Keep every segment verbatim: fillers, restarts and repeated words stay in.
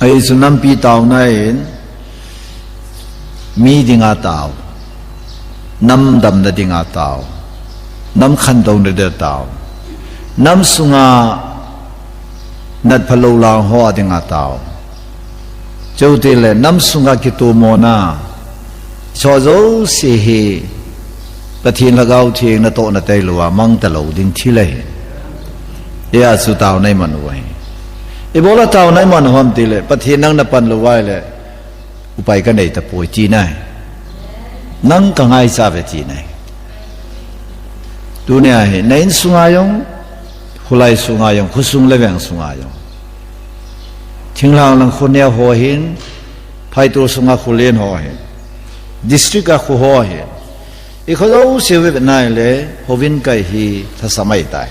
Ahi chu nampi taona in, mi dinga tao, nam damna dinga tao, nam khantouna dinga tao, nam sunga natphalou lang ho a dinga tao. Chutile nam sunga kitomona, hicho jouse hi Pathen Lhagao Theng natohna tailou a mang talou ding thil ahi. Hijeh a chu taona iman u ahi. Ibola taona iman u ham tile, Pathen nang napan lou uva ahile, upai kanei tapoi tina ahi. Nang kangaicha uve tina ahi. Tunia hi, na insunga jong, kholai sunga jong, khosung le veng sunga jong, thinglhang lang khoneo ho hin, phaito sunga kholen ho hin, district a kho ho hin, ikho jouse uve vet nai le, houin kai hi lhasam ahitai.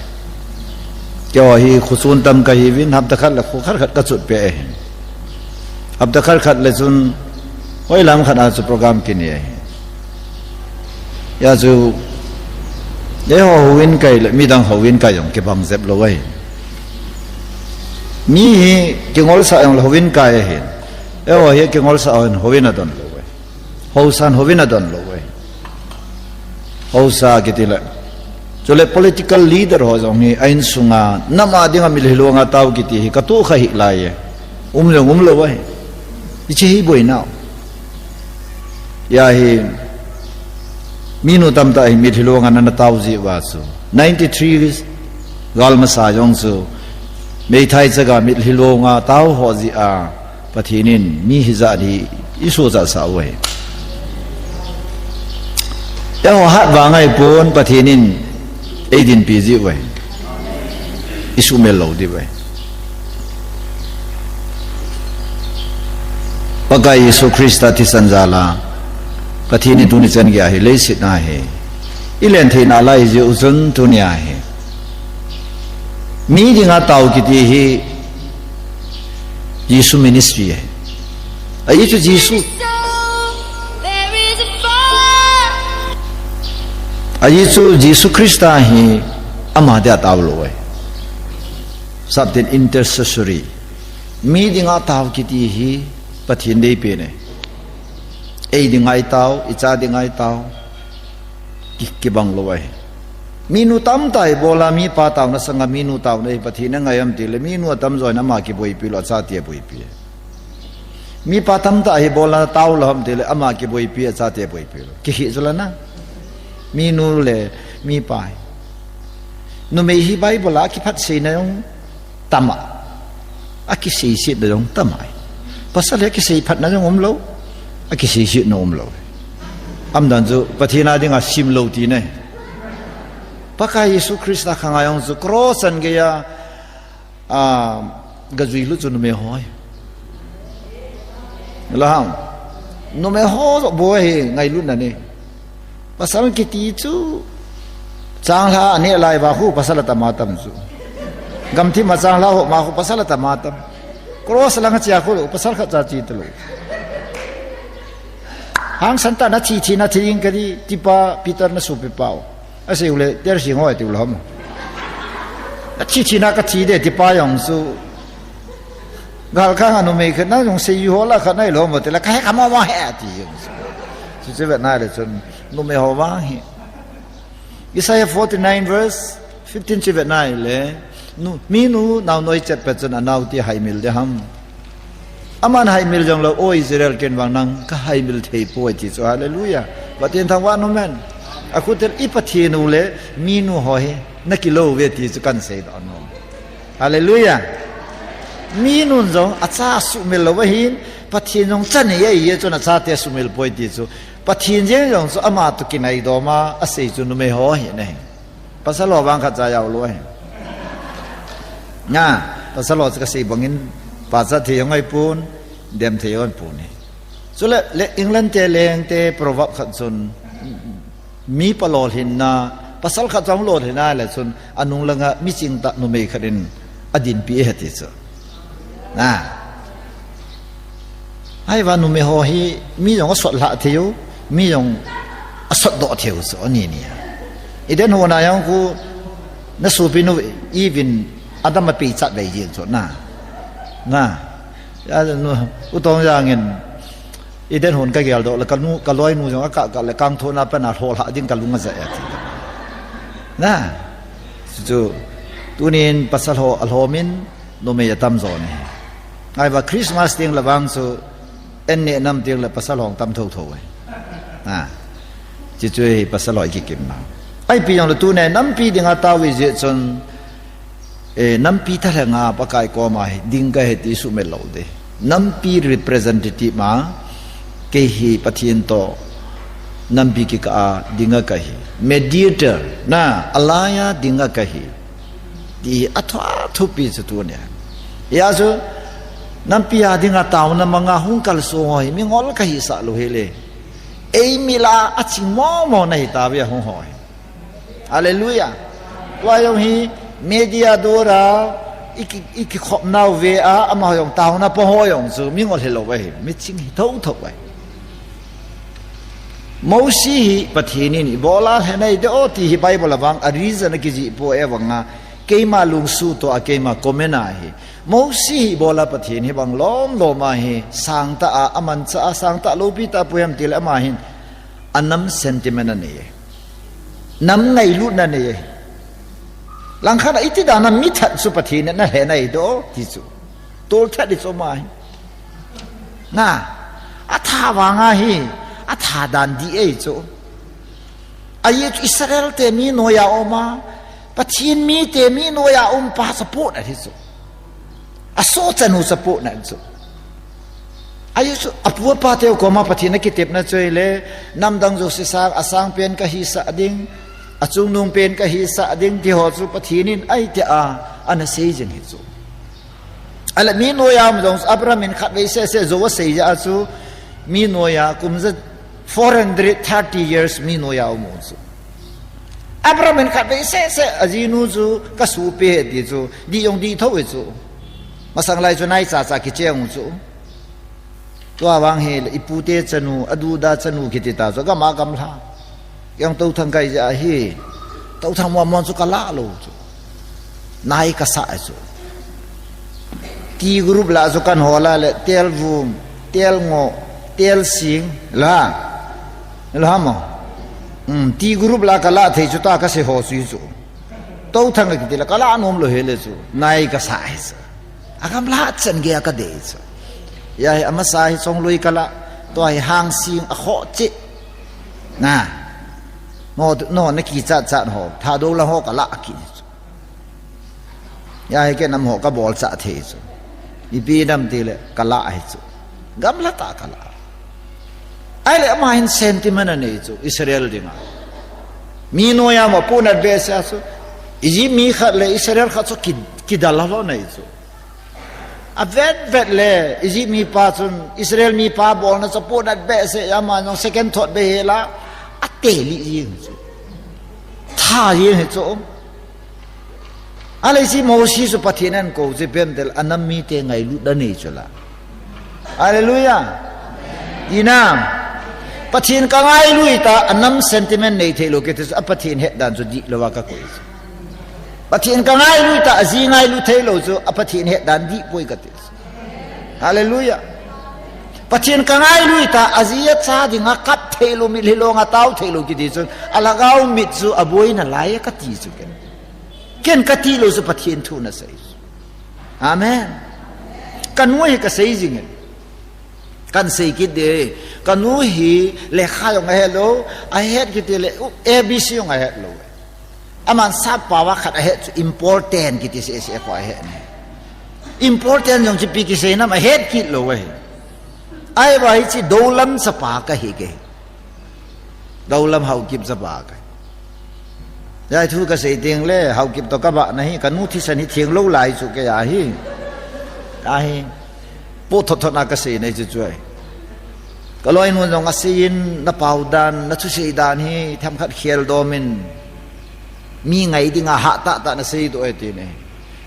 Keiho hi khochon tam kahiuvin, hapta khat le kho khat khat kachotpeh ahin. Hapta khat khat le chun, hoilam khat a chu program kinei ahi. Hijeh a chu, eiho houin kai le midang houin kai jong kibang jep lou ahi. Mi hi kingolsah jongle houin kai ahin. Eiho hi kingolsah hon houin adon lou ahi. Haosan houin adon lou ahi. Haosa kitile, chule political leader ho jong hi a insunga, nam a dinga mitlhi longa tao kiti hi katohkha hih lai e. Um jong umlou ahi. Hiche hi boinau. Hijeh a hi, minu tamtah hi mitlhi longa ana tao jiuva chu, ninety-three galmasa jong chu, meithai chaga mitlhi longa tao ho jeh a, Pathen in mi hijat hi eisochat sah u ahi. Eiho hat vang ahipon, Pathen in eidinpi jiu ahi. Eisumil lou diu ahi. Pakai Jesu Christa thisan jal a, Pathen in tuni chan geiya hi leiset a hi eilen thei nalai jiu chun tunia hi, mi dinga tao kiti hi Jesu ministry ahi. Ajeh chu Jesu, ajeh chu Jesu Christa hi ama dia tao lou ahi. Sapten intercessory. Mi dinga tao kiti hi Pathen deipen ahi. Ei dinga itao, icha dinga itao, ki, kibang lou ahi. Minu tamtah ibola mipa taona sanga minu taona hi Pathen in angai ham tile, minu atamjo in ama kiboipi lou, achate aboipi. Mipa tamtah ibola tao lou ham tile, ama kiboipi, achate aboipi lou. Kihi chu la na. Minu le mipa hi. Numei hi Bible a kiphatseina jong tam a, akiseisetna jong tam ahi. Pasal hi akiseiphatna jong umlou, akiseisetna umlou. Aumdan chu Pathen a dinga simlou tina ahi. Pakai Jesu Christa khang a jong chu cross chan geiya, a, gajuilut chu numei ho ahi. Lahang. Numei ho joh bou ahi ngailutna nei. Pasal kiti chu, changlhah aneh lai uva khu pasal atam atam chu. Gamthip a changlhah ho ma khu pasal atam atam. Cross langa che a khu lou, pasal khatcha che talou. Hangsan tah in athi thina thi ding kati, tipa Peter nasopipa u. Asei u le, Tersing ho ati u lou ham. Athi thina kathi de, tipa jong chu. Galkang a numei khat na jong sei u ho la khat nahi lou ham, tile kahe kha mo mo he ati jong chu. Chuche vet nale chun, numei ho vang hi. Isaiah forty-nine verse fifteen chu vet nale, nu, minu nao noi chet pet chun anao ti haimil ding ham. Aman haimil jonglou, O Israel, ken vang nang kahaimil thei poi ti chu, hallelujah. Pathen thangvah in um hen. Akhutel i Pathen u le minu ho hi nakilou uve ti chu kahin seidoh nom. Hallelujah. Minun jong acha asumil lou ahin, Pathen jong cha nei ahi, hijeh chun achate asumil poi ti chu. Pathen jeng jong chu ama toh kinai dom a, asei chu numei ho ahi nahi. Pasal ho vang khatcha jao lou ahi. Na, pasal ho chu kasei bangin, pachat thei jong ahipon, dem thei jong ahipon ahi. Chule, le England te leng te proverb khat chun, mipa lolhinna, pasal khat chong lolhinna le chun, anung langa miching tah numei khat in adinpi ahi ti chu. Na. Ahivang numei ho hi mi jong asot lhah thei u, mi jong asot doh thei u chu ani ni. Eden hon a jong khu nasopinu Eve in Adam apeichat vei jeng chu na. Na. Ya nu, u Tongjang in, i den hon ka geldoh le, ka nu, ka loinu jong a ka, ka le kang thona pen a lhol ha ding ka lung a ja ya ti. Na, chu, tunin pasal ho, a lhomin, numei a tam jo ni. Ai va Christmas ding le vang chu, en ne nam ding le pasal hong tam tho tho e. Na, chu chu hi pasal ho i kikim na. Ai pi jong le tune, nampi ding a tao i je chun, Eh, nampi thalheng a Pakai koma hi ding ka hi ti sumil lou de. Nampi representative ma, kei hi Pathen to nampi kikah a ding a ka hi. Mediator na, alai a ding a ka hi. Ti a thu a thupi chu tuni. Ya chu, nampi a ding a taona manga hung kalsong ho hi, mingol ka hi sa lou hi le. Ei mila a ching mo mo na hi ta ve hung ho hi. Hallelujah. Tua jong hi media dora i ki, i kikhop nau ve a, ama jong taona po ho jong chu mingol hi lou ahi, miching hi tho tho ahi. Mosi hi Pathen in ibola lhenei de o ti hi Bible a vang a reason a kijih po e vang a, keima lungsu to a keima comment a hi. Mosi hi ibola Pathen hi bang lom lom a hi sangtah a, amanchah a, sangtah loupi tah pu hem ti le ama hin a nam sentiment a nei e. Nam ngailutna nei e. Langkhat a iti dan a mi that chu Pathen in a lhenei do ti chu. Tol that di chu ma hi. Na, a tha vang a hi, a tha dan di e chu. A ye chu Israel te mi noia um a, Pathen mi te mi noia um pa support a hi chu. A so chanu support na chu. Ahi chu, a pu a pa teu koma Pathen a kitepna chu ahile, namdang jouse sang, a sang pen ka hisah ding, a chungnung pen ka hisah ding, ti ho chu Pathen in ahi tia, ana sei jing hi chu. Ahile mi noia um jong chu, Abraham in khatvei seh seh jou a sei jeh a chu, mi noia kum ja four hundred thirty years mi noia um u chu. Abraham in khatvei seh seh, a jinu chu, ka sopi ahi ti chu, di jong di tho e chu. Masang lai chu nai cha cha kicheng u chu. Tua vang hile, i pute chanu, a duda chanu kiti ta chu, gam a gamla. Kei jong touthang ka hi jeh a hi, touthang mong mong chu ka lah lou chu. Nai ka sah e chu. T group lah chu kan hol a le, tel vum, tel ngoh, tel sing, la. La mo. Hmm, T group lah ka lah thei chu ta ka sei ho chu hi chu. Touthang ka kiti le, ka lah nom lou hile chu. Nai ka sah e chu. A gamla chan gei a ka dei chu. Hia hi amasa hi chongloi ka lah, tua hi hang sing a khoh cheh. Na. No, no, na kichat chat ho, Thadou lang ho ka lah kit chu. Hia hi kei nam ho ka bolchah thei chu. Ipi nam ti le ka lah hi chu. Gamla tah ka lah. Ahile ama hin sentiment a nei chu, Israel dinga. Mi noia um a pohnat behseh a chu. Egypt mi khat le Israel khat chu ki, kidal lou nei chu. A vet vet le, Egypt mipa chun, Israel mipa bolna chu pohnat behseh, ama jong second thought behseh la, a teli jing chu. Tha jing hi chu. Ahile hiche Mosi chu Pathen in akou chu ipi ham itile, a nam mite ngailutna nei chu la. Hallelujah. Ina. Pathen ka ngailu hita, a nam sentiment nei thei lou kiti chu, a Pathen het dan chu dih lou a ka koi chu. Pathen ka ngailu hita, a ji ngailu thei lou chu, a Pathen het dan dih poi ka ti chu. Hallelujah. Pathen ka ngailu hita, a ji a cha dinga kap thei lou, mitlhi long a tao thei lou kiti chu, a lhagao mit chu a boina lai a ka ti chu ken. Ken ka ti lou chu Pathen thu na sei chu. Amen. Ka nu hi ka sei jing e. Kan sei kit de. Ka nu hi lekha jong a het lou, a het kiti le, A B C jong a het lou. Aman sap pao a khat a het chu important kiti seh seh kho a het ne. Important jong chu ipi kisei nam a het kit lou ahi. Ahivang hiche Doulam chapa ka hi ke. Doulam Haokip chapa ka hi. Hia thu ka sei teng le, Haokip to ka bah na hi, ka nu thisan hi theng lou lai chu kei a hi. Ahi. Po thot thot na ka sei na chu chu ahi. Ka loinu jong a sei in, na pao dan, na thusei dan hi, themkhat khel dom in. Mi ngai dinga hah tah tah na sei doh e ti ne.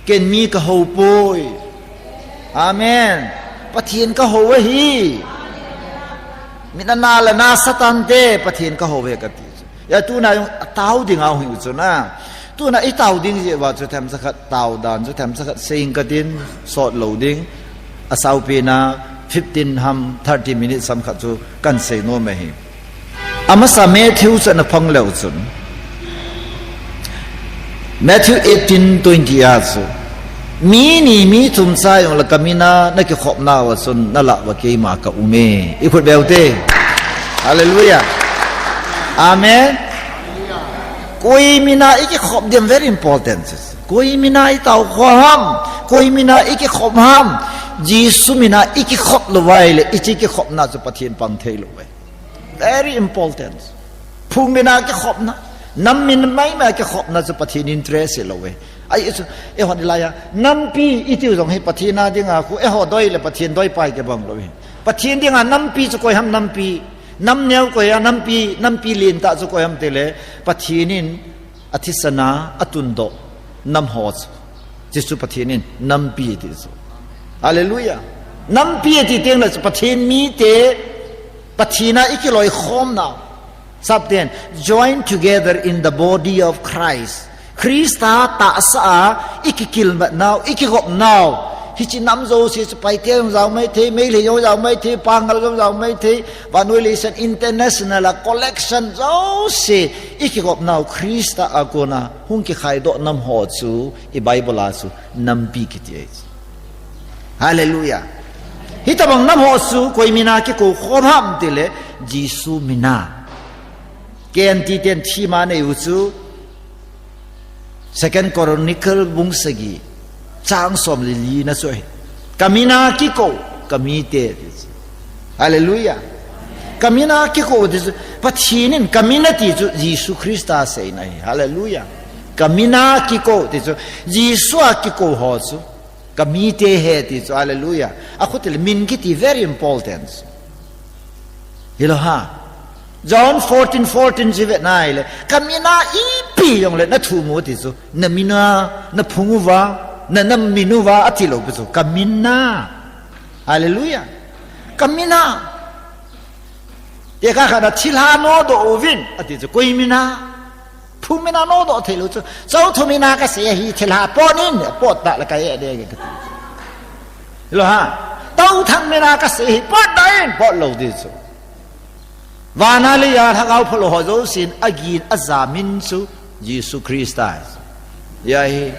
Ken mi ka hou poi. Amen. Pathen ka hou ahi. Min ana le na Satan te, Pathen ka hou ahi ka ti. Hia tuna jong tao ding a hung hi u chu na. Tuna i tao ding jeh uva chu themcha khat tao dan chu themcha khat sei ing ka tin sot lou ding. Asaupi na fifteen ham thirty minutes ham khat chu kan sei nom ahi. Amasa Matthew chu na phang leu chun, Matthew eighteen twenty a chu, "Mi ni mi thum cha jong le ka mina na kikhopna uva chun na lah uva keima ka um e." I khut beu te. Hallelujah. Amen. Koi mina i kikhop ding very important. Koi mina i tao khom ham, koi mina i kikhop ham, Jesu mina i kikhop lou uva ahile, i chi kikhopna chu Pathen pang thei lou uve. Very important. Phung mina kikhopna, nam min maimai kikhopna chu Pathen interest lou uve. Ahi chu, eihon i laiya, nampi i tiu jong hi Pathen a dinga khu, eiho doi le Pathen doi pai kibang lou uve. Pathen dinga nampi chu koi ham nampi, nam neo koi a nampi, nampi lentah chu koi ham tile, Pathen in a thisan a, a tundoh nam ho chu. Jesu Pathen in nampi ti chu. Hallelujah. Nampi ti teng le chu Pathen mite, Pathen a i kiloikhomna. Sap ten, join together in the body of Christ. Christa tahsa a i kikilmatnau, i kigopnau. Hiche nam jouse chu Paite jong jao maithei, Meitei jong jao maithei, Pangal jong jao maithei, vannoi leiset international a collection jouse i kigopnau Christa a kona hung kikhaidoh nam ho chu i Bible a chu nampi kiti ahi. Hallelujah. Hitabang nam ho chu koi mina kikou khom ham tile Jesu mina. Ken ti ten thima nei u chu Second Chronicle bung sagi, chang som le li na chu ahi. Ka mina kikou, ka mite ti chu. Hallelujah. Ka mina kikou ti chu, Pathen in ka mina ti chu Jesu Christa seina ahi. Hallelujah. Ka mina kikou ti chu, Jesu a kikou ho chu. Ka mite ahi ti chu, hallelujah. A khu tile min kiti very important. Hilou ham. John fourteen fourteen chu ve nai le. Ka mina ipi jong le na thum u ti chu. Na mina, na phung uva, na nam min uva, ati lou pi chu. Ka mina. Hallelujah. Ka mina. Te ka kha na thilha nodoh uvin, ati chu. Koi mina. Phung mina nodoh thei lou chu. Chau thu mina ka sei ahi thilha pot in, pot ta le ka e de ka ti. Hilou ham. Tau thang mina ka sei ahi pot ta in, pot lou ti chu. Vana leiya lhagao phalou ho jousen, a gin a ja min chu, Jesu Christa. Ahi,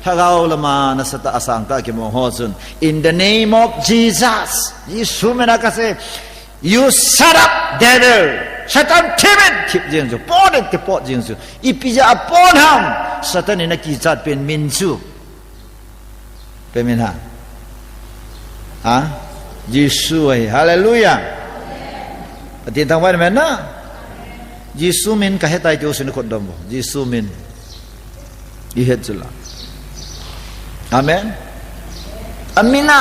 lhagao lama nasatah a sangtah a kimang ho chun, in the name of Jesus, Jesu mina ka sei, you shut up, devil. Satan thip in, thip jeng chu, pot in, ti pot jeng chu. Ipi jeh a pot ham, Satan in a kichat pen min chu. Pen min ham. Ha? Jesu ahi. Hallelujah. Pathen thangvah in amen na. Jesu min ka hetai ti u sin khut dom bo. Jesu min. I het chu la. Amen. A mina.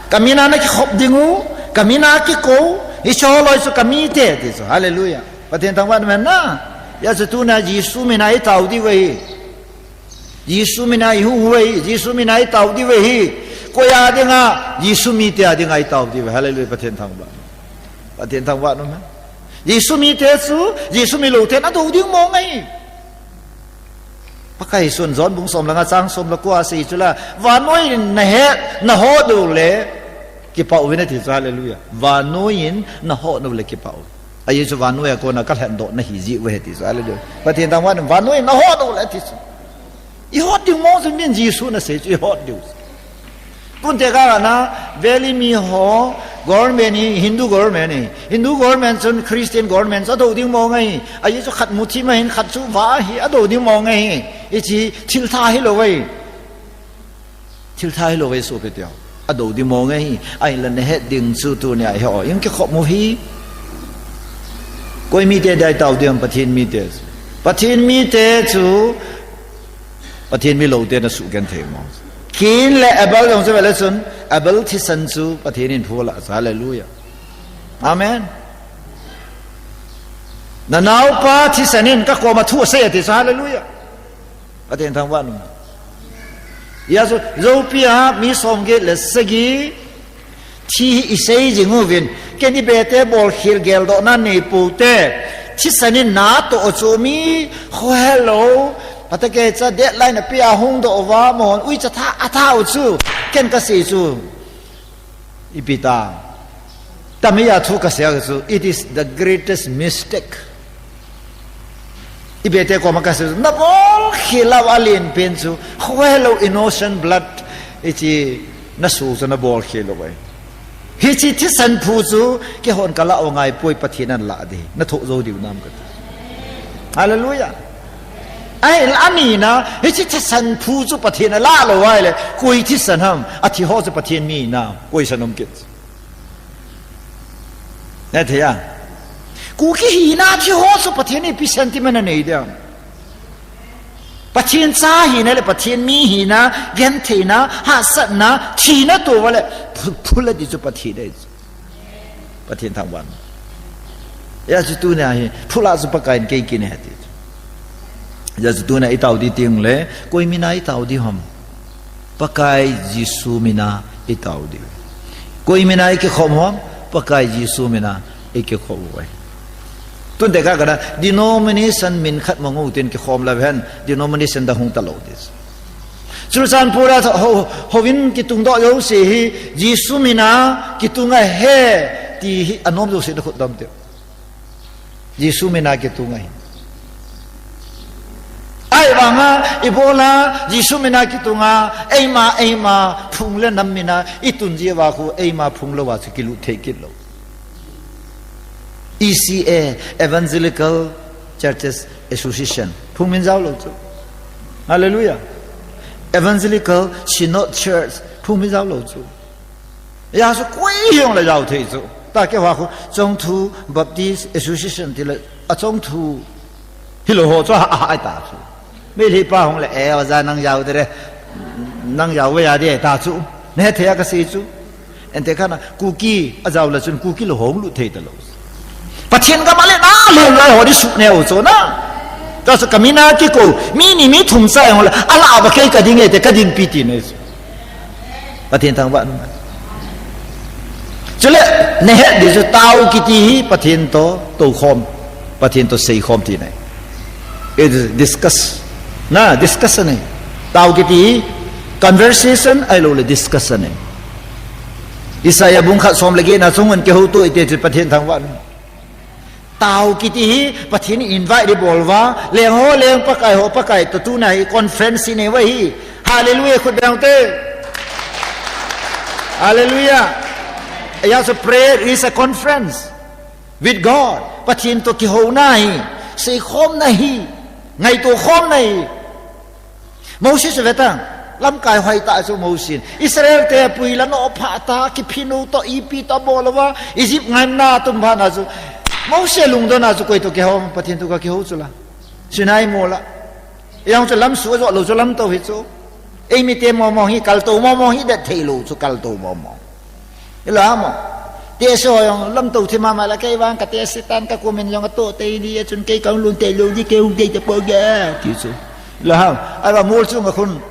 Ka mina na kikhop ding u. Ka mina kikou. Hiche ho loi chu ka mite ti chu. Hallelujah. Pathen thangvah in amen na. Hijeh chun tunia Jesu mina i tao diu ahi. Jesu mina i hung u ahi, Jesu mina i tao diu ahi. Koi a dinga, Jesu mite a dinga i tao diu ahi. Hallelujah, Pathen thangvah. Pathen thangvah nom e. Jesu mite chu, Jesu mi lou ten a dou ding mong ahi. Pakai chun John bung som le nga chang som le ko a sei chu la, vannoi in na he, na ho dou le, kipah uvin ati chu, hallelujah. Vannoi in na ho dou le kipah u. Ahi chu vannoi a kona ka lhendoh na hi ji uve ti chu, hallelujah. Pathen thangvah in vannoi in na ho dou le ti chu. I hot diu mong chu min Jesu na sei chu i hot diu. Kunte ka na valley mi ho government hi Hindu government hi. Hindu government chun Christian government chu a dou ding mong ahi. Ahi chu khat muthi ma hin khat chu va hi a dou ding mong ahi. I chi thil tha hi lou ahi. Thil tha hi lou ahi sopi teu. A dou ding mong ahi. Ahinla na het ding chu tunia hi ho. Jong kikhop u hi. Koi mite dia i tao ding Pathen mite. Pathen mite chu Pathen mi lou te na sugenthei mo. Kain le Abel jong chu vele chun, Abel thisan chu Pathen in phu la chu, hallelujah. Amen. Na naopa thisan in ka koma thu asei ati chu, hallelujah. Pathen thangvah in um. Hijeh chun, Zopi a mi som get le sagi, Thi hi i sei jing uvin, ken i bete bolkhel geldohna nei pou te. Thisan in na toh u chu mi khohel lou. Phatecha deadline a pia hung doh uva, amahon uicha tha, a tha u chu. Ken ka sei chu. Ipi ta. Tamiya thu kasei chu, it is the greatest mistake. Ibete koma kasei chu, nabol khel lou alen pen chu, khohelou innocent blood, hiche nasu chu nabol khel lou ahi. Hiche thisan phu chu, keihon kalah u ngaipoi Pathen in alah ding, nathoh jou diu nam kati. Hallelujah. Ahi, anina, hiche thisan phu chu Pathen in alah lou ahile, koi thisan ham, athi ho chu Pathen mi hinam, koi san um kit. Nathei a. Kuki hina thi ho chu Pathen in ipi sentiment anei ding. Pathen cha hina le Pathen mi hina, gentheina, hahsatna, thina toh uva le, phu-, phula ding chu Pathen ahi. Pathen thangvah. Hijeh chun tunia hi, phula chu Pakai in kei kinei e ti. Hijeh chun tunia itao ding teng le, koi mina itao ding ham. Pakai Jesu mina itao ding. Koi mina ikikhom ham, Pakai Jesu mina ikikhom uve. Tun tekah kana denomination min khat mong u tin kikhom leu hen, denomination dang hung talou ding. Churachandpur a ho, houin kitung doh jouse hi, Jesu mina kitung ahi, ti hi anom jouse nakhut dom teu. Jesu mina kitung ahi. Ahivanga, ibola, Jesu mina kitunga, eima, eima, phung le nam mina, itun jiuva khu, eima phung louva chu kilut thei kit lou. E C A, Evangelical Churches Association. Phung min jao lou chu. Hallelujah. Evangelical Synod Church. Phung min jao lou chu. Hijeh chun koi hijongle jao thei chu. Tahkeh uva khu, Chongthu Baptist Association tile, a Chongthu hilou ho chu a, a, ahi ta chu. Meitei pa hung le, eh, oja nang jao ding re. Nang jao ve a ding ahi ta chu. Nathei a kasei chu. Ente kana, Kuki, ajao le chun Kuki lou ho hung lut thei talou. Pathen gam a le na le lai ho ding suh neo chu na. Tahsa kamina kikou, mi ni mi thum cha jong le, alah uva kei kading e ti kadinpi ti nei chu. Pathen thangvah. Chule, nahet ding chu tao kiti hi Pathen toh toukhom, Pathen toh seikhom ti nei. It is discuss. Na, discussion nei. Tao kiti hi conversation ahilou le discussion nei. Isaiah bung khat som le get na chungun kihoutoh ite chu Pathen thangvah. Tao kiti hi Pathen in invite ding bol uva, leng ho leng, Pakai ho Pakai toh, tuna hi conference inei uva hi. Hallelujah, khut beng te. Hallelujah. Hijeh chun prayer is a conference with God. Pathen toh kihouna hi, seikhomna hi, ngaito khomna hi. Moses ve tan, lamkai hoi tah chu Moses in. Israel te pui la nophah ta, kiphin u toh, ipi toh bol uva, Egypt ngaina tum phat na chu. Moses lungdon a chu koi toh kihou, Pathen toh kakihou chu la. Sinai mol a. Ijong chu lamsuh ajo lou chu lamtou hi chu. Eimite momo hi kaltou momo hi det thei lou chu kaltou momo. Hilou ham. Tehse ho jong lamtou thim mama la kei vang ka tehse tan ka kumin jong atoh tei di a chun kei kahung lhun tei lou di kei hung tei tapo ge. Ti chu. Hilou ham. Ahivang mol chunga khun.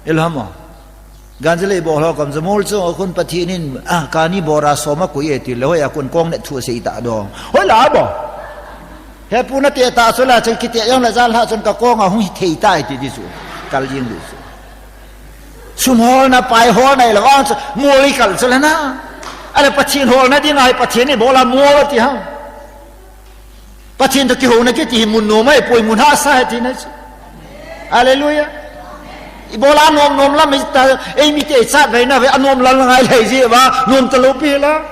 Hilou ham. Ganjale bol ho kom chu mol chunga khun Pathen in, ah, kani bora som akoi e ti le hoi a kon kong ne thu asei ta dong. Hoi la bo. Hepu nate ta chu la chun kite jong la jal ha chun ka kong a hung hi thei tai ti di chu. Kal jing di chu. Sum holna, pai holna, ilah vang chu, mol ikal chu la na. Ale Pathen holna ding ahi, Pathen in bol a mol ati ham. Pathen toh kihouna kiti hi mun nom ahi poi, mun hahsa ahi ti na chu. Hallelujah. Ibol a nom nom lam ita, eimite ichat vei na ve, anom lam ngai lei ji va, nom talou pi la.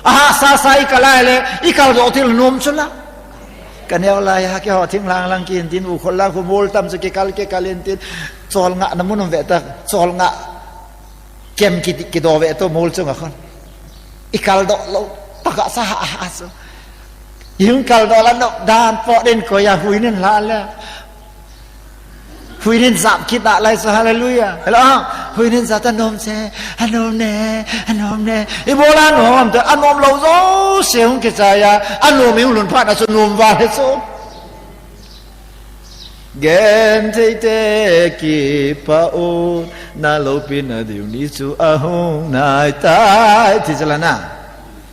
Ahahsa sa ikal a le, ikal doh til nom chu la. Ka neo lai a, keiho thing lang lang kihin tin, u khol lang khu mol tam chu kikal, kikal in tin, cholngahna mun um ve ta, cholngah kem ki, kido ve to mol chunga khun. Ikal doh lou, taka sa ha, ha, chu. Ihung kal doh la no, dan po den ko ya hui nin la le. Hui nin jap kit a lai chu, hallelujah. Hello, hui nin jap ta nom che, anom ne, anom ne. Ibol a nom, ta anom lou jouse hung kichai a, anom ihung lhun phat na chu nom val he chu. Gentheite kipah un, na loupina diu ni chu ahung nai tai, ti chu la na.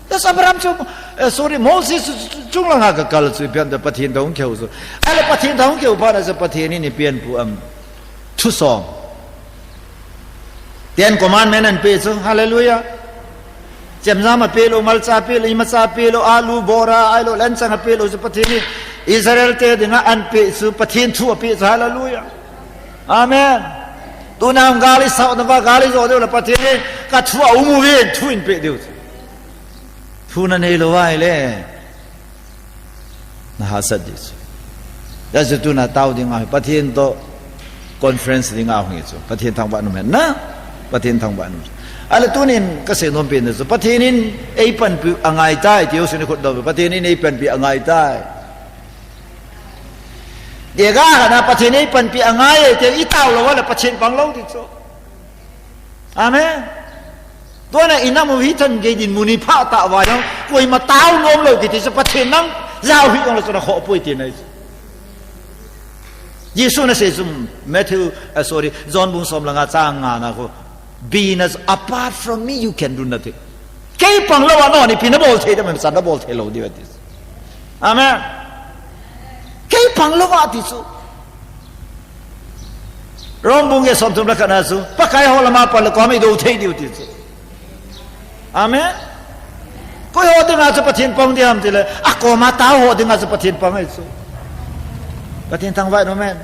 That's Abraham chu, eh, sorry, Moses chu, chu, chu, chunglang a kakal chu, ipi ham tia Pathen toh hung kihou chu. Ahile Pathen toh hung kihou phat na chu Pathen in ipi ahin pu am. Thusong. Ten Commandment ahin pe chu. Hallelujah. Chemjam ape lou, malcha ape lou, imacha ape lou, alu, bora, ahilou le anchang ape lou chu Pathen in Israel te dinga ahin pe chu, Pathen thu ape chu. Hallelujah. Amen. Tuna gal isao nauva, gal ijo diu le Pathen in ka thu a um uvin, thu ahin pe diu chu. Thu nanei lou uva ahile, nahahsat ding chu. Hijeh chun tuna tao ding ahi, Pathen toh conference ding ahung hi chu. Pathen thangvah in umhen. Pathen thangvah in umhen. Ahile tunin kasei nom pen chu, Pathen in eipanpi angai tai, ti ho suni khut dou. Pathen in eipanpi angai tai. Dega kana Pathen eipanpi angai e, ti itao lou uva le Pathen pang lou ding chu. Amen. Tuna inam u hi thangei dinmun hi pha tah uva jong, koima tao nom lou kiti chu Pathen nang jao hih jongle chu nakhoh poi tina ahi chu. Jesun asei chu Matthew, ah, sorry, John bung som le nga chang nga na khu, "Be not, apart from me, you can do nothing." Kei pang lou a nangho ipi nabol thei dem, imacha nabol thei lou diu ati chu. Amen. Kei pang lou a ti chu. Rom bung get som thum le khat na chu, Pakai ho lama pan le koima idou thei diu ti chu. Amen. Koi ho dinga chu Pathen pang ding ham tile, akoima tao ho dinga chu Pathen pang ahi chu. Pathen thangvah in umhen.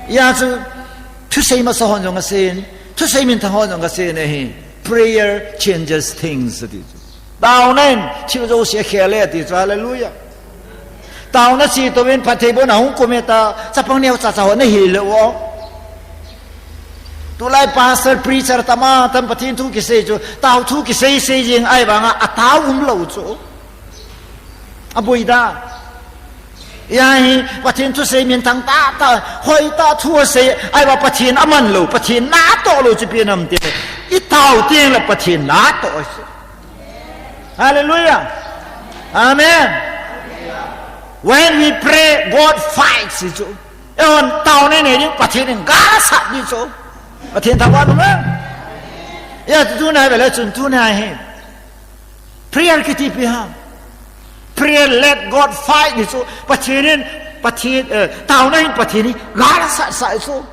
Hijeh chun, thusei masa hon jong asei in, thusei minthang hon jong asei in ahi. Prayer changes things, ati chu. Taona in thil jouse akhel e ati chu, hallelujah. Taona chetouvin phattheibohna hung kum e ta, chapang neocha cha ho nahi lou o. Tulai pastor, preacher tam a tam Pathen thu kisei chu, tao thu kisei sei jing ahi vanga, atao um lou chu. Aboi da. Hijeh hin Pathen thusei minthang tah tah, hoitah thu asei, ahi vang Pathen aman lou, Pathen natoh lou chu ipi ham tile, itao teng le Pathen natoh ahi chu. Hallelujah. Amen. When we pray, God fights, ahi chu. Eihon taona inei ding, Pathen in gal asat ding chu. Pathen thangvah in umhen. Hijeh chun tuna hi vele chun tuna hi. Prayer kiti ipi ham. Prayer let God fight ahi chu. Pathen in, Pathen, eh, taona hin Pathen hi gal asat sah ahi chu.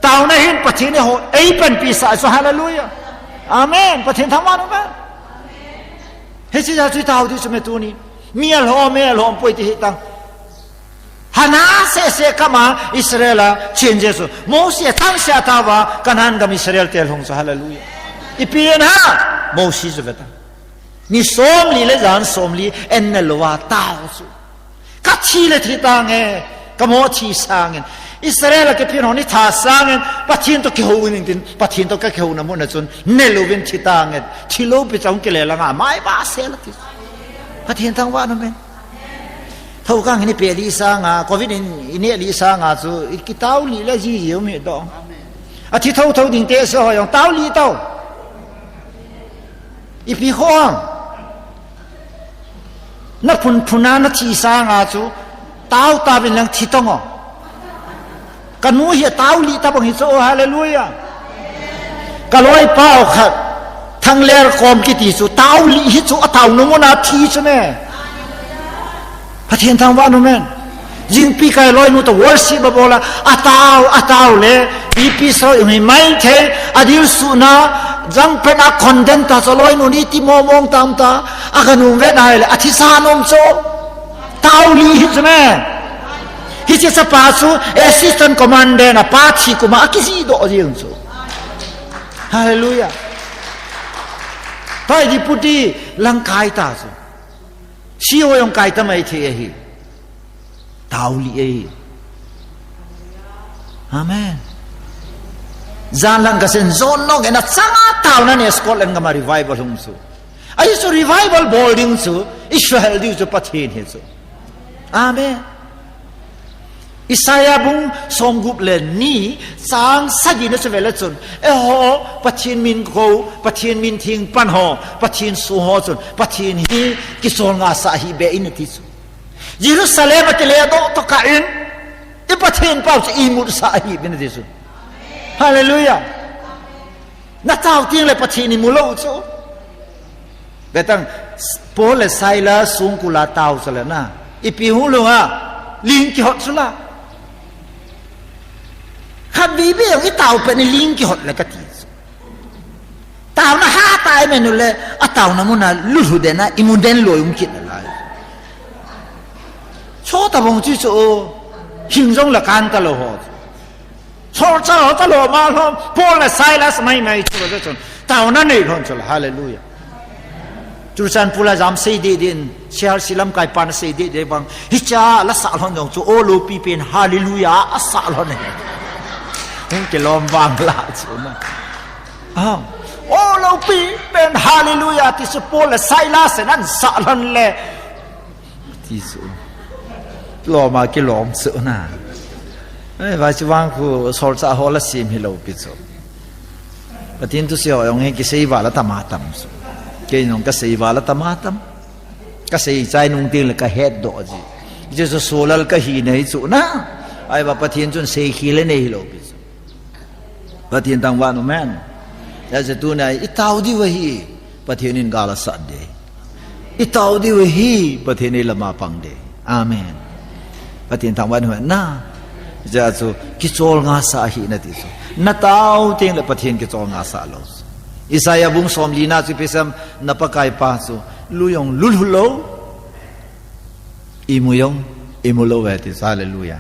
Taona hin Pathen in ho, eipanpi sah ahi chu. Hallelujah. Amen. Pathen thangvah in umhen. Hiche jeh a chu itao ding chu me tuni. Mi alhom, mi alhom poi ti hih tang. Hana seh seh kama Israel a change chu. Mosi a chang seh a tao va Canaan gam Israel te lhung chu, hallelujah. Ipi en ham, Mosi chu veta. Ni somli le jan somli en na lou a tao chu. Ka thi le thi tange, ka mo thi sangin. Israel a kiphin ho ni tha sangin, Pathen toh kihou in tin, Pathen toh ka kihouna mun a chun, ne louvin thi tange, thi lou pi chang kile langa, mai ba se la ti. Pathen thangvah in umhen. Thokang hin ipeh li sanga, covid in ineh li sanga chu, i kitao li le ji ji um hi doh. Athi thotho ding te se ho jong tao li tao. Ipi kho ham. Na phun phun a na thi sanga chu, tao tauvin lang thi tang o. Ka nu hi tao li tabang hi chu, oh, hallelujah. Ka loipa o khat, Thangler kom kiti chu, tao li hi chu, atao nung u na thi chu ne. Pathen thangvah in umhen. Jingpi kai loinu toh worship abol a, atao, atao le, B P soi hi mai thei, adilsuhna, jangpen a condemn ta chu loinu ni ti momong tam ta, aga nung ve nai le, athi sa nom chu. Tao li hi chu ne. Hiche chapa chu assistant commandant a pa thi kuma akiji doh jeng chu. Hallelujah. Pai di puti lang kai ta chu. Si ho jong kai ta mai thei ahi. Tao li ahi. Amen. Jan lang ka sen jon nong ena changa taona ne Scotland gam a revival hung chu. Ahi chu revival bol ding chu, Israel diu chu Pathen hi chu. Amen. Isaiah bung somgup le ni chang sagi na chu vele chun. Eiho, Pathen min ko, Pathen min theng pan ho, Pathen sung ho chun, Pathen hi kisol nga sa hi be in ati chu. Jerusalem a kile doh toh kah in, i Pathen pau chu imut sa hi be in ati chu. Hallelujah. Na tao teng le Pathen imu lou chu. Betang, Paul le Silas songkul a tao chu le na. Ipi hung lung a, ling kihot chu la. Khat vei vei jong i tao pet ni ling kihot le kati chu. Ai menu le, atauna muna lulu dena, imu den lo yung kit na lai. Cho ta bong chi cho, hing jong la kan ta lo ho. Cho cha ho ta lo ma lo, Paul le Silas mai mai cho le cho. Tauna nei lon cho, hallelujah. Churachandpur a jam sei di din, sial silam kai pan sei di di bang. Hicha la sa lon jong chu, o lo pi pen, hallelujah, a sa lon ne. Hung ke lom bang la chu na. Ah, o lo pi pen hallelujah ti su Paul le Silas nan sa lon le. Ti su. Lom a ki lom su na. Eh, vai chu vang khu sol cha ho la sim hi lo pi chu. Pathen thu sia ho jong hi ki sei va la tama tam su. Kei jong ka sei va la tama tam. Ka sei chai nung ting le ka het do ji. Jesu solal ka hi nei chu na. Ai va Pathen chun sei khi le nei hi lo pi chu. Pathen thangvah in um hen. Hijeh chun tuni a i tao diu ahi, Pathen in gal asat ding. I tao diu ahi, Pathen in lama pang ding. Amen. Pathen thangvah in um hen na. Hijeh chun kicholngah sa ahi nati chu. Na tao teng le Pathen kicholngah sa lo. Isaiah bung somli na chu ipi asei em, na Pakai pa chu lu jong lulu lo. Imu jong, imu lo ve ti, hallelujah.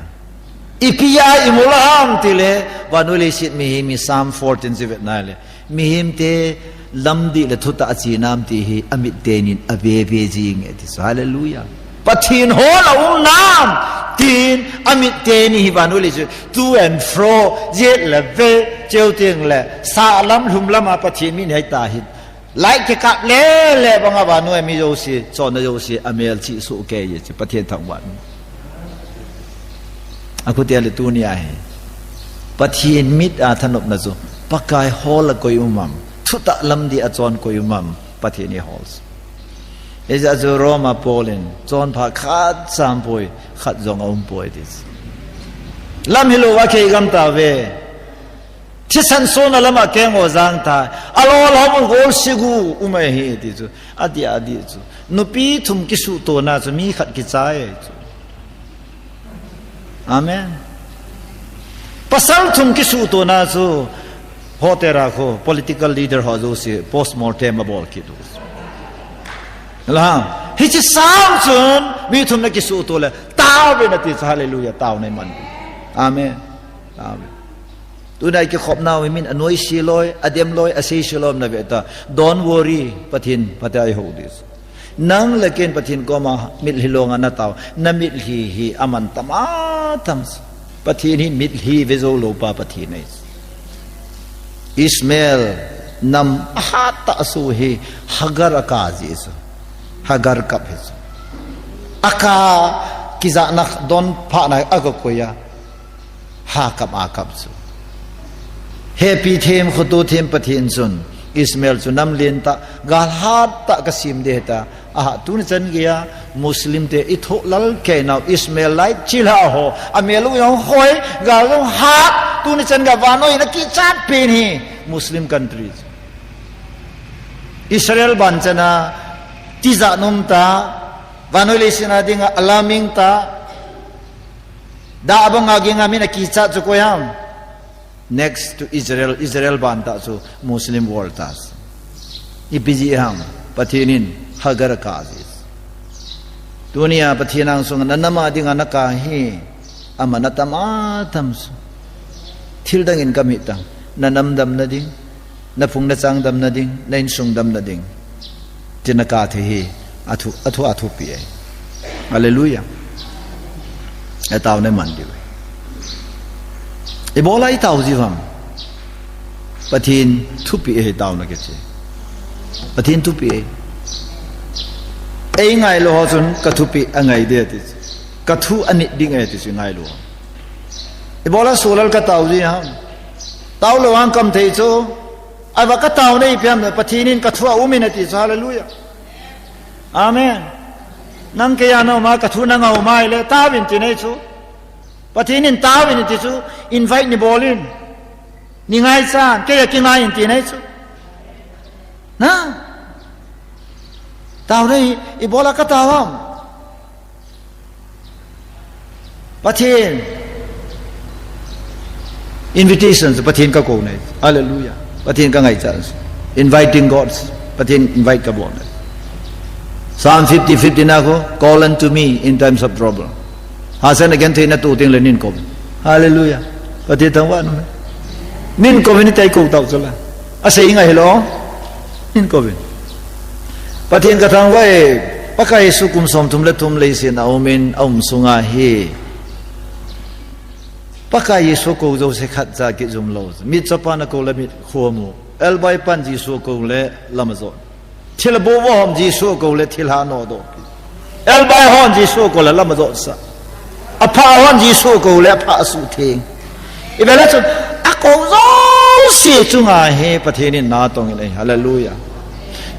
Ipi a imu lou ham ti le, vannoi leiset mihem hi Psalm fourteen chu i vet na le. Mihem te lamdih le thutah a che nam ti hi, amit teni in a ve ve jing e ti, hallelujah. Pathen hol a um nam tin, amit teni hi vannoi leiset, to and fro, jet le ve, cheu teng le, sah lam, lhum lam a Pathen min hei ta hin. Light kikap le, le banga vannoi a mi jouse, chonna jouse, a mel chih soh kei e, chu Pathen thangvah in. A khu tia le tuni a hi. Pathen mit a thanopna chu, Pakai hol a koi um am, thutah lamdih a chon koi um am, Pathen i hol. Hijeh chun Roma Paul in, chonpha khat cha um poi, khat jong a um poi ti. Lam hi lo a kei gam ta ve. Thisan sona lama keng ho jang ta. A lo lo mu gol sigu um ahi ti chu. Adi, adi chu. Nupi thum kisuhtona chu mi khat kichai chu. Amen. Pasal thum kisuhtona chu. Hotel a khu political leader ho jouse postmortem a bol kit u. La, hiche sang chun mi thum na kisuhto le. Tao ve nati chu, hallelujah, taona i man. Amen. Tao ve. Tuna i kikhopnau hi min a noise loi, a dem loi, a seise loi na ve ta. Don't worry, Pathen, Pathen a i hou ding. Nang le ken Pathen koma mitlhi longa na tao, na mitlhi hi aman tam a tam. Pathen hi mitlhi ve jou lou pa Pathen ahi. Ishmael nam a hat tah a su hi Hagar a kap ji chu. Hagar kap hi chu. A kap kijahna don phat na a ka koi a. Ha kap a kap chu. Hepi them, khoto them Pathen chun Ishmael chu nam lentah, gal hattah ka sem ding ahi ta. Aha, tuni chan geiya Muslim te i thoh lal kei nau Ishmaelite chilhah ho. A mel u jong hoi, gal jong hat, tuni chan geiya vannoi in a kichat pen hi Muslim country. Israel ban chan a tijat um ta, vannoi leiset a dinga alarming ta. Dah banga ging a min a kichat chu koi ham. Next to Israel, Israel ban tah chu Muslim world tah. Ipi jeh ham, Pathen in Hagar a kap ji. Tuni a Pathen angsunga na nam a dinga na kap hi, aman atam atam chu. Thil dang in kap hih tang, na nam damna ding, na phung na chang damna ding, na insung damna ding. Tin a kap thei hi, a thu, a thu, a thupi e. Hallelujah. A taona i man diu. Ibola i tao ji ham. Pathen thupi e taona kiti. Pathen thupi e. Ei ngailou ho chun ka thupi a ngai ding ati. Ka thu a nit ding e ti chu ngailou. Ibola solal ka tao ji ham. Tao lou vang kam thei chu. Ahivang ka taona ipi ham, Pathen in ka thu a um in ati chu, hallelujah. Amen. Nang kei a na um a ka thu nang a um a ahile, taovin tin ahi chu. Pathen in taovin ati chu, invite ni bol in. Ni ngaichan, kei a kingai in tin ahi chu. Na? Taona i, ibola ka tao ham. Pathen. Invitation chu Pathen ka kou nei. Hallelujah. Pathen ka ngaichat. Inviting God. Pathen invite kabol. Psalm fifty, fifty na ko, "Call unto me in times of trouble." Hasan again thei na tu ting le nin ko. Hallelujah. Pathen thangvah nu. Nin ko ni tai ko tau chala. Asei ngai hilo. Nin ko. Pathen ka thangvah e, Pakai Jesu kum som thum le thum leiset a um in, a um sunga hi. Pakai Jesu ko jo se khat cha kijum lo. Mit chapa na ko le mit kho mu. Elbai pan Jesu ko le lama jo. Thil bo bo hom Jesu ko le thil ha no do. Elbai hon Jesu ko le lama jo sa. Apha hon Jesu ko le apha su theng. I bela chu a ko jo se chunga hi Pathen in na tong in ei. Hallelujah.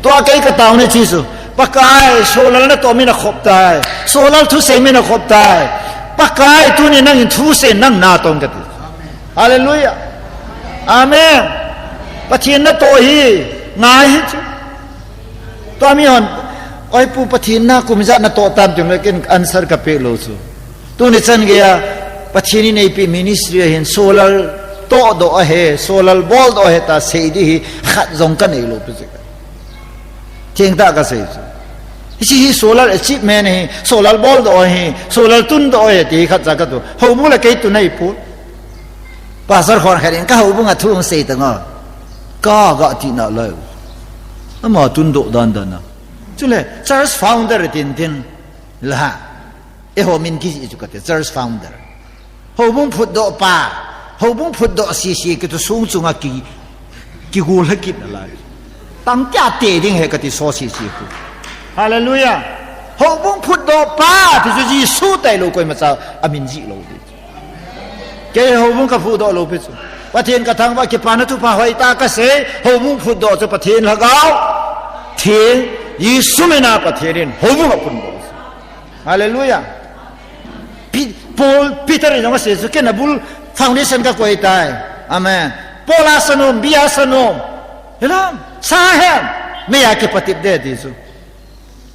Tua kei ka tao ni Jesu. Pakai, Solal na to mi na khop tai. Solal thu sei mi na khop tai. Pakai, tuni nangin thu sei nang na tong ka ti. Hallelujah. Amen. Pathen na to hi, ngai hi chu. Tua mi hon, oi pu Pathen na kum ja na to tam jong le ken answer ka pe lo chu. Tuni chan geiya, Pathen in eipi ministry a hin Solal to do ahi, Solal bol do ahi ta sei di hi, khat jong ka nei lo pu chu. Theng ta ka sei chu. Hichi hi Solal achievement hi, Solal bol do hi, Solal tun do hi, ti khat cha ka tu. Houbung la kei tu nei pu. Pastor khon khat in ka houbung a thu hung sei ta nga. Ka ga ti na lai. Ama tun do dan dan na. Chule, church founder tin tin. La. Eiho min kiji chu ka te, church founder. Houbung phutdoh pa, houbung phutdoh sisi kiti sung chunga ki, kigol ha kit nalai. Tang tia te ding he kati so sisi khu. Hallelujah. Houbung phutdoh pa, ti chu Jesu tailou koima cha amin ji lou di. Kei houbung ka phutdoh lou pi chu. Pathen ka thangvah kipana thupha hoitah ka sei, houbung phutdoh chu Pathen Lhagao Theng, Jesu mina Pathen in houbung aphutdoh. Hallelujah. Pi-, Paul, Peter in jong asei chu, ken abul foundation ka koi tai. Amen. Paul a sanom, bia sanom. Hilam, sa hem. Meiya kipatep de ti chu.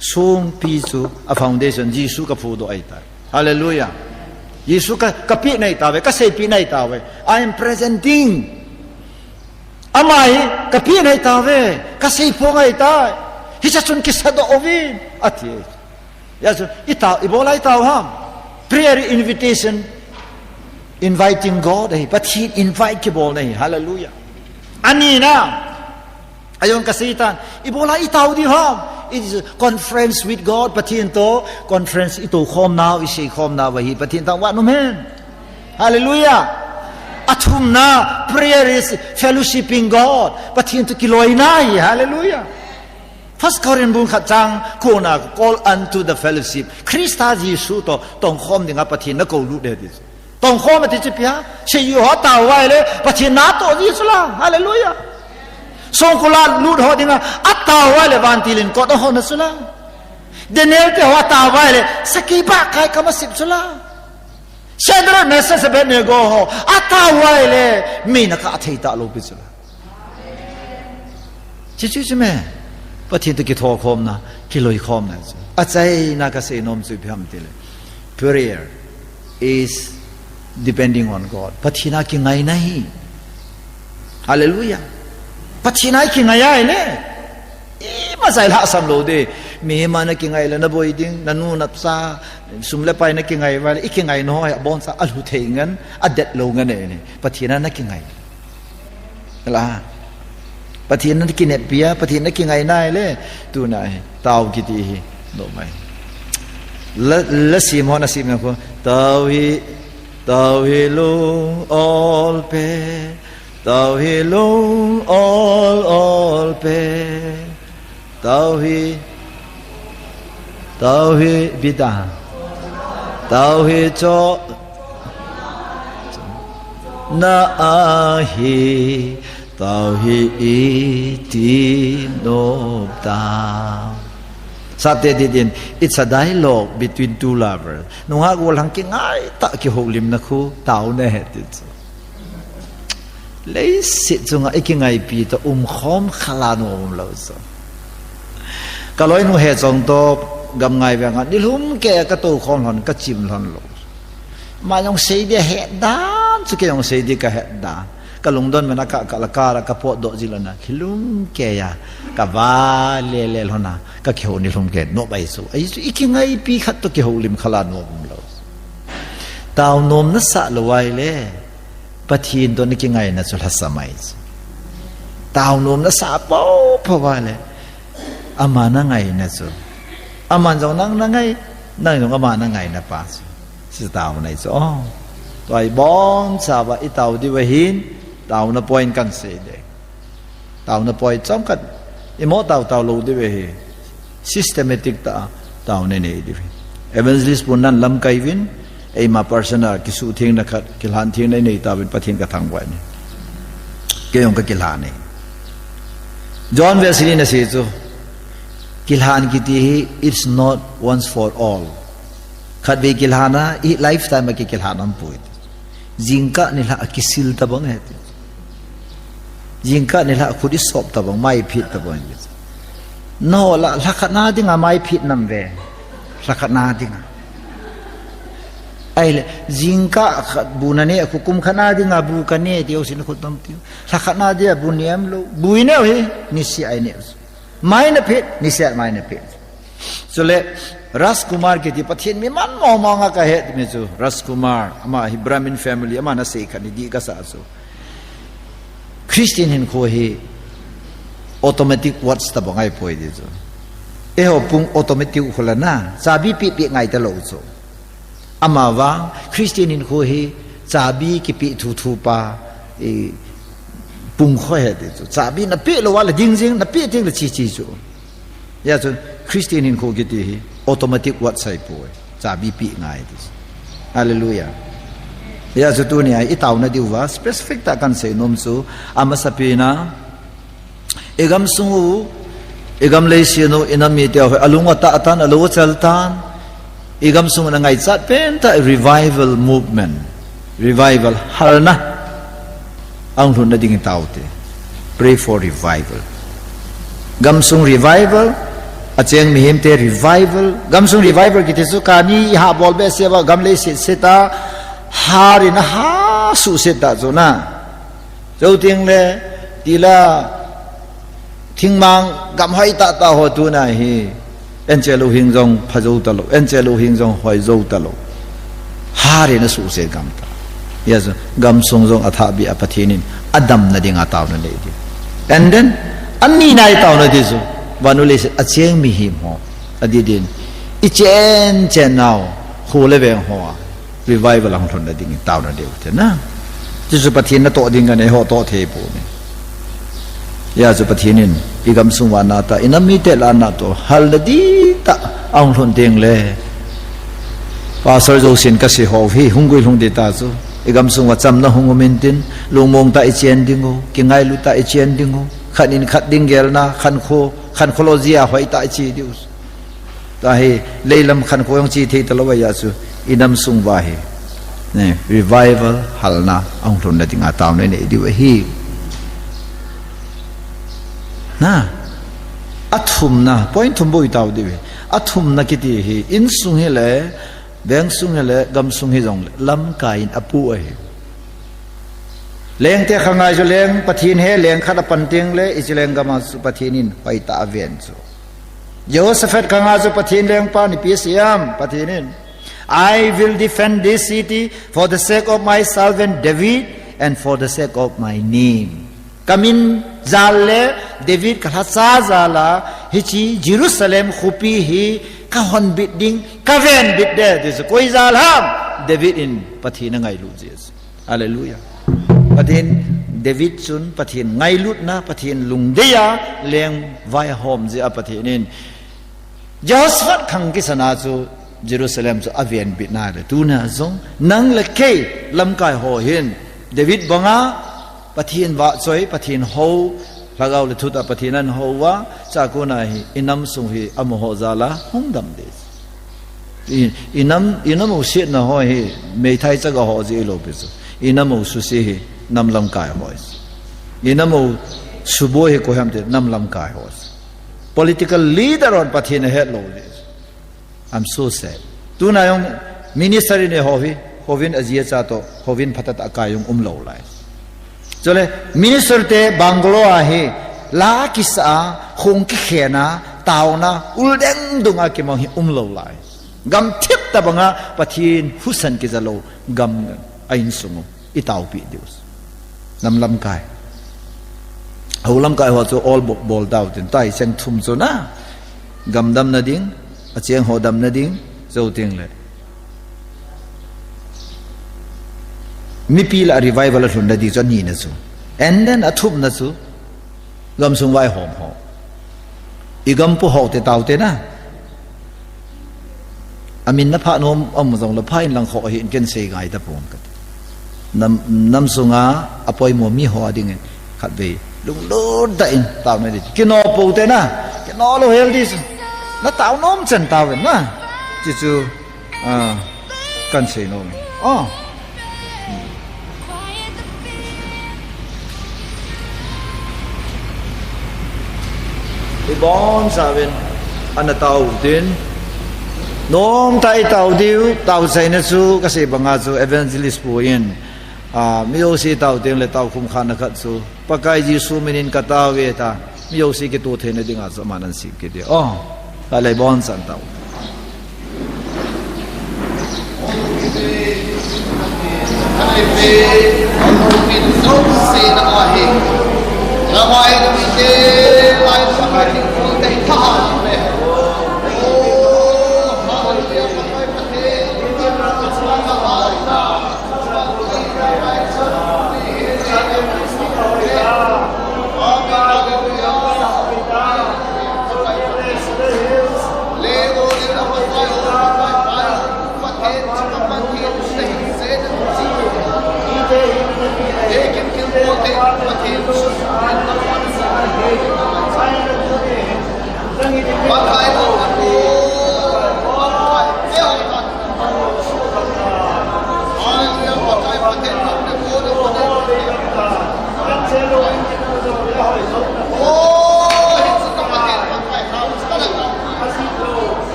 Songpi chu a foundation, Jesu ka phutdoh ahi tai. Hallelujah. Jesu ka, ka pe nai tave, ka seipi nai tave. I am presenting. Ama hi ka pe nai tave, ka seiphong ahi tai. Hicha chun kisadoh uvin. Ati. Ya chu, i tao, ibola i tao ham. Prayer invitation. Inviting God, eh, Pathen invite kibolna hi. Hallelujah. Ani na. Ajong ka sei tan. Ibola i tao di ham. It is a conference with God. Pathen to conference i to khom nau, i sei khom nau ahi. Pathen thangvah nom hen. Hallelujah. Athumna, prayer is fellowshipping God. Pathen to kiloina hi. Hallelujah. First Corinth bung khat chang ko na, call unto the fellowship. Christa Jesu to tongkhom dinga Pathen na ko lut de ti. Tongkhom ati chu pia, seiyu ho tao vai le, Pathen na to ji chu la. Hallelujah. Songkul a lut ho dinga, atao vai le vantil in kot ho na chu la. Daniel te ho tao vai le, sakhi ba kai kama sip chu la. Shadrach, Meshach, Abednego ho, atao vai le, mei na ka thei ta lou pi chu la. Chi chu chu me. Pathen to kithokhomna, kiloikhomna chu. Achaina ka sei nom chu ipi ham ti le. Prayer is depending on God. Pathen a kingaina hi. Hallelujah. Pathen a kingai ai le. Ima jai lhasam lou de. Mi ma na kingai le na boi ding, na nu na cha, sum le pai na kingai vai le, i kingai no, abon cha, alhu thei ngan, adet lou ngan e ni. Pathen a na kingai. La. Pathen na kinepia, Pathen na kingai nai le, tu nai, tao kiti hi, no mai. La, la sim ho na sim na ko, tao hi, tao hi lung ol pe, tao hi lung ol ol pe, tao hi, tao hi bida, tao hi cho, na ahi, tao hi iti nop ta. Sate di din, it's a dialogue between two lovers. Nunga gol hang kingai ta kihoulimna khu, tao ne he ti chu. Leiset chunga i kingaipi to umkhom khala nom lou chu. Ka loinu he chong to gam ngai veng a, nilhum ke ka to khom lhon, ka chim lhon lou. Ma jong sei di het dan, chu kei jong sei di ka het dan. Ka lungdon mena ka, ka la ka la ka potdoh jing lhon a, kilungkei a, ka va le le lhon a, ka kihou ni lhum ke, no bai su. Ai su, i kingaipi khat toh kihoulim khala nom lou. Tao nom na sa lou vai le, Pathen toh na kingaina chu lhasam ahi chu. Tao nom na sa pau pau vai le, ama na ngaina chu. Aman jong nang na ngai, nang jong ama na ngaina pa chu. Chu taona ahi chu. Oh. Tua hi bonchauva i tao diu ahin, taona point kan sei ding. Taona point chomkhat. I mo tao tao lou diu ahi. Systematic tah a taona nei diu ahi. Evangelist pun nan lamkai uvin, eima personal kisuhthengna khat, kilhanthengna i nei tauvin Pathen ka thangvah e. Kei jong ka kilhan e. John Wesley in asei chu, kilhan kiti hi, it's not once for all. Khatvei kilhan a, i lifetime a ki, kilhan aum poi. Jingkah nilhah a kisil tabang ahi ti. Jingkah nilhah a khut i sop tabang, mai phit tabang ahi ti. No la, lhakhat na dinga mai phit nam ve. Lhakhat na dinga. Ahile, jingkah khat bu na ne, khu kum khat na dinga bu ka ne, ti u sin khut tam ti. Lhakhat na dia bu nem lou. Bu i neo hi, niseh a i ne. Mai na phit, niseh mai na phit. Chule, Rajkumar kiti Pathen mi manmo mong a ka het mi chu. Rajkumar, ama hi Brahmin family, ama na sei khat ni dih ka sa chu. Christian hinkho hi automatic watch tabang ahi poi ti chu. Eiho pung automatic u khu la na, chabi peh peh ngai talou chu. Ama vang, Christian hinkho hi, chabi kipeh thu thu pa, i, pung khu ahi ti chu. Chabi na peh lou va le ding jing, na peh teng le chi chi chu. Hijeh chun, Christian hinkho kiti hi, automatic watch ahi poi. Chabi peh ngai ti chu. Hallelujah. Hijeh chun tuni a, i taona diuva, specific tah kan sei nom chu, amasapen a, i gamsung u, i gam leiset u, i nam mite u, alung atah tan, alou achal tan, i gamsung u na ngaichat pen tah, revival movement, revival halna, ahung lhun na ding i tao te. Pray for revival. Gamsung revival, acheng mihem te revival, gamsung revival kiti chu kani i ha bol behseh uva, gam leiset set a, har in aha suhset tah chu na. Jou teng le, tila, thingmang gam hoi tah tah ho tuna hi, anche lou hing jong pha jou talou, anche lou hing jong hoi jou talou. Har in asuhset gam tah. Hijeh chun, gamsung jong athah beh a Pathen in, adamna ding a taona nei ding. And then, ani na i taona ding chu, vannoi leiset acheng mihem ho, adih din, i chen chen nau, kho le veng ho a. Revival ahung lhun na ding in taona diu te na. Chuchu Pathen natoh ding ka nei, eiho toh thei pou me. Hijeh chun Pathen in, i gamsung uva na tah, i nam mite lah a na toh, halna ding tah, ahung lhun teng le. Pastor jousen ka sei ho hi, hung guilhung ding tah chu. I gamsung uva chamna hung um intin, lungmong tah i chen ding u, kingailut tah i chen ding u, khat in khat ding gelna, khankho, khankho lou jeh a hoi tah i che diu. Tua hi, leilam khankho jong che thei talou ahi chu, i nam sung uva hi. Ne, revival halna, ahung lhun na ding a taona nei diu ahi. Na, athumna, point thum bou i tao diu ahi. Athumna kiti hi, insung hi le, vengsung hi le, gamsung hi jong le, lamkai in apoh ahi. Lengte khang a chu leng Pathen he, leng khat apan teng le, i chi leng gam a chu Pathen in hoi tah a aven chu. Jehoshaphat khang a chu Pathen lengpa ni pi siam, Pathen in, "I will defend this city for the sake of my servant David and for the sake of my name." Ka min jal le David ka lhacha jal a, hiche Jerusalem khopi hi ka honbit ding, ka venbit ding, ti chu koi jal ham? David in Pathen angailut jeh. Hallelujah. Pathen, David chun Pathen ngailutna, Pathen lungdei a, leng vaihom jeh a Pathen in Jehoshaphat khang kisan a chu Jerusalem chu avenbit nai le. Tuna jong nang le kei lamkai ho hin David banga Pathen vahchoi, Pathen hou, lhagao le thutah Pathen ahin hou uva, chua kona hi i nam sung hi amaho jal a hung dam ding. I, i nam, i nam u sietna ho hi, meithai chaga ho jeh lou pi chu. I nam u suse hi, nam lamkai ho. I nam u suboi hi koi ham ti, nam lamkai ho. Political leader hon Pathen ahet lou jeh. I'm so sad. Tuna jong minister in eiho hi, houvin aji acha toh, houvin phatah tah a kai jong um lou lai. Chule minister te bungalow a hi la kisa a, khong kikhen a, taona ul deng dung a kimang hi umlou lai. Gam thip tabanga Pathen husa kija lou gam a insung u i taopi diu. Nam lamkai, hou lamkai ho chu ol bol, bol tau tin, tai cheng thum chu na, gam damna ding, a cheng ho damna ding, zo ting le. Mipi la revival a lhunna ding chu anina chu. And then a thumna chu, gamsung vaihom ho. I gam pu ho te tau te na. Amin na pha nom um jong le pha in lang kho hi in ken sei ngai ta pon ka. Nam, nam sunga a poimo mi ho a ding in khat vei lunglut tah in taona di. Kino pou te na. Kino lou hel di. Na tao nom chan tao na. Chu chu, ah, kan sei nom. Oh. I bonchauvin ana tao u tin, nomtah i tao diu, taochaina chu kasei banga chu evangelist pu in, ah, mi jouse tao teng le tao khum khatna khat chu, Pakai Jesu min in katao e ta, mi jouse kitoh theina dinga chu aman ahin sei kit e. Oh, talei bonchan tao.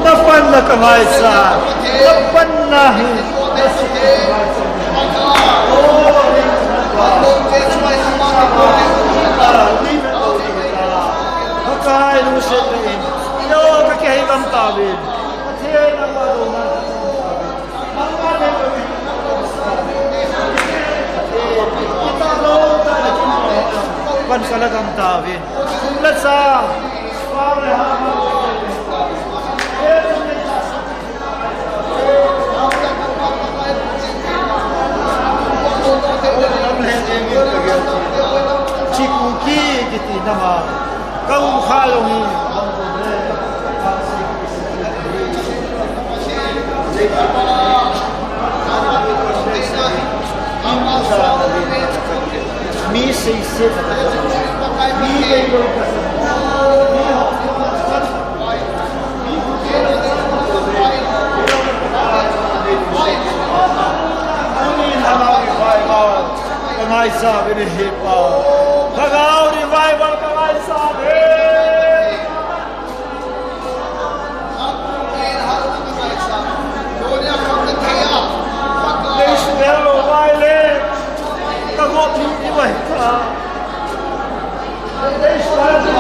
Na panna ka ngaisah, na panna hi na sukha. Pakai lungset in, yo ka kihei gam tauvin. Pathen ama dona. Pan kala gam tauvin. Thum le cha. Chikuki kiti nama. Ka um kha jong hi. Mi seiset, mi Ka ngaisah uvin ahi Pa. Lhagao revival ka ngaisah uve. Lei sugel lou vai le. Ka gop hi i vai ka. Lei sugel lou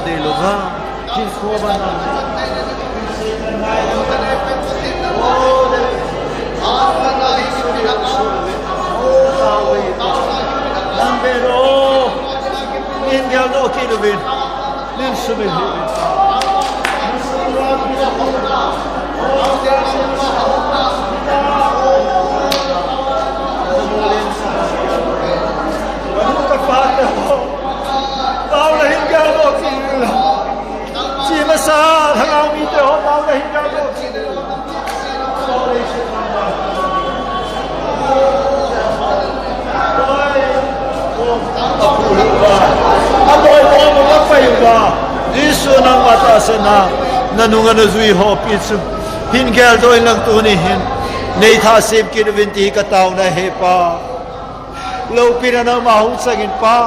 Dei lou va, kin kho ba na. Nang be ro, nin gel do ki do bin, nin sumil hi. Ka pa ta ho, tao la hin gel do ki la. Chi masa, Lhagao mite ho, tao la hin gel do. Jesu nangma tahsan a, nanunga najui ho pi chu hin geldoh in lang tuni hin nei thah sem kit uvin ti ka taona ahi Pa. Loupina nangma hung chang in Pa.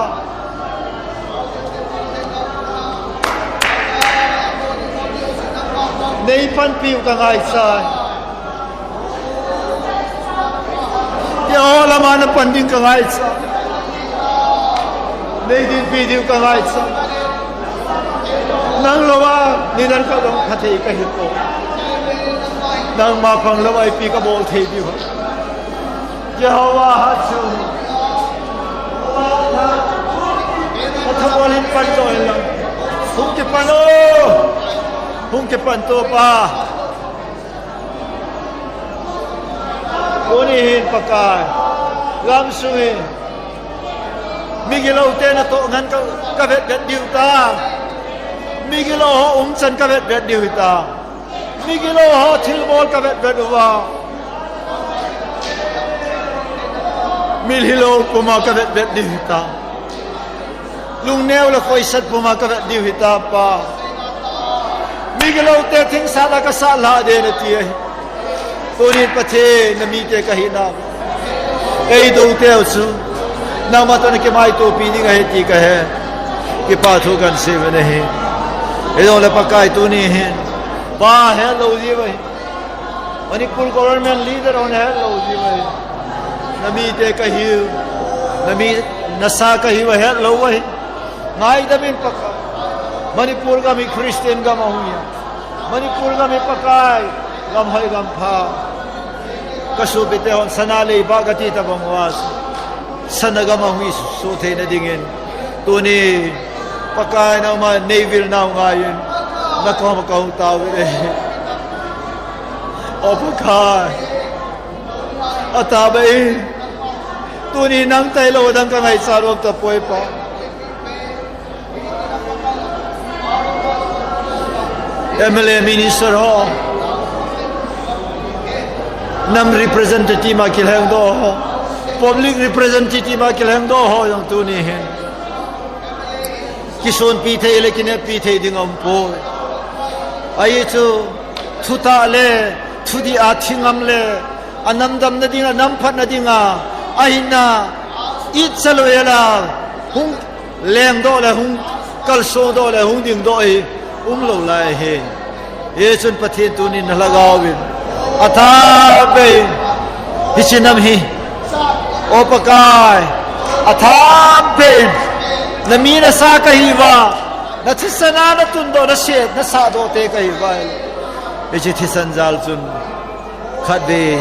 Nei panpi u ka ngaicha. Keiho lama na pan ding ka ngaicha. Nei dinpi diu ka ngaicha. Nang louva nidan khat jong phathei ka hipoi. Nangma pang louva ipi ka bol thei diu. Jehovah ha chu. Ka thabol in pan to in lang. Hung kipan o. Hung kipan to Pa. Tuni hin Pakai, gamsung hi migilou te natoh ngen ka, ka vetvet diu ta. Migilou ho umchan ka vetvet diu hita. Migilou ho thilbol ka vetvet uva. Mil hilou puma ka vetvet diu hita. Lungneo le khoisat puma ka vet diu hita Pa. Migilou te thing sat la ka sat la de nati ahi. Tunin Pathen na mite ka hina. Ei dou teu chu. Nangma toh na kimaitopi ding ahi ti ka he. Kipa thu kan sei ve na hi. Ei dou le Pakai tuni hin. Pa helou ji ve. Manipur government leader hon helou ji uve. Na mite ka hiu. Na mi, na sa ka hiu helou uve. Ngaidam in Pakai. Manipur gam hi Christian gam ahi. Manipur gam hi Pakai. Gam hoi gam pha. Ka sopite hon sana leiba ka ti tabang uva. Sana gam ahi suhthei na dingin. Tuni Pakai nangma nei vil nau ngaiyin. Na koma ka hung tao uve. O Pakai. Atahbeh in. Tuni nang tailou dang ka ngaicha lou tapoi Pa. M L A minister ho. Nam representative ma kilhengdoh ho. Public representative ma kilhengdoh ho jong tuni hin. Kisonpi thei le kinepi thei ding aumpoi. Ahi chu thutah le thudih a thingam le anam damna ding, anam phatna dinga, ahinna, it chalou ela, hung lengdoh le, hung kalsodoh le, hung dingdoh hi, umlou lai hi. Hichun Pathen tunin na lhagao vin. Atahbeh in. Hiche nam hi. O Pakai. Atahbeh in. Na mi na sa ka hiuva. Na thisan a na tundoh, na se, na sahdoh te ka hiuva. Hiche thisan jal chun. Khatvei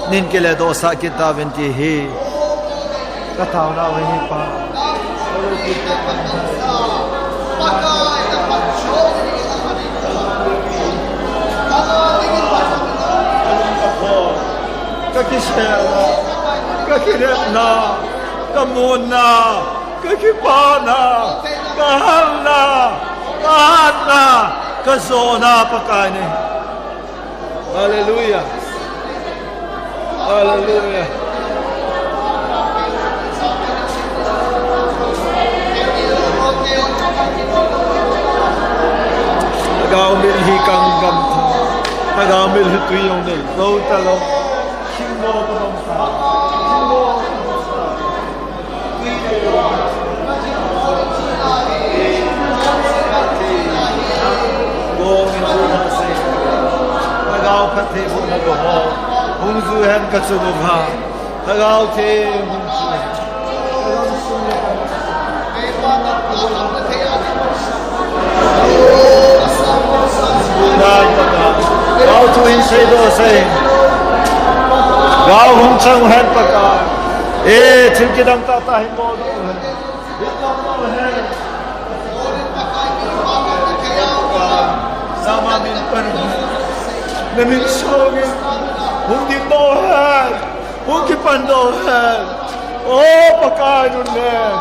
nin kile dohsah kit tauvin ti hi ka taonau ahi Pa. Ka kiselna, ka kinepna, ka munna, ka kipana, ka halna, ka hatna, ka jona Pakai nei. Hallelujah. Hallelujah. Lhagao mil hi kang gam tha. Lhagao mil hi tui jong nei. Go ta lo. King mo ka bang sa. King mo ka bang sa. Lhagao Pathen hung mo ho. Hung ju hen ka chu mo ha. Lhagao Theng hung ju hen. Gao thu hin seidoh sah in. Gao hung chang hen Pakai. E, thil kidang tahtah hin boldoh hen. Hin boldoh hen. Nangma min pan hen. Na min song in. Hung dingdoh hen. Hung kipandoh hen. O Pakai nunnem.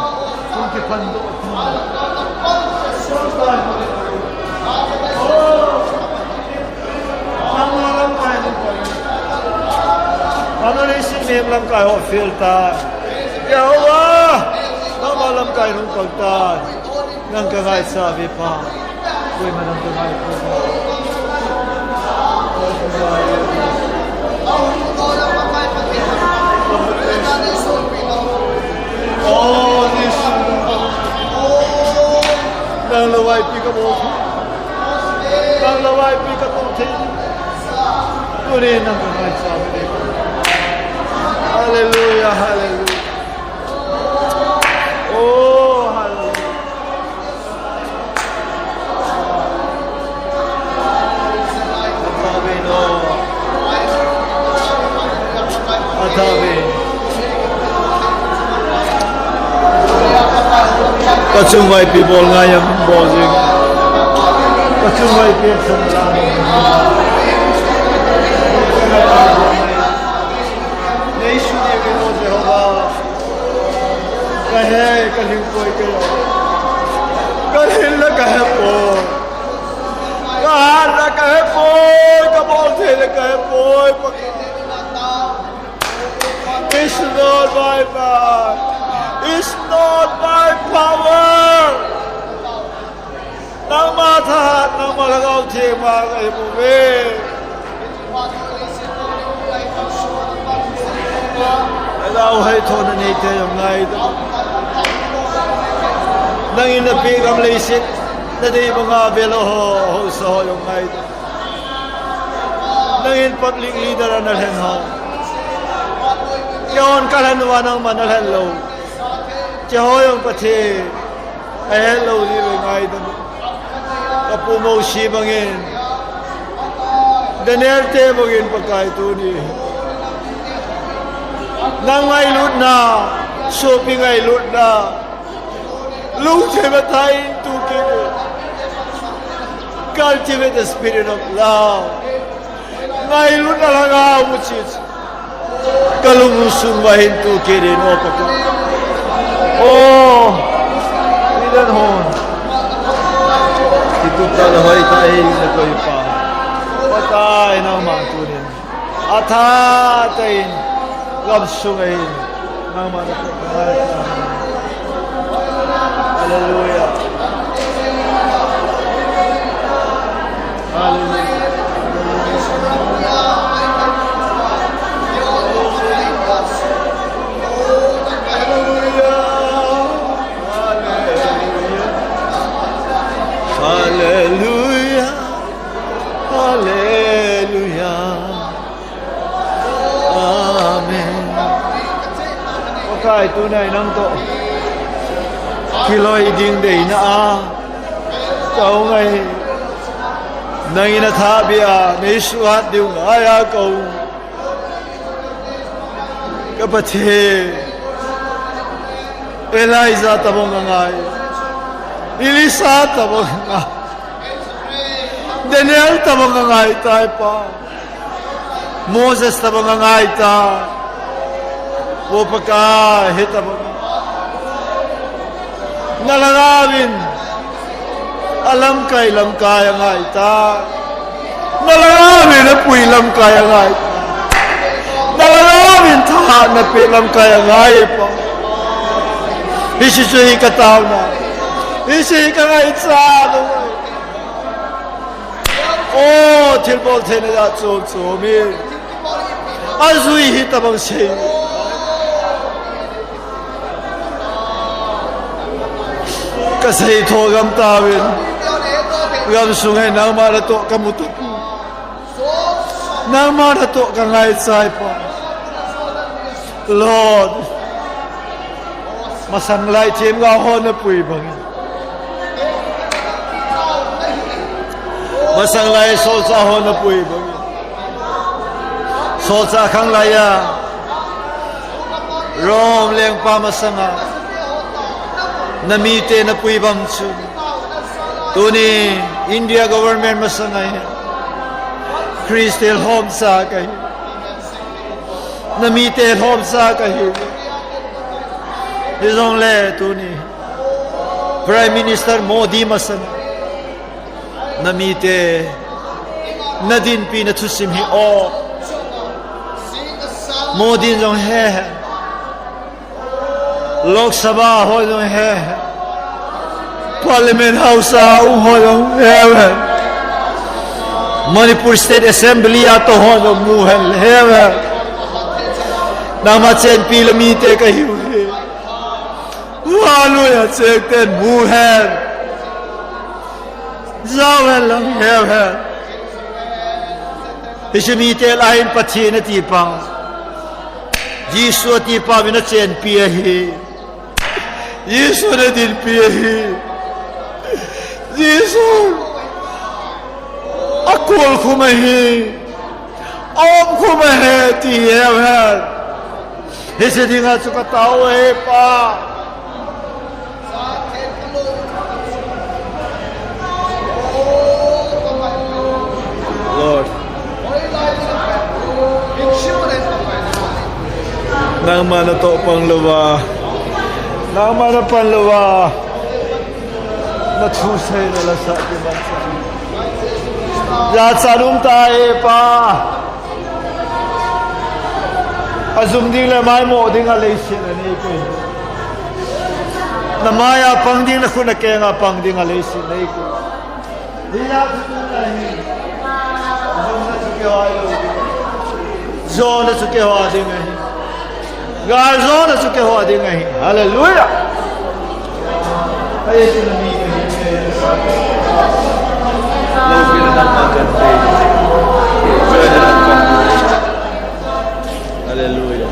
Hung kipandoh hen. Nangma lamkai hung pan. Nangma leiset mihem lamkai ho fail tai. Jehovah, nangma lamkai hung pan tai. Nang ka ngaisah uve Pa. Koima nang ka ngai pouve. Oh, Jesu. Nang lou a ipi kabol thei. Nang lou a ipi katong thei. Tuni nang ka ngaisah uve. Hallelujah, hallelujah. Oh, hallelujah. Ka chunga ipi bol ngai ham, bol jing. Ka chunga ipi action la. Nei sun e, Jehovah. Ka he, ka lhing poi ka. Ka lhin la ka he poi. Ka hat la ka he poi, ka bol thei la ka he poi, Pakai. It's not by might. It's not by power. Nangma thahat, nangma Lhagao Theng ma ka hi bou ve. Lhagao haithohna neite jong ngai ta. Nangin napeh gam leiset, nadei banga vel ho, haosa ho jong ngai ta. Nangin public leader a nalhen ho. Keihon kalhen uva nangma nalhen lou. Keiho jong Pathen. Ahet lou jeh uva ngai ta. Ka pu Mosi bangin, Daniel te bangin Pakai tuni. Nang ngailutna, sopi ngailutna. Lungthim a tah in tu kit in. Cultivate the spirit of love. Ngailutna lhagao mu chit. Ka lung sung uva hin tu kit in, O Pakai. O, mi dan hon. Kitup tah le hoitah in na koi pa. Pakai nangma tunin. Atha tah in. Gam sunga hin. Nangma na koi pa. Hallelujah. Hallelujah. Hallelujah. Hallelujah. Amen. Pakai tunai nang toh kiloi ding deina a ka hung ahi. Nangin nathahbeh a nei suhat diu ngai a ka hung. Ka Pathen, Elijah tabang ka ngai. Elisha tabang ka ngai. Daniel tabang ka ngai tai Pa. Moses tabang ka ngai tai. O Pakai, hitabang. Na lhagao in alamkai lamkai angai tai. Na lhagao in apui lamkai angai tai. Na lhagao in thahatna pe lamkai angai Pa. Hiche chu hi ka taona. Hiche hi ka ngaichat. O, thilbol theina jat chom chom in. Ajui hitabang sei. Ka seitho gam tauvin. Gam sunga hin nangma natoh ka mu tapoi. Nangma natoh ka ngaichai Pa. Lord. Masang lai themgao ho napui bangin. Masang lai solchah ho napui bang. Solchah khang laiya Rome lengpa masanga namite napui bang chu. Tuni India government masanga hi Christian lhomcha kahi. Namite lhomcha kahi. Hijongle tuni Prime Minister Modi masanga namite nadinpi na thusim hi o. Modi jong he he. Lok Sabha ho jong he he. Parliament House a um ho jong he he. Manipur State Assembly a to ho jong mu he he. Nangma chenpi le mite kahiu he. Hallelujah, chengten mu he. Jao hen lang he he. Hiche mite lah a hin Pathen atipa, Jesu atipa vin achenpi ahi. Jesu nadinpi ahi. Jesu akolkhum ahi. Aumkhum ahi ti he he. Hiche dinga chu katao ahi Pa. Lord. Nangma natoh pang louva, nangma napan louva, nathusei nalasa kiman sa. Jachat um tahi Pa. Ajum ding le maimo ding a leiset nanei koi. Namai a pang ding, nakhut nakenga pang ding a leiset nanei koi. Hia chu nahi. Jona chu keiho a ding ahi. Jona chu keiho a ding ahi. Gal jona chu keiho a ding ahi. Hallelujah. Hallelujah.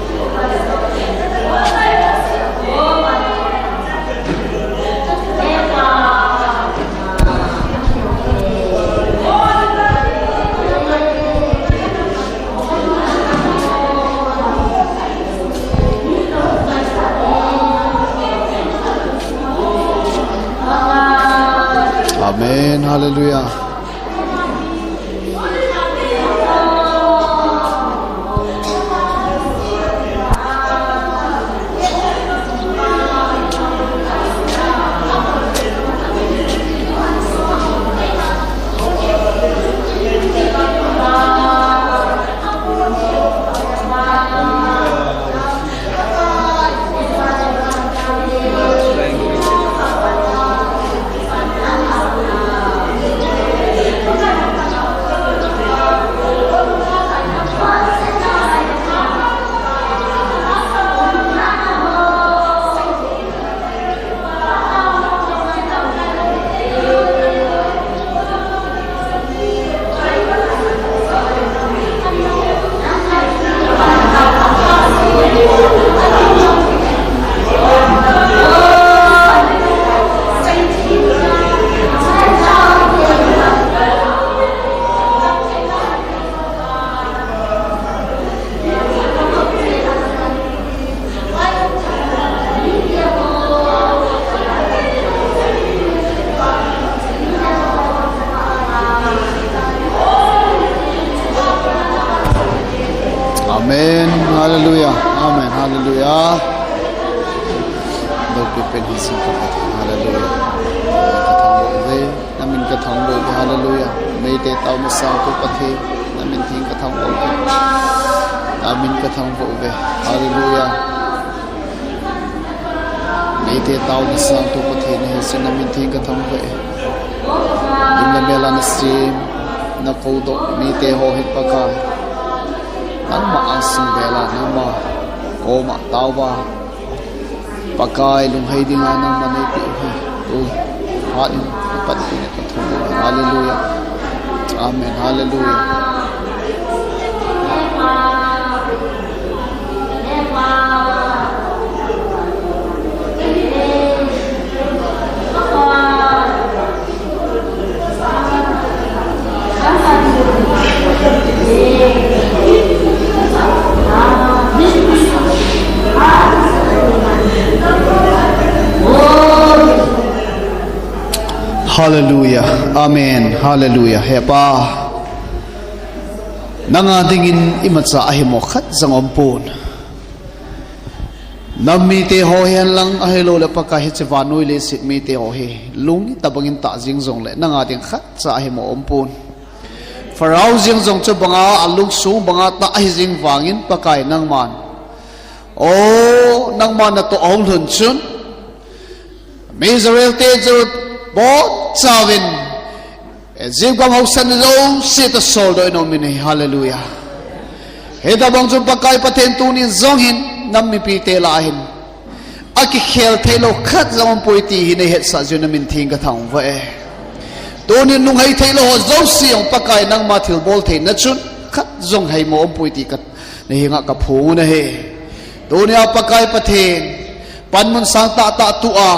Amen. Hallelujah. Amen. Hallelujah. Amen. Hallelujah. Dok pi pen hi sin ka Pathen. Hallelujah. Ka thangvah uve. Namin ka thangvah uve. Hallelujah. Meitei taona sangtu Pathen. Namin theng ka thangvah uve. Namin ka thangvah uve. Hallelujah. Meitei taona sangtu Pathen nahi jeh in namin theng ka thangvah e. Lim le mel a nasem, nakoudoh mite ho hi Pakai, nangma angsung vel a nangma koma taova, Pakai lunghei dinga nangma neipeh u hi. Tu phat in, tu phat in, Hallelujah. Amen. Hallelujah. Hallelujah. Amen. Hallelujah. He Pa, nanga dingin imacha ahimo khat jong aumpon. Nam mite ho hihen lang ahilouleh Pakai hiche vannoi leiset mite ho hi lung itobangin tah jing jongleh nanga ding khatcha ahimo aumpon. Pharaoh jeng jong chubanga alungsung banga tah ahi jing vangin Pakai nangman, o, nangman natoh ahung lhun chun, mi Israel te chu botchauvin Egypt gam haosa jouse toh soldoh in aumin ahi. Hallelujah. Hitobang chun Pakai Pathen tunin jong hin nam mipite lah a hin akikhel theilou khat jong aumpoi ti hi neihetsah jeh un namin theng kathangvah e. Tunin lunghei theilou ho jouse jong Pakai nangma thilbol theina chun khat jong heimo aumpoi ti ka, nahenga kaphong u ahi. Tunia Pakai Pathen, panmun sang tahtah tua,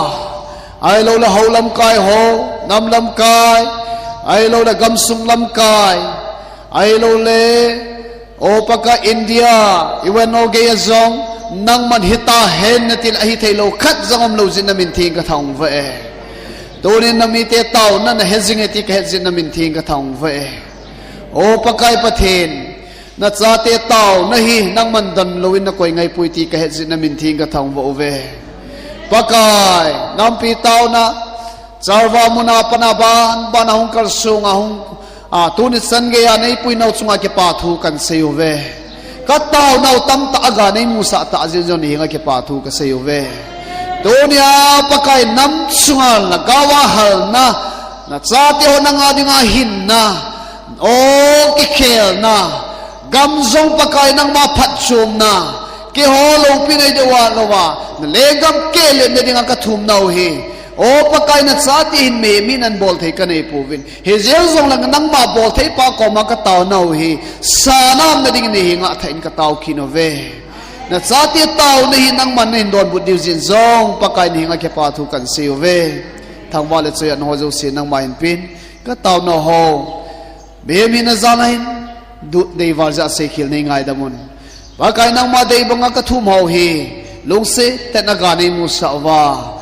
ahilouleh hou lamkai ho, nam lamkai, ahilouleh gamsung lamkai, ahilouleh, o Pakai, India, U N O geiya jong, nangman hitahen natileh ahi theilou khat jong umlou jeh in namin theng kathangvah e. Tunin namite taona nahe jinge ti kahet jeh in namin theng kathangvah e. O Pakai Pathen, nachate taona hi nangman donlouvin nakoi ngaipoi ti kahet jeh in namin theng kathangvah uve. Pakai, nampi taona, Charwa muna pat a ban, ban a hung kalsong a hung, a, tuni chan geiya neipuinau chunga kipathu kahin sei uve. Kataonau tamtah aga neimusah tah jeh un jong nahenga kipathu kasei uve. Tunia Pakai nam chunga lhagaova halna, nachate ho nanga dinga hinna, o, kikhelna, gam jong Pakai nangma phatchomna, keiho loupina ideuva louva, nalenggam kehlemna dinga kathumnau hi. O Pakai, nachate hin mihem in anabol thei kaneipouvin. Hijeh jongleh nangma boltheipa koma kataonau hi, sanamna dingin nahenga athah in katao kit uve. Nachate taona hi nangman nahin donbut diu jeh in jong Pakai nahenga kipathu kahin sei uve. Thangvah le choi-at ho jouse nangma hinpen, kataonau ho mihem hina jal a hin, deival jeh a seikhel neingaidam un. Pakai, nangma dei banga kathum hou hi, lungset tah in aga neimusah uva,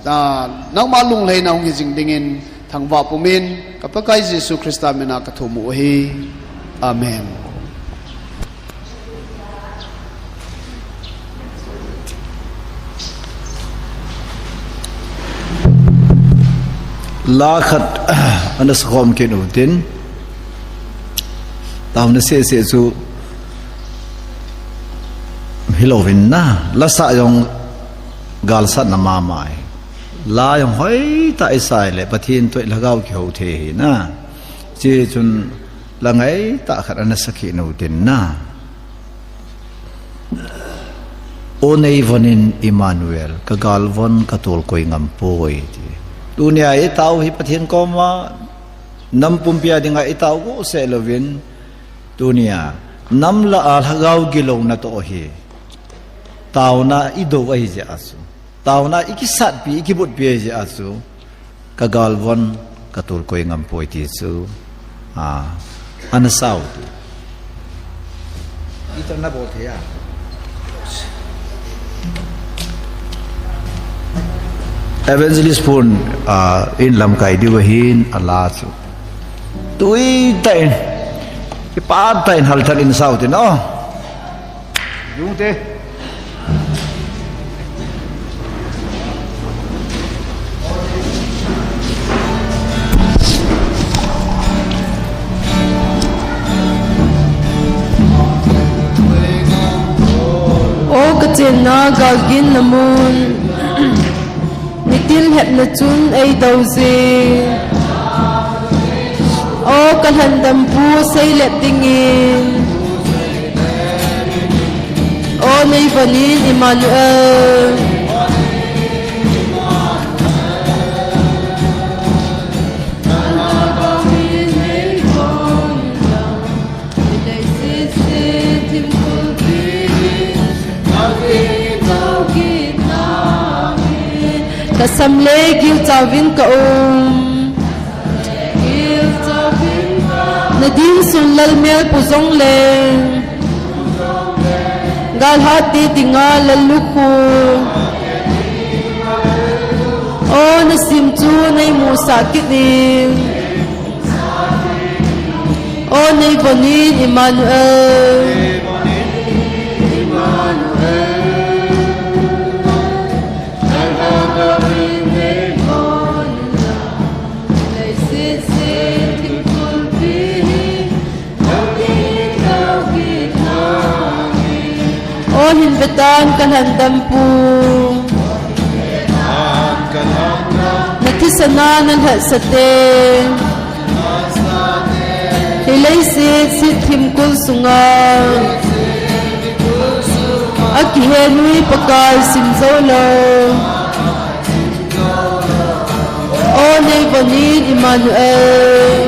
nangma lunglhaina hung hijing dingin, thangvah pumin, ka Pakai Jesu Christa mina kathum u ahi. Amen. La khat ana sakhom kit utin, taona sese chu hilouvin na, la sah jong galsatna mama ahi. La jong hoitah isah leh Pathen toh lhagao kihou thei ahi na. Hichun la ngaitah khat ana sa kit utin na. O neivon in Emmanuel, ka galvon ka tolkoi ngam poi ti. Tunia itao hi Pathen koma, nam pumpi a dinga itao go seh louvin, tunia nam lah a lhagao gilouna toh hi taona idou ahi jeh a chu. Taona ikisatpi, ikibutpi ahi jeh a chu, ka galvon ka tolkoi ngam poi ti chu, a, ana sao tu. Ita na bol thei a. Evangelist pun, a, in lamkai diu ahin ala chu. Tui tah in, kipa tah in halthat in sao tin, o. Lungte. O kachenna galginna mun. Mitin hepna chun eidou jing. O kalhandampu seilep dingin. O neivon in Emmanuel. Kasam le gilchauvin kaum. Nadin sun lalmel pu jongleng, gal hat te dinga lallukhu. O nasim chu nei musah kit in. O nei von in Immanuel. O hin vetan ka lhandam pu. Na thisan a na lhatsah te. Hi leiset sit thimkul sunga. A kihe nui Pakai sim jou lou. O nei von in Immanuel.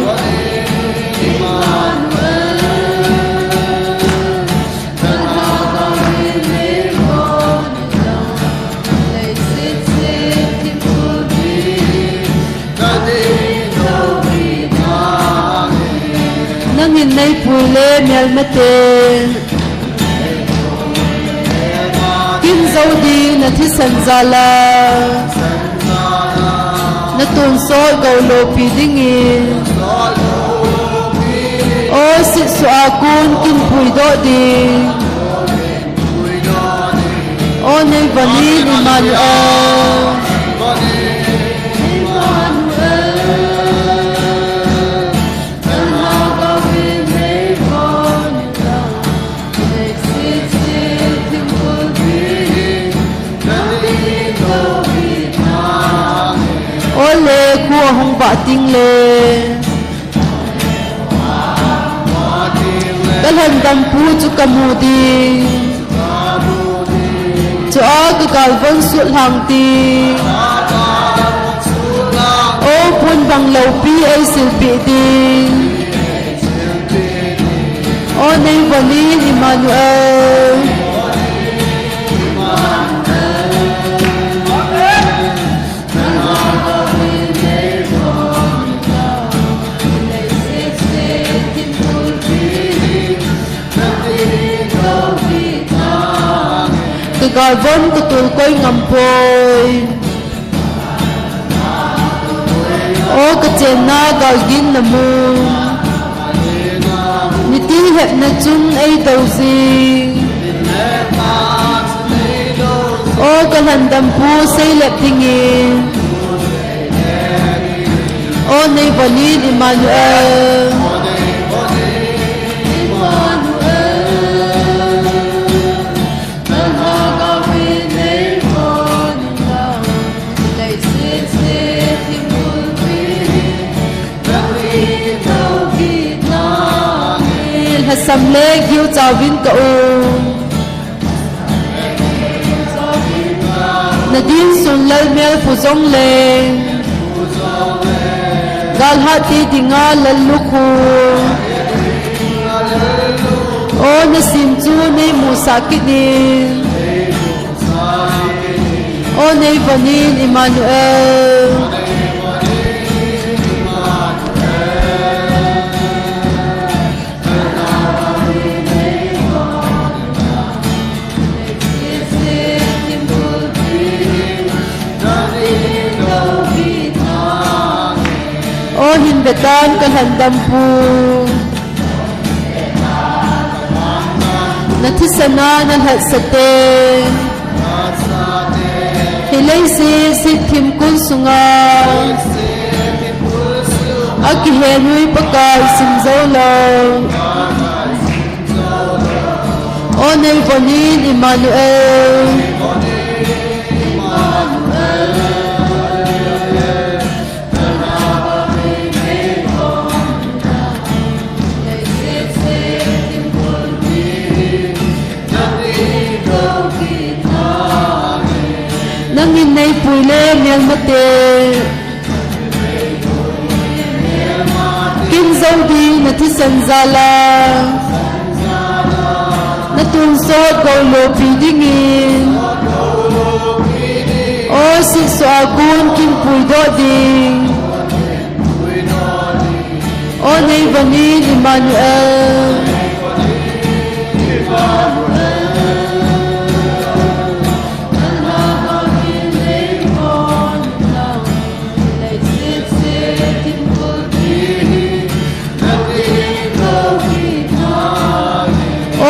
Nangin nei pui le melmate. Kin jou ding na thisan jal a. Na tonsot gou lopi dingin. O sit sua kon kin puidoh ding. O nei von in Immanuel. O le khu ahung vah ding le. Ka lhandam pu chu ka mu ding. Chua ka galvon sut lhang ding. O pun bang loupi ei silpeh ding. O nei von in Immanuel. Ka galvon ka tolkoi ngam poi. O ka chenna galgin na mun. Niti hepna chun ei do jing. O ka lhandam pu seilep dingin. O nei von in Immanuel. Lhasam le gilchauvin ka um. Nadin sun lalmel pu jongleng. Gal hat te dinga lallukhu. O nasim chu nei musah kit in. O nei von in Immanuel. O hin vetan ka lhandam pu. Na thisan a na lhatsah te. Hi leiset sit thimkul sunga. A kihe nui Pakai sim jou lou. O nei von in Immanuel. Nangin nei pui le melmate. Kin jou ding na thisan jal a. Na tonsot gou lopi dingin. O sit sua kon kin puidoh ding. O neivanin Emmanuel.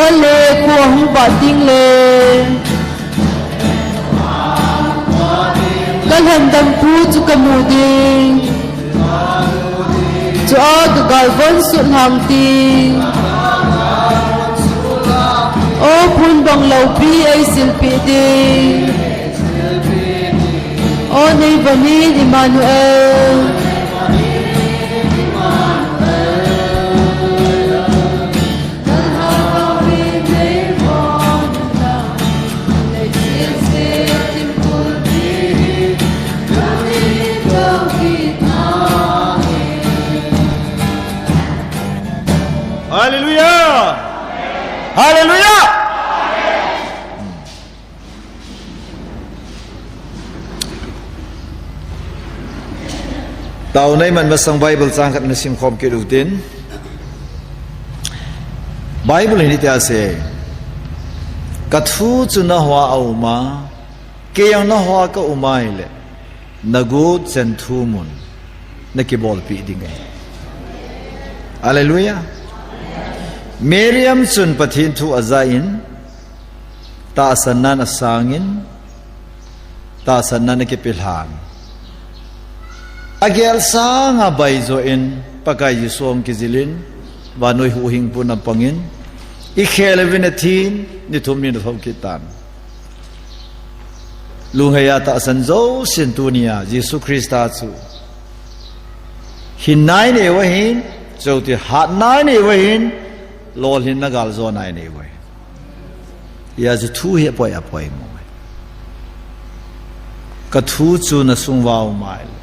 O le khua hung vah ding le. Ka lhandampu chu ka mu ding. Chua ka galvon sutlhang ding. O phun bang loupi ei silpeh ding. O neivanin Emmanuel. Hallelujah! Hallelujah! Taona iman masang Bible chang khat nasim khom kit utin. Bible hin hitia asei. Ka thu chu na hoa aum a, kei jong na hoa ka um ahile, na guhchan thumun na kibolpeh ding ahi. Hallelujah. Miriam chun Pathen thu ajah in, tahsannan asangin, tahsannan akipelhan. Agel sanga baijoh in, Pakai Jesu ahung kijil in, vannoi huhhingpu na pangin, ikhel uvin athin, ni thum ni na thou kit tan. Lungheiya tahsan jousen tunia, Jesu Christa chu. Hinna inei u ahin, chutile hatna inei u ahin, lolhinna galjona inei u ahin. Hijeh chun thu hi apoi, apoi mo. Ka thu chu na sung uva aum ahile.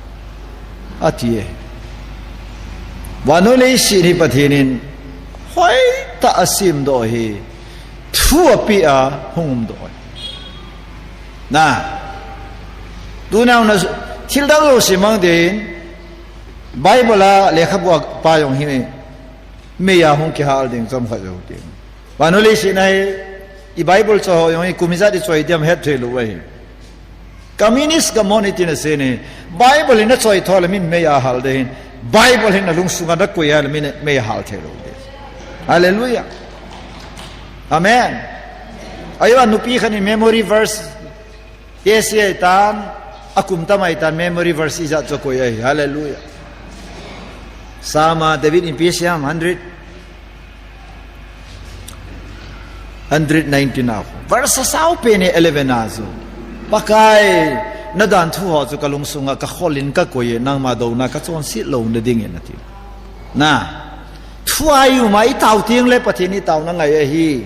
Ati e. Vannoi leiset hi Pathen in hoitah a asemdoh ahi. Thu apeh a hung umdoh ahi. Na. Tuna na thil dang jouse mang ding. Bible a lekhabu a pa jong hi meiya hung kihal ding chomkhat jou ding. Vannoi leiset a hi, i Bible choi ho jong hi kum ijat i choi diam het thei lou ahi. Communist gam hon itin asei ni, Bible hi na choi tho le min meiya hal ding ahin, Bible hi na lungsunga na koi a le min meiya hal thei lou ding. Hallelujah. Amen. Ajeh a nupi khat in memory verse K C A tan, akum tam ahitan memory verse ijat chu akoi ahi. Hallelujah. Psalm a David in ipi asei ham, hundred, hundred nineteen a. Verse asao pen hi eleven a chu. Pakai, na dan thu ho chu ka lungsunga ka kholin ka koi e, nangma douna ka chonset louna dingin ati. Na. Thu a i um a i tao teng le Pathen i taona ngai ahi.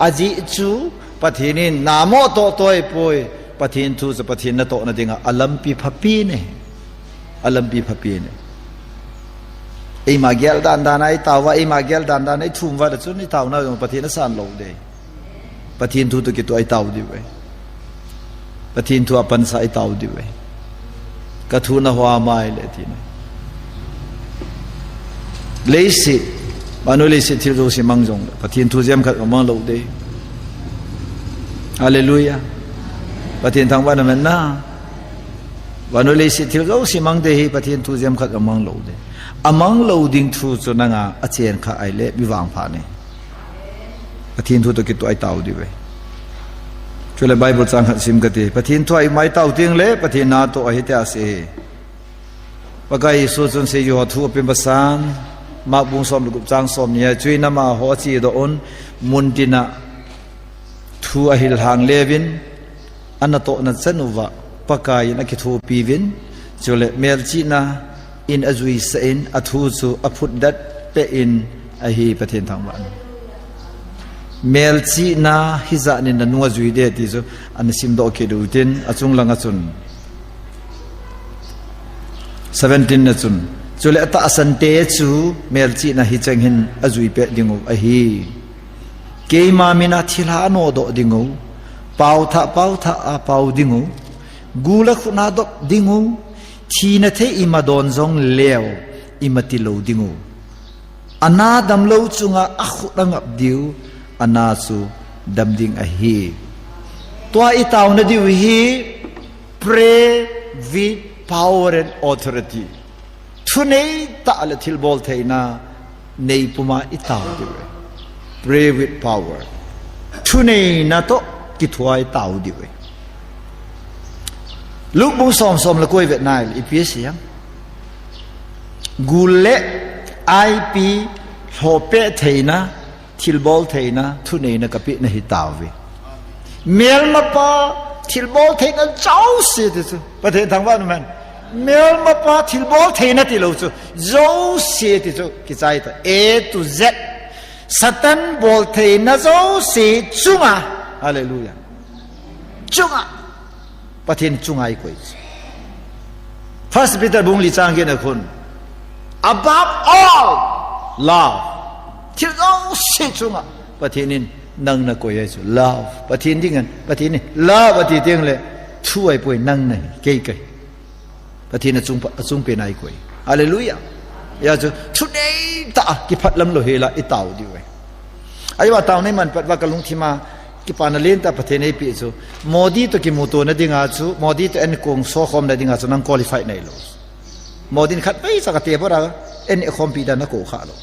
Ajeh chu Pathen in na mo toh toh ahipoi. Pathen thu chu Pathen natohna dinga alampi phapen ahi. Alampi phapen ahi. Eima gel dan dan a i tao uva, eima gel dan dan a i thum uva le chun i taona jong Pathen asan lou ding. Pathen thu toh kitoh a i tao diu ahi. Pathen thu a pansa a i tao diu ahi. Ka thu na hoa aum ahile ati na. Leiset, vannoi leiset thil jouse mang jongle, Pathen thu jeng khat mang lou ding. Hallelujah. Pathen thangvah in amen na. Vannoi leiset thil jouse mang ding ahi, Pathen thu jeng khat mang lou ding. Amang lou ding thu chu nanga achen kha ahile mi vangpha ahi. Pathen thu toh kitoh a i tao diu ahi. Chule Bible chang khat sim kate. Pathen thu a i um a i tao teng le, Pathen natoh ahi tia asei. Pakai Jesu chun asei, Jesu thu apen basan, Mark bung som le gup chang som ni a, chuin ama ho achedoh un, muntin a thu ahil hang leuvin, anatohna chan uva Pakai in akithopi uvin, chule melchihna in ajuisah in, athu chu aphutdet peh in ahi. Pathen thangvah in. Melchihna hijat in nanu ajui ding ti chu ana simdoh kit utin, achung langa chun seventeen na chun, chule atahsan te chu melchihna hicheng hin ajui peh diu ahi. Keima mina thilha anodoh diu, paothah, paothah a pao diu, gul a khut a dop diu, thina thei ima don jongleu, ima tilou diu. Ana damlou chunga akhut angap diu, ana chu dam ding ahi. Tua itaona diu hi, pray with power and authority. Thunei tah le thilbol theina nei puma itao diu e. Pray with power. Thuneina toh kithuai tao diu e. Luke bung som, som le ko ivet nai le ipi asei em? Gul le ipi lhohpeh theina, thilbol theina, thuneina kapeh nahi tauve. Melmapa thilbol theina jouse ti chu. Pathen thangvah in um hen. Melmapa thilbol theina tilou chu. Jouse ti chu. Kichai ta. A to Z. Satan bol theina jouse chunga. Hallelujah. Chunga. Pathen chunga ikoi chu. First Peter bung li chang get na khun. Above all, love. Thil jouse chunga. Pathen in nang nakoi ahi chu. Love. Pathen dingin. Pathen in. Love ati teng le. Thu ahipoi nang nahi. Kei kahi. Pathen achung pa, achung pen a ikoi. Hallelujah. Hijeh chun, thunei tah a, kiphatlam louhel a, itao diu ahi. Ahivang taona iman pet uva kalungthim a, kipana lentah Pathen in eipeh chu. Modi toh kimutona dinga chu, Modi toh enkong sokhomna dinga chu, nang qualify nailou. Modi in khatvei cha kate bora, en ekhompi dan nakou kha lou.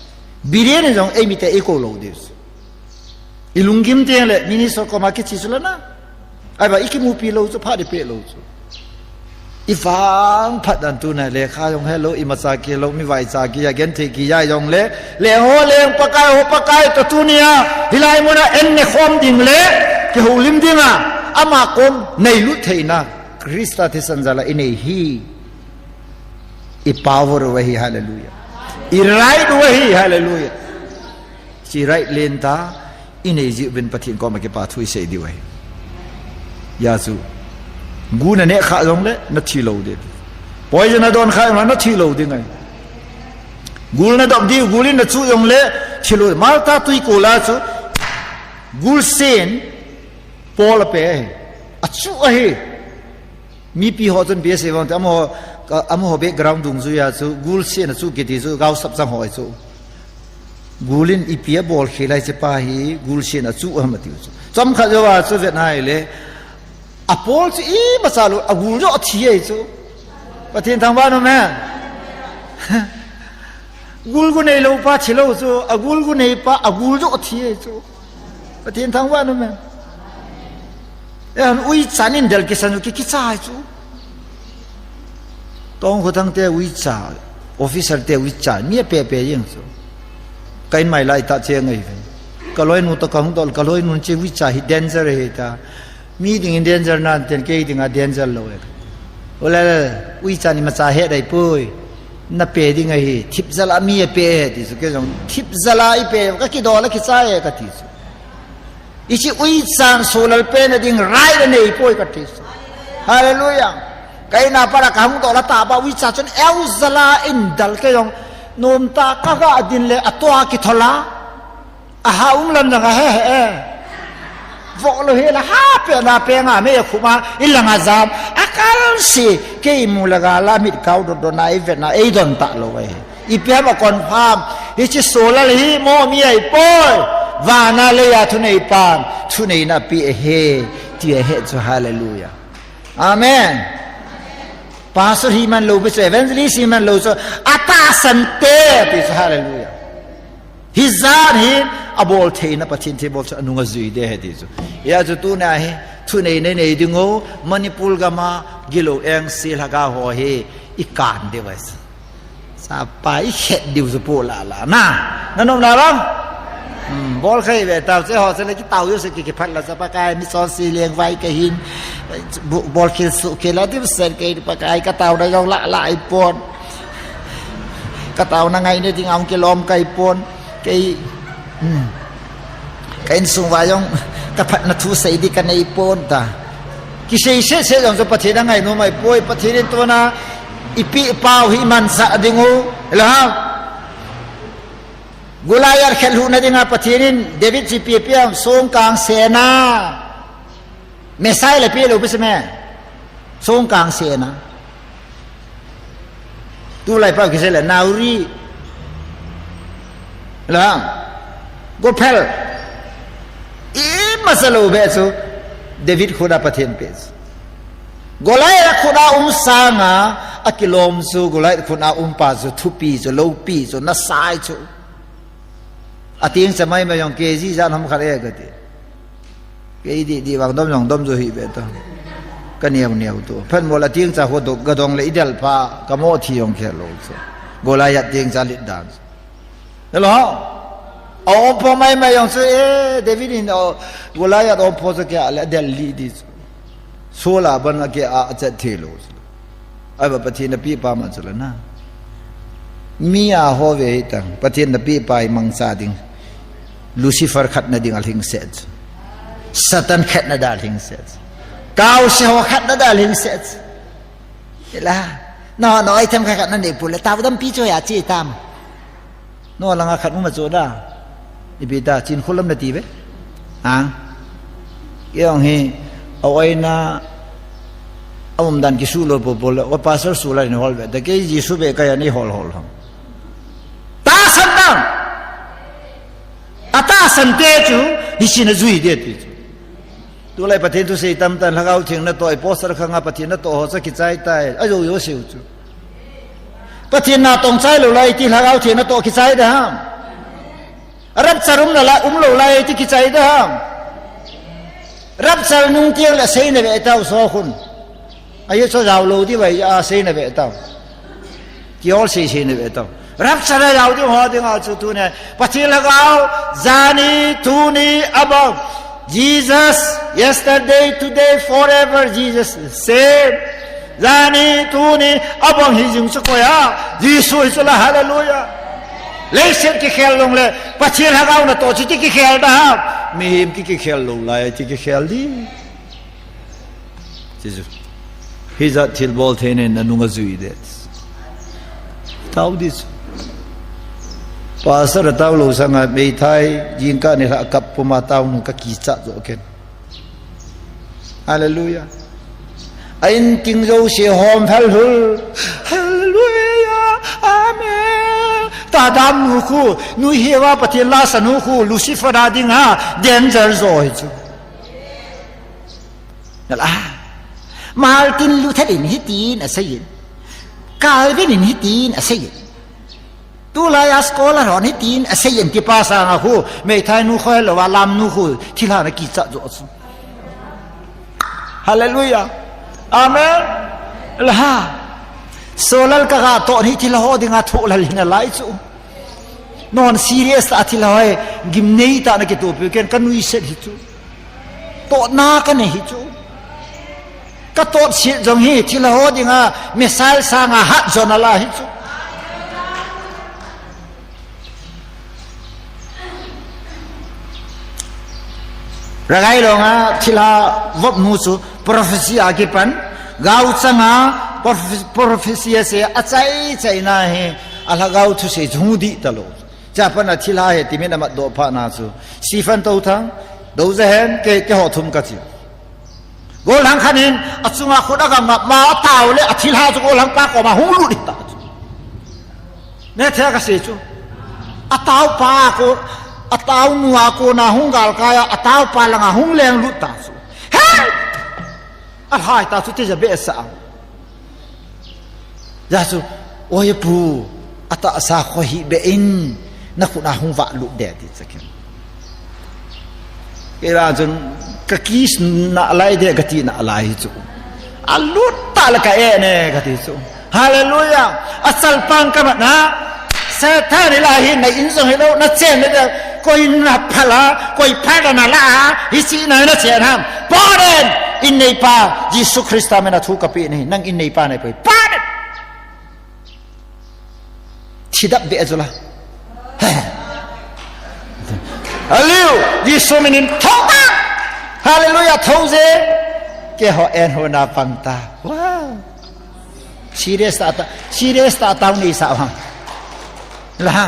Billion in jong eimite eikou lou diu chu. Ilunggim teng le, minister koma kiche chu lana. Ahivang ikimupi lou chu, phat ipeh lou chu. Ivangphat dan tuna lekha jong helou, imacha kilou, mivaicha kiya, genthei kiya jong le, leng ho leng, Pakai ho Pakai toh tunia, hilai muna en nekhom ding le, kihoulim dinga, ama kom neilut theina, Christa thisan jal a inei hi. I power u ahi, hallelujah. I right u ahi, hallelujah. Hiche right lentah, inei jeh uvin Pathen koma kipa thu isei diu ahi. Hijeh chun. Gu naneh kha jongle, nathi lou ding. Poison nadon kha jongle, nathi lou ding ahi. Gul nadop diu, gul in nachuh jongle, thi lou. Malta twikol a chu, gul sen, Paul ape ahi. Achuh ahi. Mipi ho chun B S A vang te, amaho, ka, amaho background dungjuiya chu, gul sen achuh kiti chu, gaosap chang ho ahi chu. Gul in ipi abol khel a hiche pa hi, gul sen achuh ham atiu chu. Chomkhat jouva chu vet nai le, a Paul chu imacha lou, agul joh athi ahi chu. Pathen thangvah in um hen. Gul gu neilou pa thi lou chu, agul gu nei pa, agul joh athi ahi chu. Pathen thangvah in um hen. Eiho uicha in del kisan u ki, kicha chu. Tongkhothang te uicha, officer te uicha, mi ape pe jeng chu. Ka in mai lai tah cheng ahi ve. Ka loinu toh kahung dol, ka loinu in hiche uicha hi danger ahi ta. Mi dingin danger nahi ten, kei dinga danger lou e. Ole, uicha in imacha he dai poi. Nape ding ahi, thipjal a mi ape e, ti chu kei jong, thipjal a ipe, kakidol a kichai e, kati chu. Hiche uicha in solal pena ding right anei poi kati chu. Hallelujah. Ka in a pat a kahung dol a tah ba uicha chun eujal a in del kei jong, nomtah a kaga din le atua kithol a. Aha um lam jong ahe he e. Voh lou hel a ha pe na pe nga me khuma in langa jam. Akal si kei mu le ga la mit kau dot dot na ivet na eidon talou ahi. Ipi ham a confirm. Hiche solal hi mo mi ahipoi. Vana leiya thunei pan. Thuneina ape ahi. Ti ahi chu hallelujah. Amen. Pastor hi man lou pi chu, evangelist hi man lou chu. Atahsan te pi chu hallelujah. Hijat hin abol theina Pathen thilbol chu anung ajui ding ahi ti chu. Hijeh chun tuna hi thunei nei nei ding u Manipur gam a gilou eng se lhagao ho hi ikan diu ahi. Sapa ikhet diu chu po la la na. Nanom na bang? Hmm, bol khai ve tau che ho se le kitao u se ki, kiphat la sa Pakai mi chonse lengvai kahin. Bo-, bol khel suh khel a diu sen kei Pakai katao na jong la la ipon. Katao na ngai ne ding a hung kilom kaipon. Kei, hmm. Ka insung uva jong, kaphatna thu sei ding kanei pon ta. Kisei sese jong chu Pathen in angai nom ahipoi, Pathen in tuna, ipi ipao hi imansah ding u, hela. Goliath khelhuna dinga Pathen in, David chu ipi apeh em, songkang sena. Missile apeh lou pi chu me. Songkang sena. Tulai pa kisei le nauri. Lang. Go phel. Ima sa lou be chu. David khut a Pathen pe chu. Goliath khut a um sanga, akilom chu, Goliath khut a um pa chu, thupi chu, loupi chu, nasai chu. Ating cha mai mai jong kei ji jan ham khat e kati. Kei di di vang dom jong dom jo hi be to. Ka neo neo to. Phen mol ating cha ho dok ga dong le idel pa ka mo thi jong khe lou chu. Goliath ting cha lit dan. Hello. Aum pho mai mai jong chu e David in o Goliath aum pho chu kei a le del li di chu. Sola ban a kei a chat thi lou chu. Ai ba Pathen na pi pa ma chu la na. Mi a ho ve hi tang. Pathen na pi pa hi mangcha ding. Lucifer khat na ding a hing set. Satan khat na da hing set. Kau se ho khat na da hing set. Ila. No, no, item khat khat na ne pu le. Tau dam pi chu ya chi tam. No langa khat um a chu da. Ipi ta chin khulam na ti ve. Ha? Kei jong hi a oina a um dan kisu lo po po le. O pastor su la ni hol ve. Da kei Jesu ve ka ya ni hol hol ham. Ta san dang. A ta san te chu hi sin a zui de ti chu. Tulai Pathen thusei tamtah Lhagao Theng natoh, i pastor khanga Pathen natoh ho cha kichai tai, ajo jo seu chu. Pathen natong chai lou lai ti Lhagao Theng natoh kichai da ham. Rapture um la la, um lou lai ti kichai da ham. Rapture nung tiang le sei na ve tau so khun. Ahi chu jao lou di vai a sei na ve tau. Ti hol sei sei na ve tau. Rapture a jao ding ho ding a chu tuni. Pathen Lhagao, jani, tuni, abang. Jesus, yesterday, today, forever, Jesus, same. Jani, tuni, abang hi jing chu koi a. Jesu hi chu la, hallelujah. Leiset kikhel long le, Pathen Lhagao natoh chu ti kikhel da ham. Mihem ti kikhel lou lai, ti kikhel di. Jesu. Hijat thilbol theina in nanung ajui de. Tau di chu. Pastor tau lou sanga meithai, jingkah nilhah kap puma tau nu ka kichat jo ken. Hallelujah. A in ting jouse hom phal hul. Hallelujah. Amen. Ta dam nu khu, nu hi va Pathen la sa nu khu, Lucifer a ding a, danger jo hi chu. Nala. Martin Luther in hitin aseiyin. Calvin in hitin aseiyin. Tulai a scholar hon hitin aseiyin ti pa sanga khu, meithai nu khoi lou a lam nu khu, thilha na kichat jo chu. Hallelujah. Amen. La. Solal ka ga to ni thilha ho dinga thu lal hina lai chu. Non serious ta thilha hoi gimnei ta na kitupi ken ka nuiset hi chu. Totna ka nei hi chu. Ka tot siet jong hi thilha ho dinga missile sanga hat jona la hi chu. Ragai longa thilha vop nu chu prophecy a kipan gao changa prophe-, prophecy ase achai chaina hi a Lhagao thusei chu hung di ta lou. Cha pan a thilha he timin amat doh pha na chu. Stephen Tothang, Doza Hen, ke, ke ho thum ka chi. Gollhang khan in, achunga khut a gam ngap ma, a tau le, a thilha chu gollhang pa koma hung lut ta chu. Ne thei ka sei chu. A tau pa ko, a tau nu a kona hung galkai a, a tau pa langa hung leng lut ta chu. Hey! A hai ta chu ti ja be sa. Ja chu, oi pu, a tahsa kho hi be in, na khut a hung vah lut de ti chakin. Kei la chun, ka kiss na lai de, ka ti na lai chu. A lut ta la ka e ne, ka ti chu. Hallelujah. A chalpang ka mat na. Satan hi la hi na in jong hi lo, na chen le de. Koi na phala, koi phala na la, hi si na na chen ham. Pardon! In nei pa, Jesu Christa min a thu ka pe ni, nang in nei pa nei poi. Pardon! Thidap be chu la. Aliu, Jesu min in thou ta. Hallelujah, thou je. Ke ho en ho na pang ta. Wow. Serious ta ta, serious ta tau ni sa ha. La ha.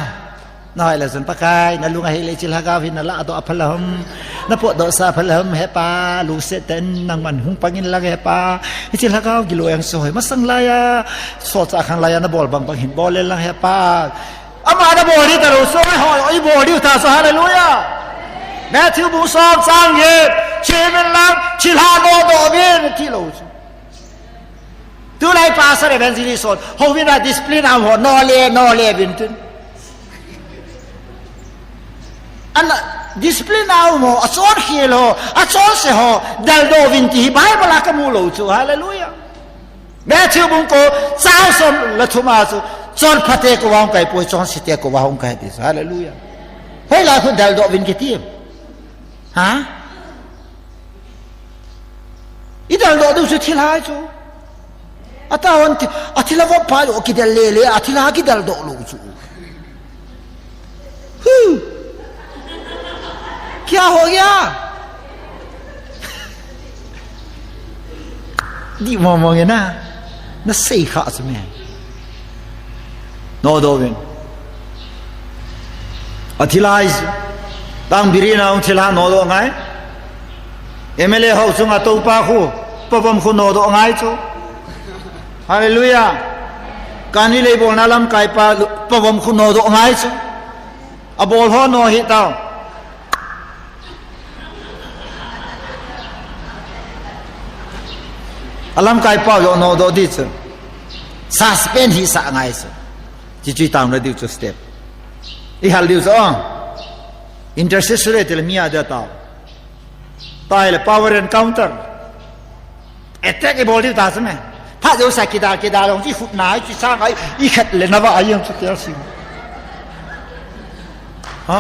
Na hoi la chun Pakai, na lung a hei le chil ha gao hin na la do a phalom. Na po do sa phalom he pa, lu se ten nang man hung pangin lang he pa. Hi chil ha gao gilo yang so hoi masang la ya. So cha khang la ya na bol bang bang hin bol le lang he pa. Ama nabol ding talou chu, eiho ibol diu ta chu, hallelujah. Matthew bung som chang get, thil min lang, thilha nodoh uvin, tilou chu. Tulai pastor evangelist hon, houbung a discipline a um ho, nole, nole uvin tin. Ana, discipline a um ho, achonkhel ho, achonse ho, deldoh uvin ti hi Bible a kamu lou chu, hallelujah. Matthew bung ko, chang som le thum a chu, chonphate kouva hung kai poi, chonsete kouva hung kai ti chu. Hallelujah. Hoilai khu deldoh uvin kiti. Ha? Ideldoh diu chu thilha chu. Atahon thi, athilha vop pa jo kidel lele, athilha kideldoh lou chu. Hu. Kya ho gaya? Di mong mong e na. Nasei kha chu me. Nodoh uvin. Athilha hi. Tang biri na hung thilha nodoh ngai. M L A ho chunga toupa khu. Pavom khu nodoh ngai chu. Hallelujah. Kani lei bolna lamkai pa pavom khu nodoh ngai chu. Abol ho no hi tao. Alamkai pau jo nodoh di chu. Suspend hisah ngai chu. Chuche chu itao na diu chu step. Ihal diu chu, oh. Intercessor tile mi a dia tao. Tile power encounter. Attack ibol diu ta chu me. Phat jouse kidal, kidal jong chu ikhut na, chu sang a, ikhat le na va a jong chu tel sing. Ha?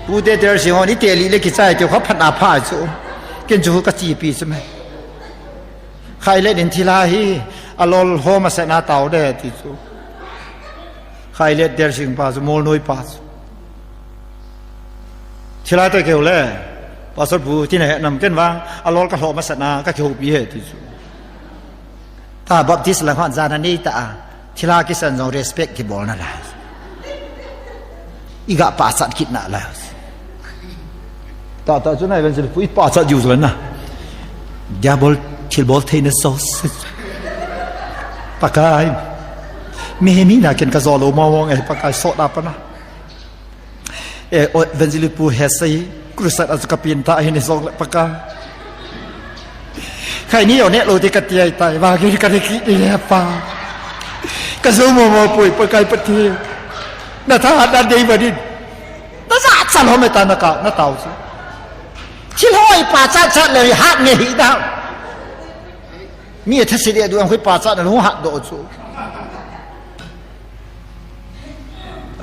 Pute tel sing hon, ite li le kichai tiu kha phat na pha chu. Ken chu kachepi chu me. Khailet in thilha hi, alol ho masat na tao de ti chu. Khailet Dersing pa chu, Molnoi pa chu. Thilha te keu le, Pastor pu, tina he nam ken vang, alol kalhoh masat na, kakihoupi he ti chu. Ta Baptist lang hon jana nei ta a, thilha kisan jong respect kibol na lai. Iga pachat kit na lai. Tata chu na evangelist pu ipachat jiu chu na. Diabol thilbol theina source. Pakai. Mihem hina ken kajou lou mong mong e Pakai sot na pa na. E, o, evangelist pu hesei. Crusade a chu kapin ta hin jong le Pakai. Khaini o ne lou te kati ai tai. Vangin kati kit e pa. Kajou mong mong poi Pakai Pathen. Na thahat na dei vadin. Na jachat lhom e ta na ka, na tao chu. Thil ho ipachat chat le hat nge hi da. Mi a thase le du ang khu ipachat na lhung hat doh chu.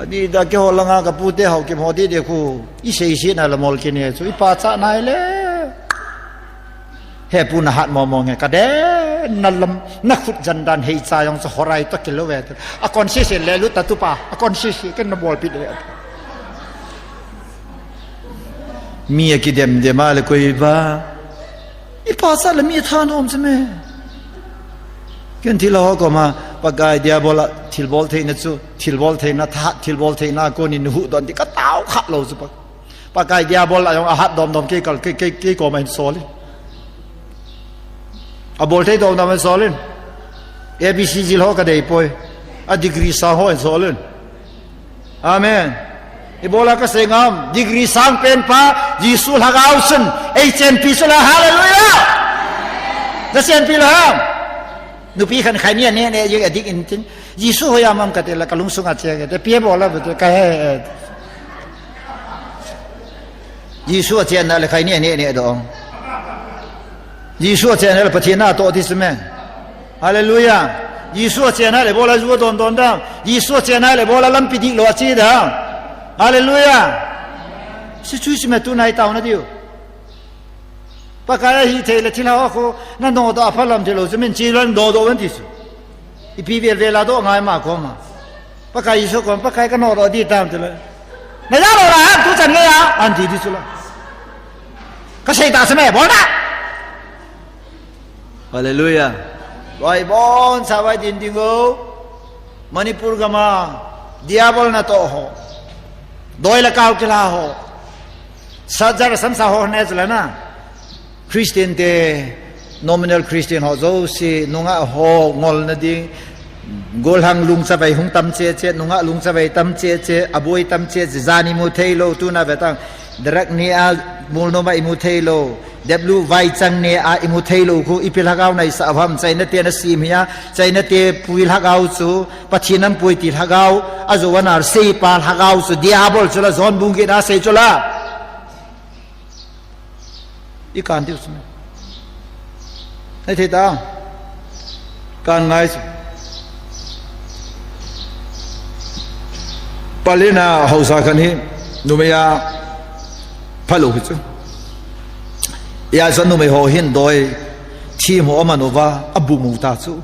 Ani da keiho langa kapute hao kim ho di de khu. Isei sei na la mol kine chu. Ipachat nai le. He pu na hat mong mong e, ka de, na lam, na khut jan dan hei cha jong chu horai to kilo ve. A kon si si le lu ta tu pa, a kon si si ken na bol pi de. Mi a kidem dem a le koi ba. Ipachat le mi thanom chu me. Ken thilha ho koma, Pakai Diabol a thilbol theina chu, thilbol theina tha, thilbol theina konin huhdon ti katao kha lou chu pa. Pakai Diabol a jong ahat dom dom kei kal, kei, kei, kei koma hin sol in. Abol thei dom dom hin sol in. A B C jil ho kadei poi. A degree sang ho hin sol in. Amen. Ibola kasei ngam, degree sang pen pa, Jesu Lhagao chun, eichenpi chu la, hallelujah. Nachenpi la ham. Nupi khan khaini aneh neh jing adik in tin. Jesu hoiya mam kati la kalung sunga che kati. Pia bola bu te kahe. Jesu achenna le khaini aneh neh doh. Jesu achenna le Pathen natoh ti chu me. Hallelujah. Jesu achenna le bola ju don don da. Jesu achenna le bola lampi dihlou ache da. Hallelujah. Sichu chu me tunai taona diu. Pakai ahithei le thilha ho khu nanodoh aphalam thilou chu min chi lon dodoh uvin ti chu. Ipi vel vel a doh ngai ma koma. Pakai Jesu koma Pakai kanodoh di tam ti le. Naja lou la ham tuchan nge a anti di chu la. Kasei ta chu me bol na. Hallelujah. Vai bon sa vai din ding o. Manipur gama Diabol natoh ho. Doi le kau kila ho. Sajar samsa ho ne chu la na. Christian te, nominal Christian ho jouse, nungah ho ngolna ding, Golhang lungchavei hung tam cheche, nungah lungchavei tam cheche, aboi tam cheche, jan imu theilou, tuna vetang. Drug nia, mulnoma imu theilou. Deplu vaichang nia imu theilou khu, ipi lhagao naisah ham, China te nasem hia, China te pui lhagao chu, Pathen in pui ti lhagao, ajou ana seipa lhagao chu, diabol chu la, John bung get na sei chu la. I kan diu chu. Nathei ta. Kan ngai chu. Palina hausa khat hi, numei a phalou hi chu. Hia chu numei ho hin doi, thim ho aman uva, abu mu ta chu.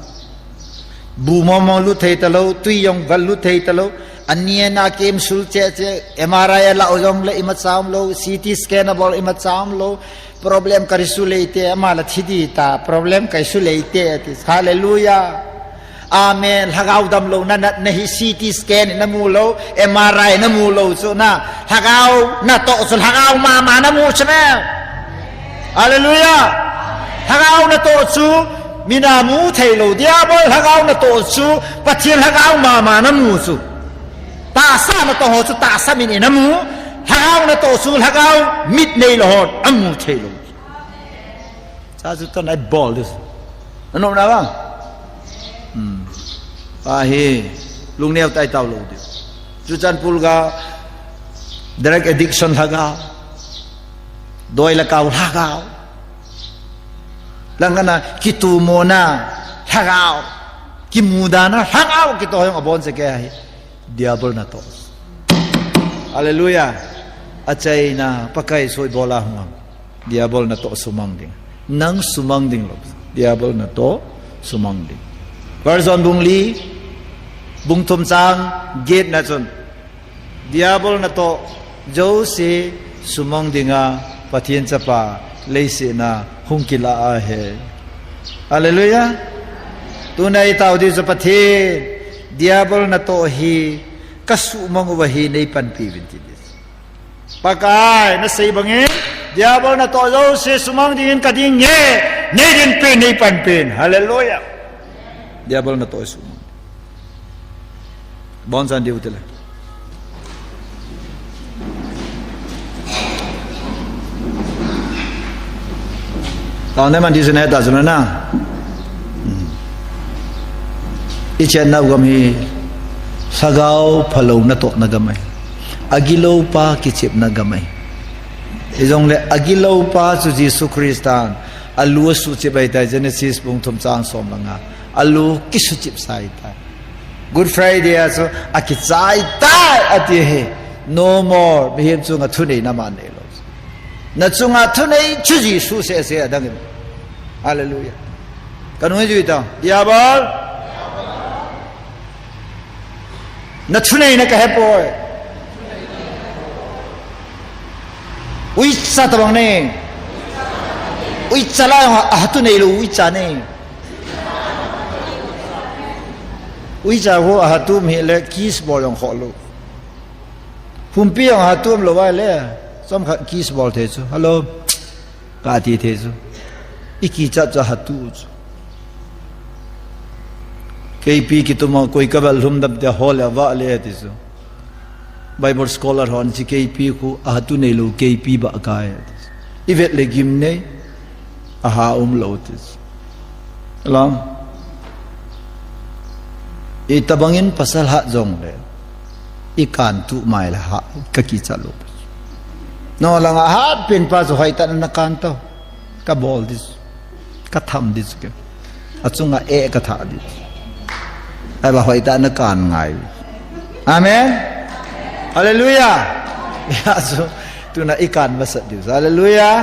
Bu mong mong lut thei talou, tui jong val lut thei talou. Ani ana kem sul che che, M R I a la jong le ima cham lou, C T scan a bol ima cham lou. Problem kari su leite, ama la thi di ta, problem kai su leite, ati. Hallelujah. Amen. Lhagao damlouna natna hi C T scan in namu lou, M R I in namu lou chu na. Lhagao natoh chu lhagao mama namu chu me. Hallelujah. Lhagao natoh chu mi namu thei lou, diabol lhagao natoh chu Pathen lhagao mama namu chu. Tahsa natoh ho chu tahsa min in namu, lhagao natoh chu lhagao mit neilou hon amu thei lou. Cha chu tun ai bol diu. Nanom na bang. Hmm. Ahi, lungneo tai tao lou diu. Chuchan pul ga drug addiction lhagao. Doi le kau lhagao. Lang kana kitumona lhagao. Kimudana lhagao kitoh jong abon se ke ahi. Diabol natoh. Hallelujah. Achaina Pakai soi bola hung am. Diabol natoh sumang ding. Nang sumang ding lou. Diabol natoh sumang ding. First John bung li, bung thum chang get na chun. Diabol natoh jouse sumang dinga Pathen Chapa leiset a hung kila ahi. Hallelujah. Tuna i tao diu chu Pathen, diabol natoh hi kasumang uva hi neipanpi uvin ti diu. Pakai, nasei bangin, diabol natoh jouse sumang dingin kading nge, neidin pen, neipan pen. Hallelujah. Diabol natoh sumang. Bon san diu tele. Tao ne man di sene ta sene na. Hmm. I chenna gam hi lhagao phalou natohna gam ahi. Agilou pa kichepna gam ahi. Ijongle agilou pa chu Jesu Christan alu asuchep ahitai, Genesis bung thum chang som le nga. Alu kisuchep sa ahitai. Good Friday a chu akichai tai ati hi. No more. Mihem chunga thuneina man neilou. Na chunga thunei chu Jesu sese adangin. Hallelujah. Ka nung jui ta. Diabol. Na thuneina kahepoi. Uicha tabang ne. Uicha la jong ahatu neilou uicha ne. Uicha ho ahatu mi le kiss bol jong kholou. Pumpi jong ahatu umlou vai le. Chomkhat kiss bol thei chu. Hello. Kati thei chu. I kichat chu ahatu chu. Keipi kituma koi kavel lhum dam te hol ava le ti chu. Bible scholar hon chi keipi khu ahatu neilou keipi ba kai. I vet le gim nei. Aha umlou ti chu. Alam. I tabangin pasal hat jongle. I kan tu mai le ha kakichat lou. No langa hat pen pa chu hoitah na kan to. Kabol di chu. Katham di chu ke. Achunga e katha di chu. Ai ba hoitah na kan ngai. Amen. Hallelujah. Ya chu tuna i kan masat di chu. Hallelujah.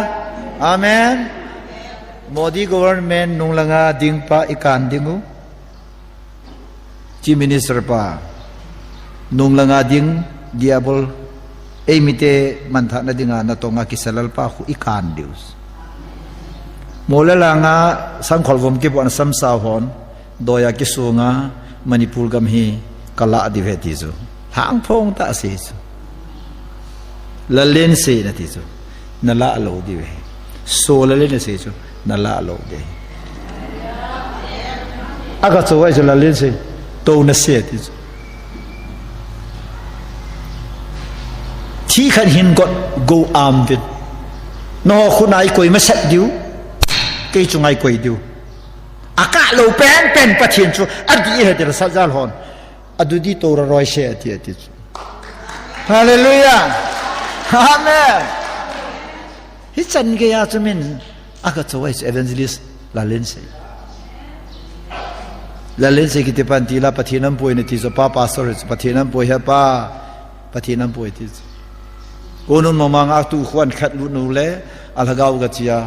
Amen. Modi government nung langa ding pa i kan ding u. Chief Minister pa, nung langa ding diabol, eimite manthahna dinga natonga kisalal pa khu i kan diu. Mole langa sangkhol vom kibuan samsau hon, doya kisunga Manipur gam hi kala diu ve ti chu. Hang phong ta se chu. Lalen se na ti chu. Na la lo diu ve. So lalen se chu. Na la lo de. Aga chu vai chu lalen se. Tou nase ati chu. Thi khat hin got go am vin. Nangho khut a ikoi masat diu. Kei chunga ikoi diu. Akah lou penpen Pathen chu adih e ti la sat jal hon. Adih dih tou ra roi se ati ati chu. Hallelujah. Amen. Hichan geiya chu min aga choi chu evangelist Lalensei. Lalensei kiti pan ti la Pathen ampui nati chu pa pastor chu Pathen ampui ha pa Pathen ampui ti chu. Konun mamang a tu khuan khat lut nu le alhagao ga chia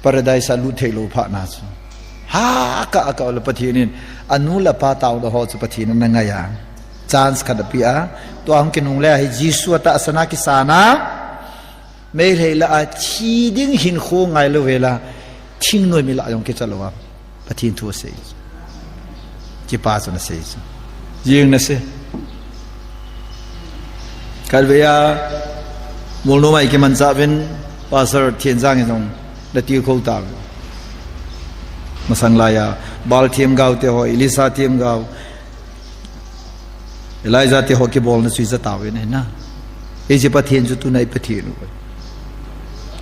paradise a lut thei lou pha na chu. Ha ka ka la Pathen in anu la pa tao da ho chu Pathen na ngai a. Chance khat api a. Tua hung kinung le hi Jesu ta asana kisana. Meilhei la a thi ding hin kho ngai lou vela thingnoi mi la jong kicha lou a Pathen thu asei. Kipa chu nasei chu. Jing nase. Kalveya Molno mai kiman cha vin Pastor Thienjang in jong na ti kho ta. Masang laiya Baal themgao te ho, Elisa themgao Elijah te ho kibolna chu ija tao in na. Eiji Pathen chu tuna i Pathen u.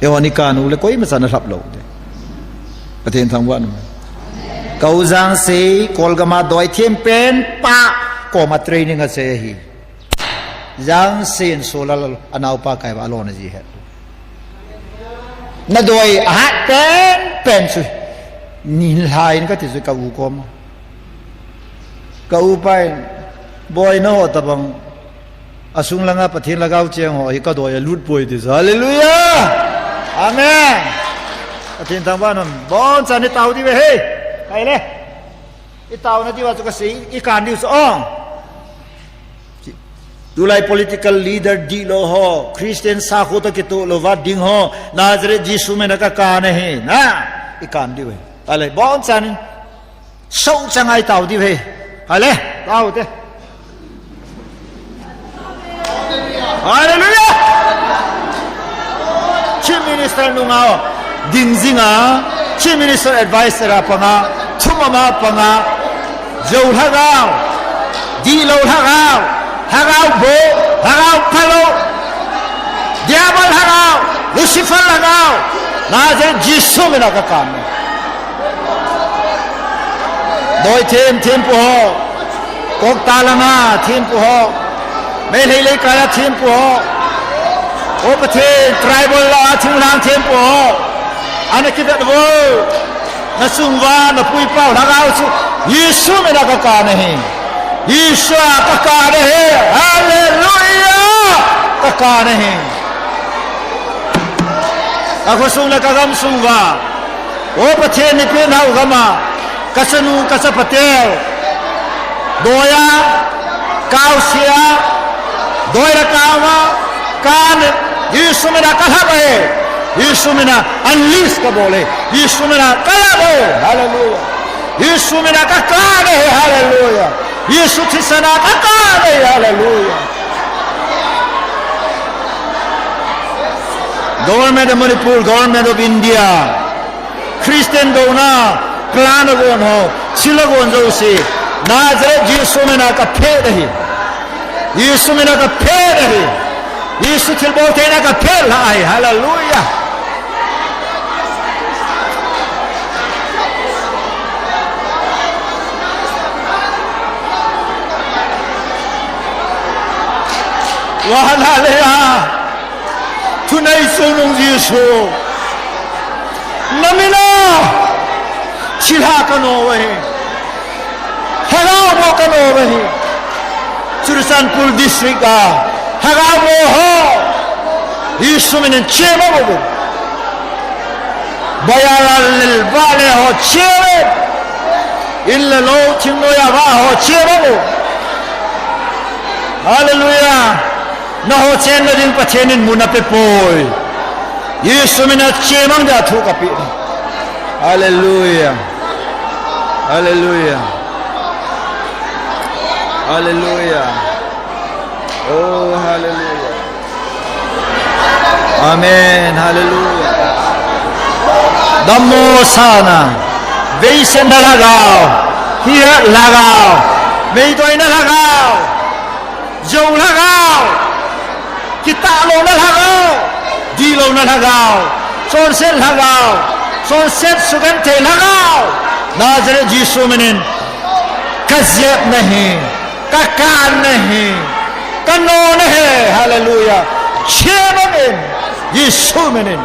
Eihon i kan u le koima chan alhap lou te. Pathen thangvah in um. Ka u Jangsei, Kolgam a doi them pen pa koma training a che hi. Jangsei in Solal anaopa kai va lona ji het. Na doi ahat pen pen chu. Ni lai in ka ti chu ka u koma. Ka upa in, boi na ho tabang, asung langa Pathen lhagao cheng ho, hi ka doi a lut poi ti sa. Hallelujah! Amen! Pathen thangvah in um, bon chan i tao diu ve he. Hai le. I tao na diu a chu ka sei, i kan diu chu ong. Tulai political leader dihlou ho, Christian sakho toh kitoh lou va ding ho, Nazareth Jesu min a ka kan ahi, na, i kan diu ve. Ale, bon chan in, Sou chang a i tao diu ve. Hale, tao te. Hallelujah. Chief Minister nunga ding jinga, Chief Minister advisor a panga, thumama panga, jou lhagao, dihlou lhagao, lhagao bou, lhagao phalou, Diabol lhagao, Lucifer lhagao, Nazareth Jesu min a ka kan. Doi them, thempu ho. Kokta langa thempu ho. Meilhei leikaiya thempu ho. O Pathen, tribal la thinglhang thempu ho. Ana kivet vo. Na sung uva, na pu i pa u lhagao chu. Jesu min a ka kan ahi. Jesu a ka kan ahi. Hallelujah. Ka kan ahi. Ka khosung le ka gamsung uva. O Pathen ni pen hau gama, ka chanu, ka chapa teu. Doiya, kausia, doiya kauma, kan, Jesu min a ka lhap e. Jesu min a unleash ka bol e. Jesu min a ka lhap e. Hallelujah. Jesu min a ka kan e. Hallelujah. Jesu thisan a ka kan e. Hallelujah. Government of Manipur, Government of India, Christian douna, plan a gon ho, thil a gon jouse, Nazareth Jesu min a ka phet ahi. Jesu min a ka phet ahi. Jesu thilbol theina ka phet lha ahi. Hallelujah. Wa hallelujah. Thunei chungnung Jesu. Na min a thilha ka no uve. Lhagao mo ka no uve. Churachandpur district a lhagao mo ho. Jesu min in chema mo. Bayara lel vale ho chema. In le lou thingnoi a va ho chema mo. Hallelujah. Naho chenna ding Pathen in mun ape poi. Jesu min a chemang dia thu ka pe. Hallelujah. Hallelujah. Hallelujah. Oh, hallelujah. Amen. Hallelujah. Dammo sana. Veisen da lhagao. Hihat lhagao. Beidoina lhagao, jou lhagao, kitahlouna lhagao, dihlouna lhagao, chonset lhagao, chonset sugenthei lhagao, Nazareth Jesu minin, kajepna hi, kakanna hi, kanona hi, hallelujah, chemangin, Jesu minin.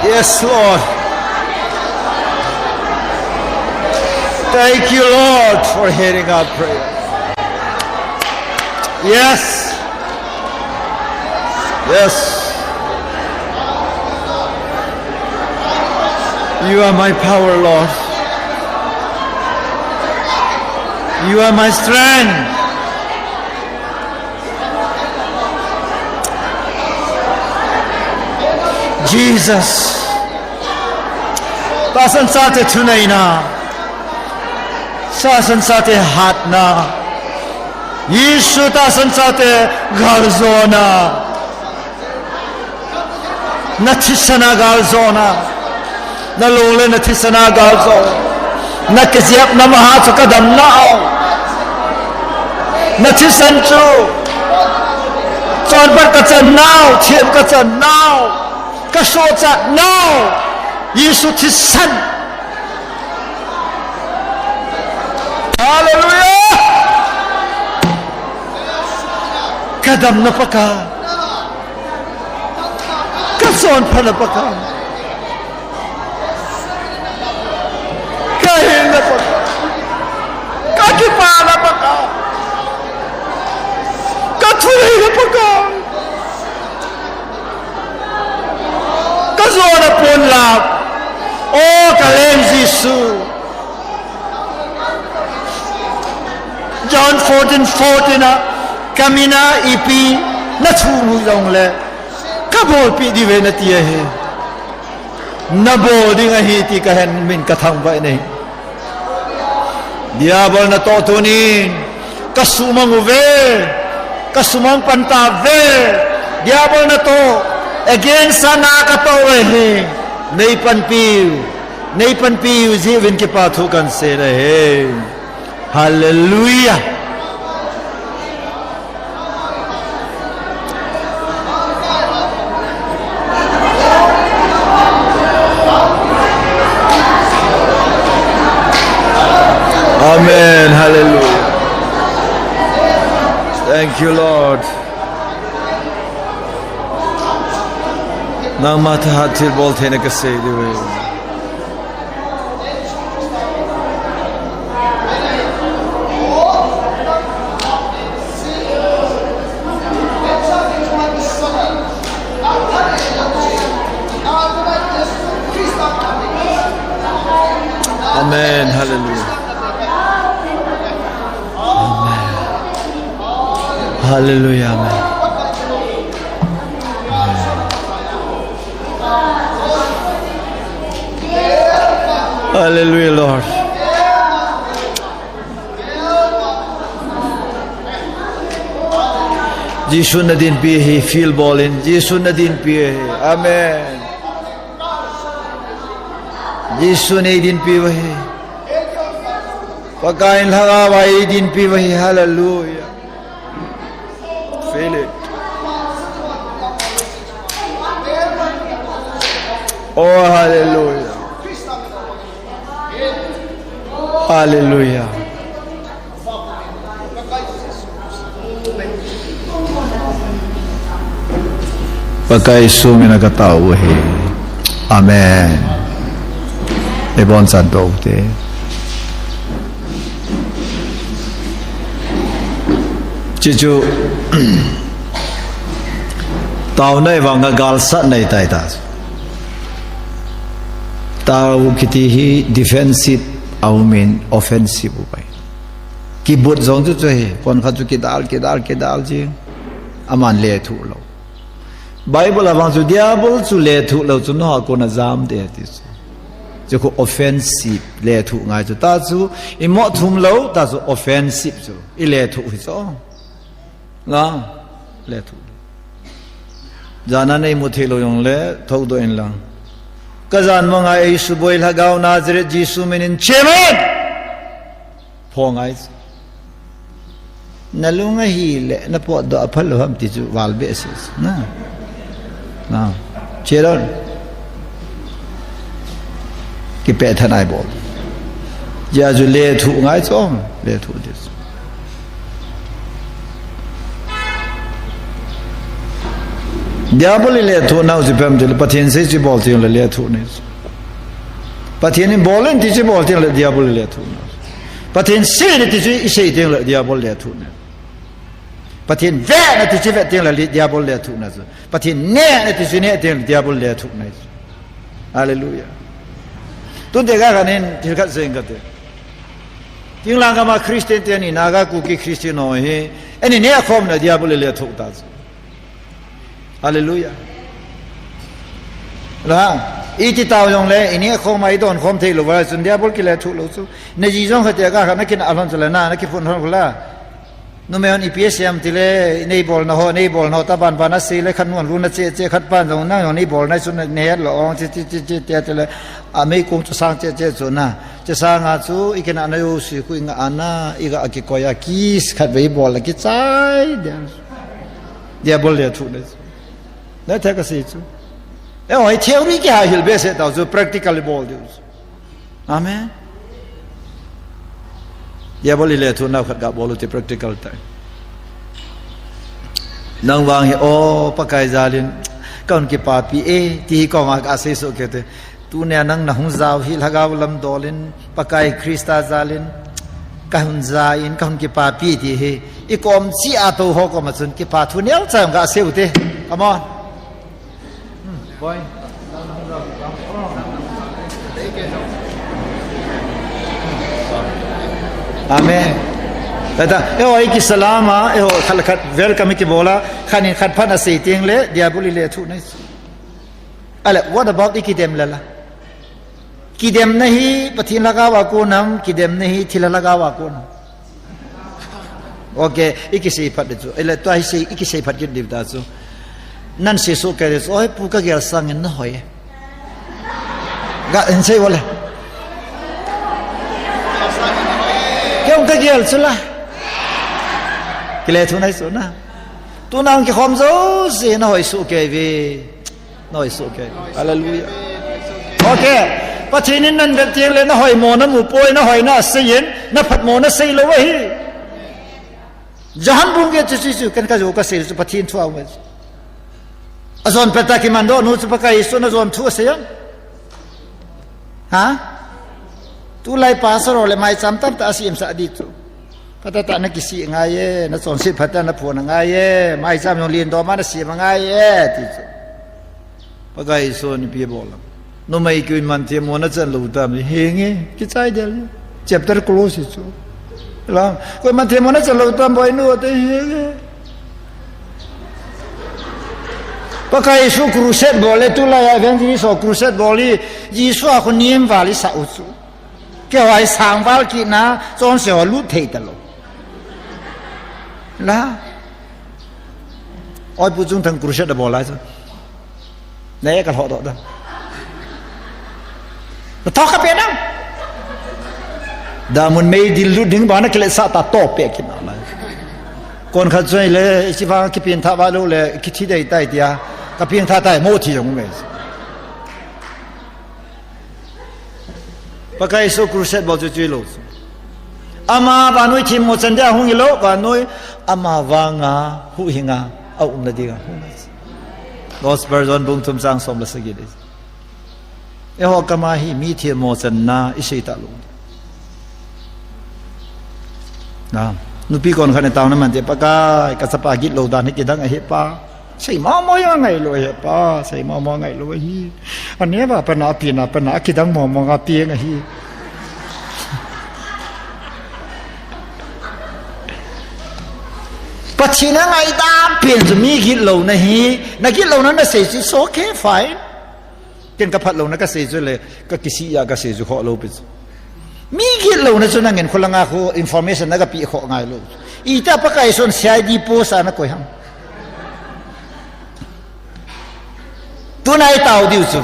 Yes, Lord. Thank you, Lord, for hearing our prayer. Yes. Yes. You are my power, Lord. You are my strength. Jesus. Tahsan chate thuneina. Tahsan chate hatna. Jesu tahsan chate galjona. Na thisan a galjona. Na lung le na thisan a galjona. Na kijepna maha chu kadamna. Na thisan chu. Chonphat kachan nau, thiem kachan nau. Kasochat nau. Jesu thisan. Hallelujah. Kadamna Pakai. Kachonphatna Pakai. Kahilna Pakai. Kakipana Pakai. Kathuleina Pakai. Kajona ponlap. O Kaleng Jesu. John fourteen fourteen a, kamin a ipi nathum u jongle, kabolpeh diu ahi nati ahi. Nabol ding ahi ti kahen min kathangvah e. Diabol natoh tunin, kasumang uve, kasumang pan tauve, Diabol natoh, against a na katoh uve hi, neipanpiu, neipanpiu jeh uvin kipa thu kahin sei ahi. Hallelujah. Amen. Hallelujah. Thank you, Lord. Nangma thahat thilbol theina kasei diu ahi. Amen. Hallelujah. Amen. Hallelujah. Amen. Amen. Hallelujah, Lord. Jesu nadinpi ahi, feel bol in. Jesu nadinpi ahi. Amen. Jesu neidinpi uve. Pakai in lhagao a eidinpi uve. Hallelujah. Feel it. Oh, hallelujah. Hallelujah. Pakai Jesu mina katao uve. Amen. Ibon chan to te. Chuchu, taona vang a galsatna ahitai ta. Tao kiti hi defensive, aum in offensive uve. Kibut jong chu chu hi, konkhat chu kidal, kidal, kidal jing. Aman lethuh lou. Bible a vang chu Diabol chu lethuh lou chu nangho a kona jam ding ati chu. Chu khu offensive, lethuh ngai chu. Ta chu imoh thum lou, ta chu offensive chu. I lethuh hi chu. Nga, lethuh. Jan a nei mu thei lou jongle, thoudoh in lang. Ka jan mong a eisuboi Lhagao Nazareth Jesu minin, che man! Pho ngai. Na lung ahile, na potdoh a phalou ham ti chu val behseh. Na. Na. Che lou. Kipeh thanai bol. Jesu le thu ngai chu, le thu ti chu. Diabol in lethuh nau chu ipi ham itile, Pathen sei chu ibol teng le lethuh nai chu. Pathen in bol in ti chu ibol teng le Diabol in lethuh nau. Pathen sei in ti chu isei teng le Diabol lethuh nai. Pathen vet in ti chu vet teng le Diabol lethuh nai chu. Pathen neh in ti chu neh teng le Diabol lethuh nai chu. Hallelujah. Tun te ka kanin thil khat sei inge kati. Thinglhang gam a Christian te ni, Naga Kuki Christian ho hi, ani neh khom na Diabol in lethuh ta chu. Hallelujah. Lha, iti tao jongle, ineh khom a idon khom thei lou va chun Diabol kilethuh lou chu. Na ji jong khat te ka kha na kinah lhon chu le na, na kiphun lhon khu la. Numei hon ipi asei em tile, nei bolna ho, nei bolna ho, taban ban asei le, khat nun lun a che che, khat pan jong nang jong nei bolna chu na, nei het lou ong, che che che che, te tile, a mei kung chu sang che che chu na. Che sanga chu, i kinah na jouse khu i ngah a na, i ga kikoi a kiss, khatvei bol a kichai, dia. Diabol lethuh nai chu. Na thei ka sei chu. E, oi, theory kihahil behseh tau chu, practical bol diu chu. Amen. Diabol in lethuh nau khat ga bol u ti practical tai. Nang vang hi, o, Pakai jal in, ka hung kipapi e, ti hi koma ka sei soh kei te. Tunia nang na hung jao hi Lhagao lam dol in, Pakai Christa jal in, ka hung ja in, ka hung kipapi ti hi. I kom cheh a tou ho koma chun kipa thu neocha ka sei u te. Come on. Hmm, boy. Amen. Tata, eiho, i kisalam a, eiho, khat le khat welcome i kibol a, khat in khat phat asei teng le, Diabol in lethuh nai. Ale, what about i kidem le la? Kidemna hi Pathen Lhagao a kon ham, kidemna hi thilha lhagao a kon ham? Okay, i kisei phat di chu. Ile tua hi sei, i kisei phat kit di ta chu. Nan sei soh kei di chu, oi, pu, ka gel sangin na hoi. Ga, in sei vale. Kei jong ka gel chu la. Kilethuh nai chu na. Tuna hung kikhom jouse na hoi soh kei ve. Na hoi soh kei. Hallelujah. Okay. Pathen in nan vet teng le na hoimo na mu poi, na hoina asei in, na phatmo na sei lou ahi. Johan bung get chu, chu, chu, ken ka jou ka sei chu Pathen thu a um e. Ajon pet a kimandoh nu chu Pakai Jesun ajon thu asei em? Ha? Tulai pastor ho le maicham tamtah asem sah di chu. Phatah tah na kisih ngai e, na chonset phatah na phon angai e, maicham jong lien dom a na sem angai e, ti chu. Pakai Jesun ipi abol am? Numei keu in man themmo na chan lou tam, henge, kichai del. Chapter close chu. La, koi man themmo na chan lou tam, boinu te, henge. Pakai Jesu crusade bol le, tulai a evangelist ho crusade bol hi, Jesu a khu nem val i sah u chu. Keiho hi sang val kit na, chonse ho lut thei talou. La. Oi, Pu Chungthang crusade abol lai chu. Na e ka lhoh doh da. Na tho ka pe dang. Damun mei dil lut ding ba na kile sa ta to pe kin na lai. Kon khat choi le, isi vang kipin tha ba lo le, kithi dei tai tia. Ka pin tha tai mo thi jong me. Pakai Jesu crusade bol chu chui lou chu. Ama vannoi themmo chan dia hung hilou, vannoi ama vanga huhhinga aumna dinga hung. Gospel John bung thum chang som le sagi le. Eiho kama hi mi themmo channa i sei talou. Na, nupi kon khat in taona man te, Pakai, ka chapa gitlou dan hi kidang ahi Pa. Sei mama a ngailou ahi Pa, sei mama a ngailou ahi. Ane va pana, apina pana, akidang mama a peng ahi. Pathen a ngaidam pen chu mi gitlouna hi, na gitlouna na sei chu, it's okay, fine. Ken ka phatlouna ka sei chu le, ka kisih a ka sei chu khoh lou pi chu. Mi gitlouna chu nangin khulanga khu information na ka pe khoh ngai lou. Ita Pakai Jesun C I D post a na koi ham. Tuna i tao diu chu.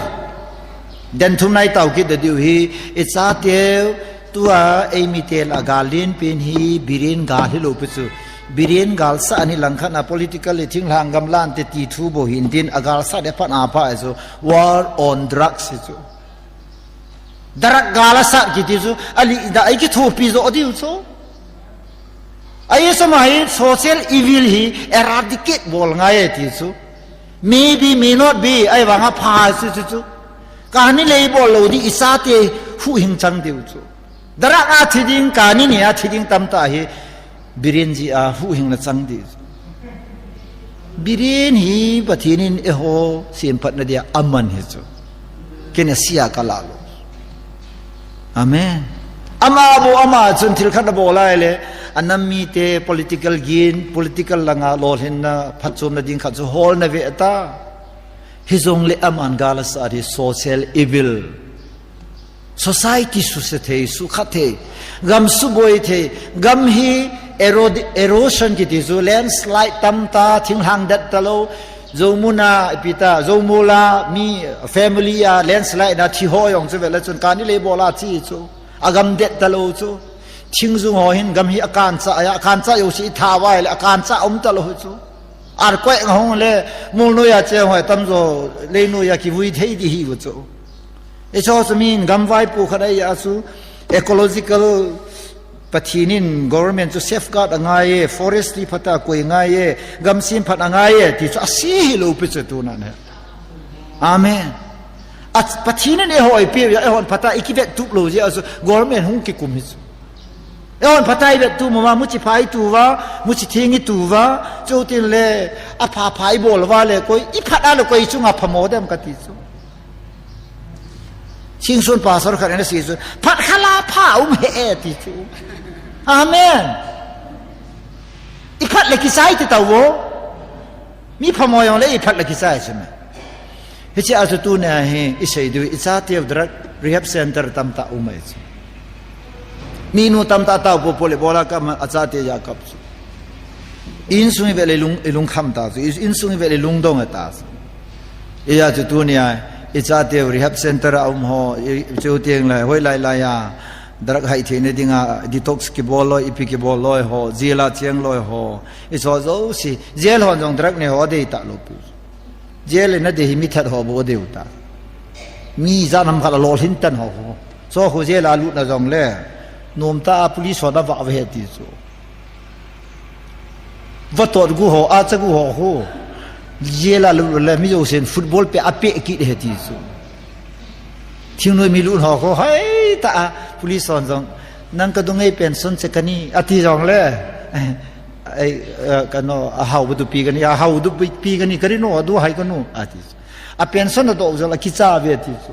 Dan thum nai tau kit da diu hi, i chateu, tua eimi te lah a gal lenpen hi, Biren gal hilou pi chu. Biren gal sah ni langkhat a political le thinglhang gamlan te ti thu bou hin tin, a gal sah de phat a pa chu, war on drugs hi chu. Drug gal a sah kiti chu, ali da ai kithopi jo diu chu. Ai soma hi social evil hi eradicate bol ngai e ti chu. Maybe, may not be, ai vang a pha chu chu chu. Kani lei bol lou di i chate huhhing chang diu chu. Drug a thi ding, kani ni a thi ding tamtah hi Biren ji a huhhing na chang di chu. Biren hi Pathen in eiho semphat na dia aman hi chu. Kei na sia ka la lou. Amen. Ama bou ama chun thil khat a bol a ile, a nam mite political gain, political langa lolhinna phatchomna ding khat chu hol na ve ta. Hijongle aman gal a sah hi social evil. Society suse thei, sukha thei, gam suboi thei, gam hi erode-, erosion kiti chu, landslide tam ta, thinglhang det ta lou, Zomun a, ipi ta, Zomul a, mi family a, landslide na thi ho jong chu ve le chun, kani lei bol a chi chu, a gam det ta lou chu, thingjung ho hin gam hi a kan cha, a kan cha jo si i tha vai le, a kan cha um ta lou chu. Earthquake hung le, mul noi a che ho tam jo, lei noi a kivui thei di hi u chu. I cho chu min gam vaipo khat a i a chu, ecological Pathen in government chu safeguard a ngai e, forestry phat a koi ngai e, gam semphat a ngai e, ti chu a si hi lou pi chu tu nan he. Amen. A Pathen in eiho i pe, eiho phat a i kivet tup lou jeh a chu, government hung kikum hi chu. Eiho phat a i vet tu ma, muchi pha i tu va, muchi thing i tu va, chu tin le, a pha pha i bol va le, koi, i phat a le koi chunga phamo dem ka ti chu. Singsun pastor khat ana si chu, phat khala pha um he e ti chu. Amen. I phat le kisai ti tau vo. Mi phamo jong le i phat le kisai chu me. Hiche a chu tunia hi i sei diu, i chateu drug rehab center tamtah um ahi chu. Minu tamtah tao popo le bola kap a chate ja kap chu. Insung i vet le lung, i lungkham ta chu. Insung i vet le lungdong ta chu. Ijeh chu tunia i chateu rehab center a um ho, i, i chu teng le hoilai lai a drug hai theina dinga detox kibol loi, ipi kibol loi ho, jail a cheng loi ho. I cho jouse, jail hon jong drug ne ho adei ta lou pi. Jail in adei hi mi that ho bou adei u ta. Mi jan ham khat a lolhin tan ho ho. Cho khu jail a lut na jong le, nom ta a police ho na va ve ti chu. Va tot gu ho, a cha gu ho khu. Jail a lut le, mi jousen football pe a pe kit he ti chu. Thingnoi mi lut ho khu, hai ta a, police hon jong, nang ka dung ei pension che ka ni, a ti jong le. Ai, eh, kano, a hau bu du pi ka ni, a hau du pi, pi ka ni, ka ri no, a du hai ka no, a ti chu. A pension a do jol a kicha ve ti chu.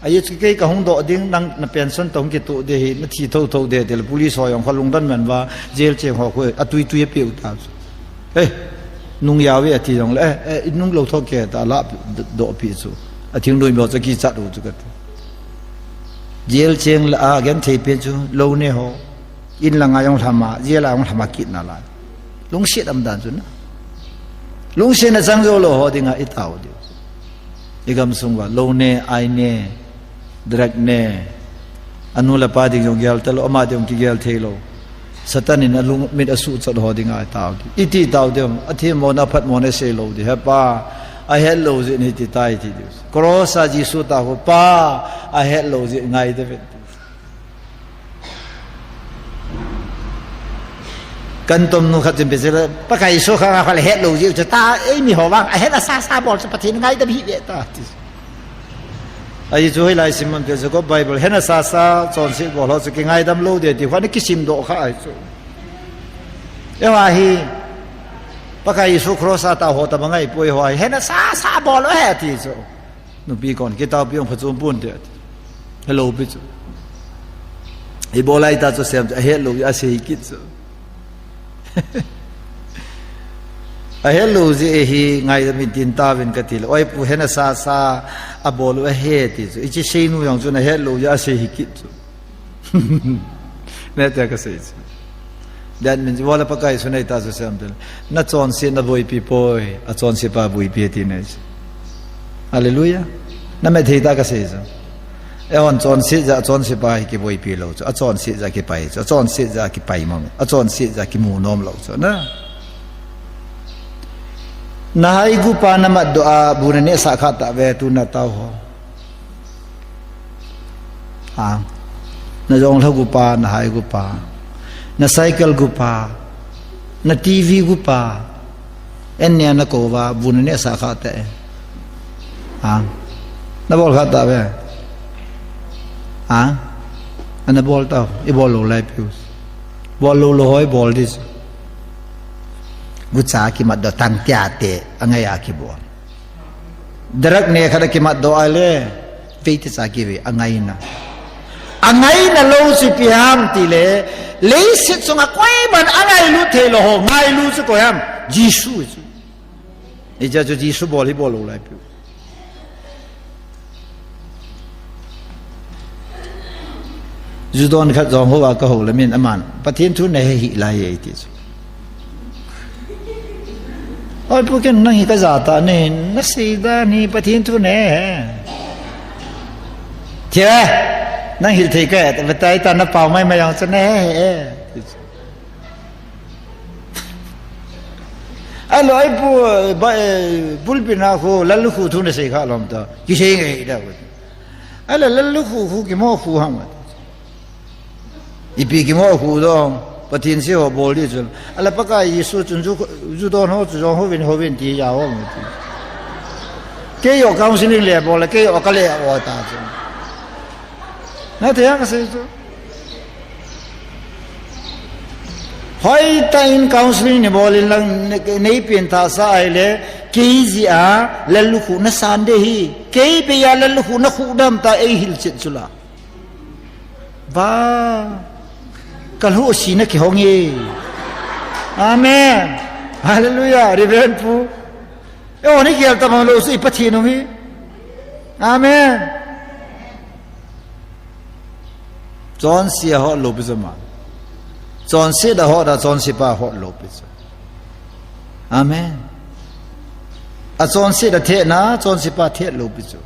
A ye chu kei ka hung do ding, nang na pension to hung kitu de hi, na thi tho tho de, de le police ho jong kha lungdon man va, jail cheng ho khu, a tui tui a pe u ta chu. He, nung ya ve a ti jong le, eh, eh, nung lou tho ke ta la do pi chu. A thingnoi mi ho chu kicha do chu ka ti. Jail cheng la a gen thei pen chu, lou ne ho. In langa jong lhama, jail a jong lhama kit na lai. Lungset um dan chu na. Lungset na chang jou lou ho dinga i tao diu. I gam sung va, lou ne, ai ne, drug ne. Anu le apa ding jong gel ta lou, ama ding jong kigel thei lou. Satan in a lung mit a suh chot ho dinga i tao diu. I ti tao diu, a themmo na phatmo na sei lou diu. He Pa, a het lou jeh in hiti tai ti diu. Cross a Jesu ta ho, Pa, a het lou jeh in ngai de vet. Kan tom nu khat chun pe se le, Pakai Jesu kha nga kha le het lou jeh u chu ta, ei mi ho vang, a het a sa sa bol chu Pathen ngaidam hi ve ta ti. Ahi chu hoilai sim man pe chu ko Bible, het a sa sa chonset bol ho chu kingaidam lou de ti, kha ni kisim doh kha ahi chu. Eiho hi, Pakai Jesu cross a ta ho ta ma ngai poi ho hi, het a sa sa bol u he ti chu. Nupi kon, kitaopi jong phachom pon te ati. Hello pi chu. Ibola ita chu sem chu, a het lou, a sei kit chu. A het lou jeh hi ngaidam in tin tauvin ka ti le. Oi pu, het a sa sa, a bol u a he ti chu. Ichi sei nu jong chu na het lou jeh a sei hi kit chu. Nete ka sei chu. That means, ibola Pakai Jesu nei ta chu sem tel. Na chonse na boipi poi, a chonse pa boipi ti nei chu. Hallelujah. Na me thei ta ka sei chu. Eihon chonset ja, chonse pa hi kiboipi lou chu. A chonset ja kipai chu. A chonset ja kipai mang. A chonset ja kimu nom lou chu. Na. Na hai gu pa na mat do a bu na ne sa kha ta ve tu na tau ho. Ha. Na jong lha gu pa, na hai gu pa. Na cycle gu pa. Na T V gu pa. En nia na ko va, bu na ne sa kha te. Ha. Na bol kha ta ve. Ha. Ana bol ta, i bol lou lai piu. Bol lou lou hoi bol dis. Gu cha ki mat do tang tia te, a ngai a ki bol. Drug ne khat a kimat do a le, vei te cha ki ve, a ngaina. A ngaina lou chu ipi ham ti le, leiset chunga koiman a ngailut thei lou ho, ngailut chu koi ham, Jesu chu. Ijeh chu Jesu bol hi bol lou lai piu. Ju don khat jong ho a ka ho le min aman, Pathen thu na he hi lai e ti chu. Oi, pu ken nang hi ka ja ta ne, na sei da ni Pathen thu ne he. Thia, nang hil thei ka, ta tai ta na pau mai mai jong chu ne he he. Alo, ai pu, ba, eh, pulpit na khu, lal khu thu na sei kha lom ta. Ki sei ngai da. Ala lal khu khu ki mo khu hang. Ipi ki mo khu do, Pathen se ho bol di chun. Ala Pakai Jesu chun ju, ju don ho chu jong ho vin ho vin ti ja ho ti. Kei yo counseling le bol, kei yo ka le o ta chun. Na te ya ka sei chu. Hoi ta in counseling ni bol in lang nei pin ta sa ai le, kei ji a, lal khu na san de hi. Kei be ya lal khu na khu dam ta ei hil chet chu la. Ba, ka lhu si na ki hong e. Amen. Hallelujah. Reverend pu. E o ni kial ta mang lou si Pathen u hi. Amen. Chonse a hot lou pi chu ma. Chonse da hot da chonse pa hot lou pi chu. Amen. A chonse da the na, chonse pa the lou pi chu.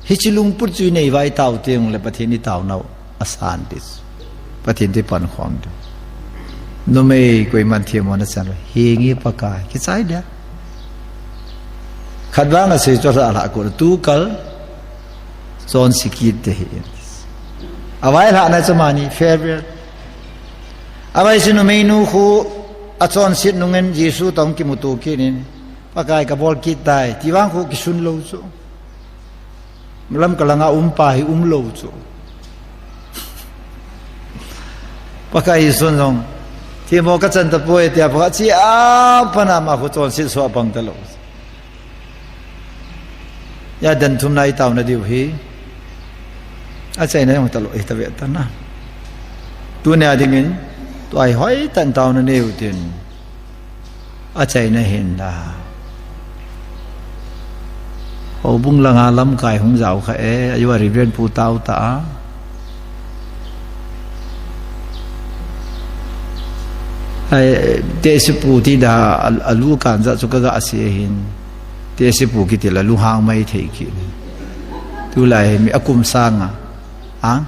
Hichi lungput chu i nei vai tau teng le Pathen i tau nau a san ti chu. Pathen ti pan khom tu. Numei koiman thiam na chan lo. Hi ngi Pakai. Ki chai dia. Khat vang a sei chu la la ko tu kal. Chonse kit te hi. A vai la na chu mani farewell. A vai si numei nu khu a chonset nungin Jesu tong kimuto kit in. Pakai ka bol kit tai. Ti vang khu kisun lou chu. Lam ka langa um pa hi um lou chu. Pakai Jesu jong. Thimo ka chan ta poi tia pa chi a pana ma khu chonset so pang ta lou. Ya dan thum nai tau na diu hi. A chaina jong ta lou, eh, ta ve ta na. Tunia dingin, tu ai hoi tan tau na neu tin. A chaina hin la. Houbung langa lamkai hung jao kha e, a ju a Reverend pu tau ta a. Ai, te si pu ti da, a, a lu kan ja chu ka ga si hin. Te si pu kiti la lu hang mai thei ki. Tu lai mi a kum sanga. A?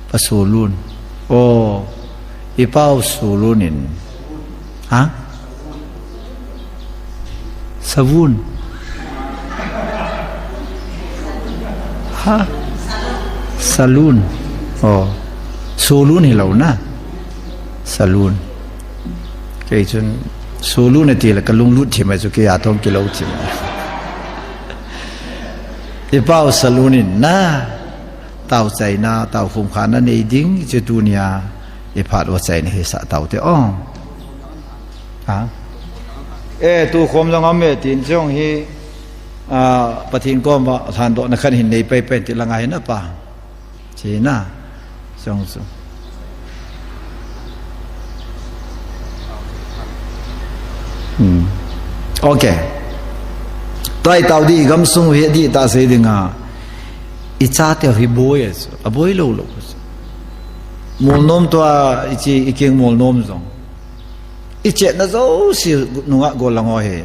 Pa Solun. Oh, i pau Solun in. Ha? Savun. Ha? Salun. Oh. Solun hi lou na. Salun. Kei chun Solun ati la ka lunglut thim a chu kei a tong kilou thim. I pau Salun in na. Tau chaina, tau khum kha na nei ding, chu tunia, i phat u chaina hi sa tau te ong. Ha? E, tu khom jong am e, tin jong hi, a, Pathen kom va, lhan do na khan hin nei pai pai ti langa hin a pa. Chi na, jong chu. Hmm. Okay. Tua i tau di, i gamsung hi di ta sei ding a. I chate hi boi a chu. A boi lou lou. Molnom tua i chi i king molnom jong. I chetna jouse nunga gollhang ho hi.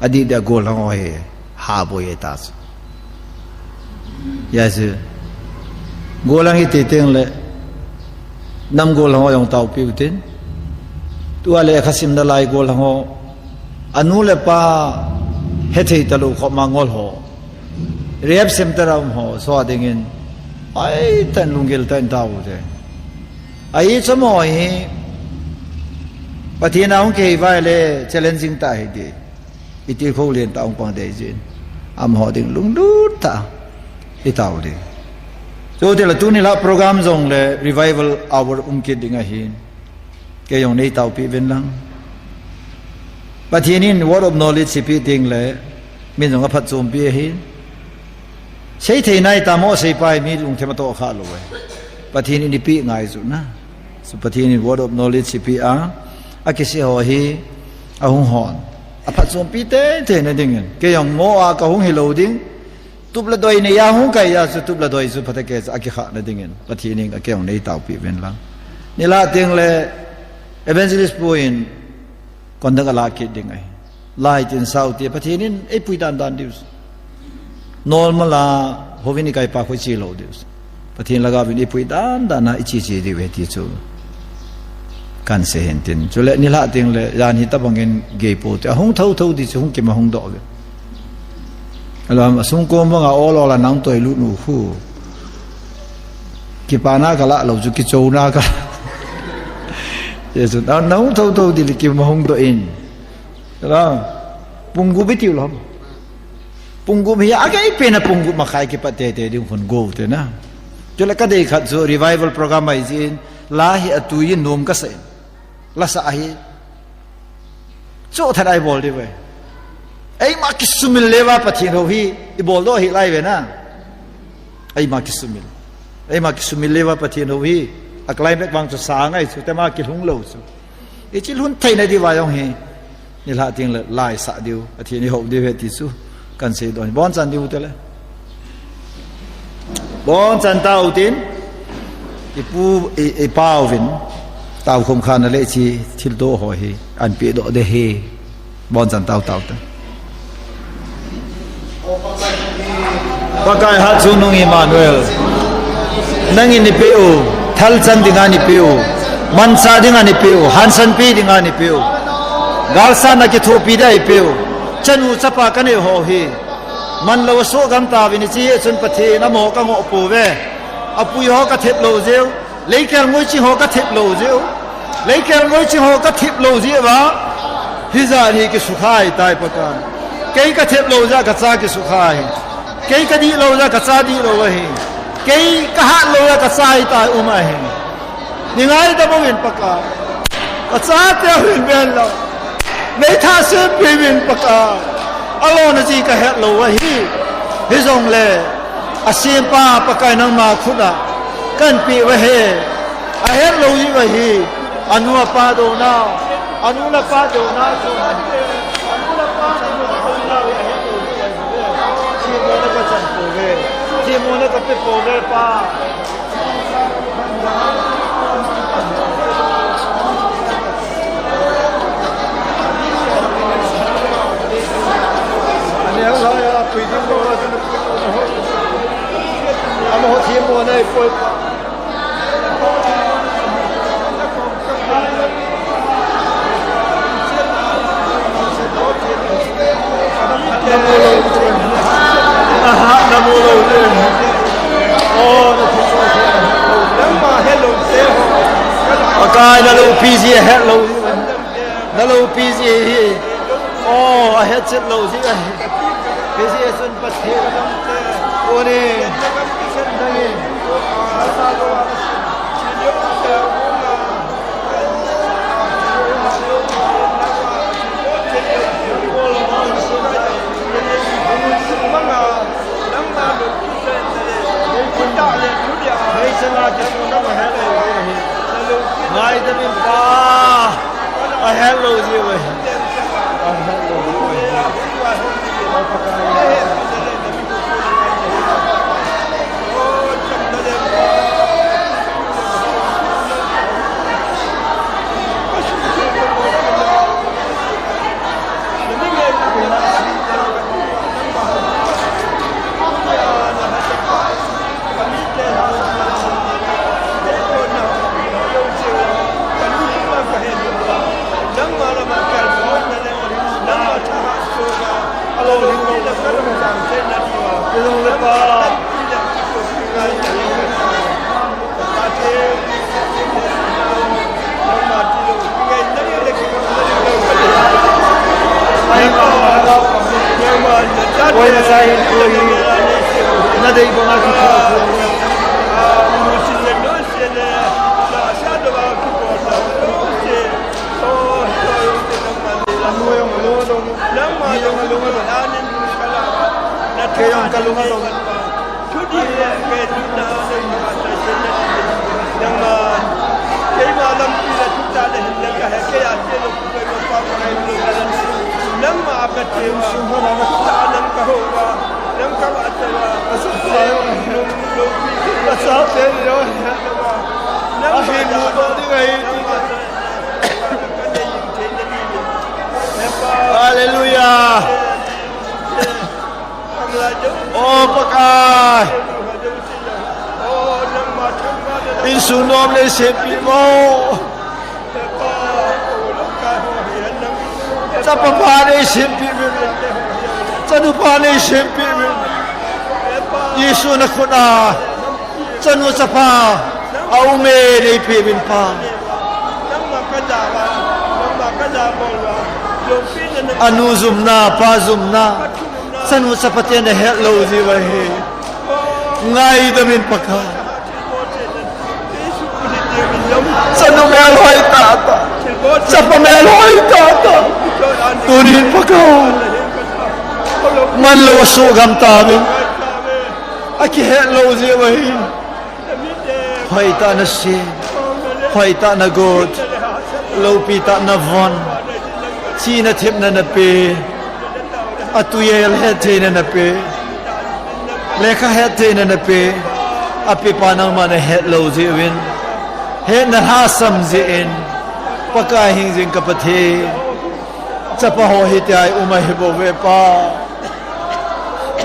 A di dia gollhang ho hi. Haboi e ta chu. Hiche gollhang hi titeng le, nam gollhang ho jong taopiu tin. Tua le khasim nalai gollhang ho, anu le apa hethei talou khop ma ngol ho, rehab center a um ho, so dingin aitah in lunggil tah in tao u te. Ahi chu amaho hi Pathen a hung kihei vai le challenging tah ahi ti. Itilkhou lentah a hung pang dei jin, amaho ding lunglut tah a itao ding. Chutile tuni la program jong le revival hour um kit ding ahin, kei jong nei taopi uvin lang. Pathen in word of knowledge ipeh teng le, min jong aphatchompi ahin. Seithei nai tamo, seipai mi lungthim atoh kha lou e. Pathen in ipeh ngai chu na. So Pathen in word of knowledge ipeh a, akisei ho hi ahung hon, aphatchompi teitei na dingin. Kei jong mo a kahung hilou ding. Tup le doi nei a hung kai a chu, tup le doi chu phatah kei chu akikhah na dingin Pathen in kei jong nei taopi uvin lang. Nilhah teng le evangelist pu in conduct ala kit ding ahi. Lai tin sao ti Pathen in eipui dandan diu. Normal a houvin ikaipa khu iche lou diu. Pathen lhagao vin eipui dandan a iche che diu ahi ti chu kahin sei hin tin. Chule nilhah teng le jan hitobang in gei pou te, ahung thotho di chu hung kimahung doh uve. Alam asung kom banga ol ol a nang toilut nu khu. Kipana kalah lou chu, kichouna ka. Jesu, na, nahung thotho di le kimahung doh in. Alam, pung gup itiu lou. Pung gup hi agei pen a pung gup makhai kipat teitei ding khun go te na. Chule kadei khat chu revival program ahi jeh in, la hi atui in nom kasa in. Lasa ahi. Chuthat a ibol diu ve. Eima kisumil le uva Pathen hou hi ibol doh hih lai uve na. Eima kisumil. Eima kisumil le uva Pathen hou hi. A climax vang chu sa ngai chu, tema kilhung lou chu. Ichi lhun theina diuva jong hi, nilhah teng le laisah diu, Pathen ihou diu ahi ti chu kahin sei doh. Bonchan diu te le. Bonchan tao tin, ipu, i, ipa uvin, taokhum kha na le chi thilto ho hi ahin pehdoh ding ahi. Bonchan tao tao te. Pakai hatchungnung Emmanuel, nangin neipeh u, thalchang dinga neipeh u, manchah dinga neipeh u, hansanpi dinga neipeh u, galsatna kithopi dinga neipeh u, chanu chapa kanei ho hi, manlou asoh gam tauvin, hiche hi chun Pathen amaho kangoh pouve, apui ho kathep lou jeh u, leikel ngoi ching ho kathep lou jeh u. Leikel ngoi ching ho kathep lou jeh uva, hijat hi kisukha ahitai Pakai. Kei kathep lou jeh a kacha kisukha ahi. Kei kadih lou jeh a kacha dihlou ahi. Kei kahat lou jeh a kacha hita um ahi. Nei ngaidam uvin Pakai. Kachate hin ven lang. Nei thah sempi uvin Pakai. Alona ji kahet lou ahi. Hijongle, asempa Pakai nangma khut a kahin peh u ahi. Ahet lou jiu ahi. Anu apa douna. Anu le apa douna chu. Anu le apa douna ahet lou jiu ahi. Themmo le kachan pouve. Themmo le kape pouve Pa. Amaho themmo nei poi. Pakai naloupi ji ahet lou. Naloupi ji hi. O, ahet chet lou ji ahi. Hiche chun Pathen. Uni. Ngaidam in Pa, ahet lou ji uve. Ahet lou ji uve. Kei jong ka lung a dong. Thudih le ngen lutna nangma, nangma, keima lampi le thutah le hin nang ka he, kei a che lo pu kei ma pa ka ngai lo ka lan. Nangma ka che ma, thutah nang ka ho ma, nang ka ma che ma. Ka sa te lo. Nangma ka che ma. Hallelujah. O Pakai. Insung nom nei sempeh mo. Chapa pa nei sempeh mo. Chanu pa nei sempeh mo. Jesu na khut a. Chanu chapa a um e, nei pe min pa. Anu jumna, pa jumna, chanu chapa te na het lou ji uva hi. Ngaidam in Pakai. Chanu melhoi tah tah. Chapa melhoi tah tah. Tunin Pakai. Man lou suhgam tauvin. Akihet lou ji uva hi. Hoitah na sem, hoitah na got, loupi tah na von, chihna thepna na pe, atui a het theina na pe, lekha het theina na pe, apepa nangma na het lou jeh uvin, hetna lhasam jeh in, Pakai hingjing ka Pathen. Chapa ho hitia i um ahi bouve Pa.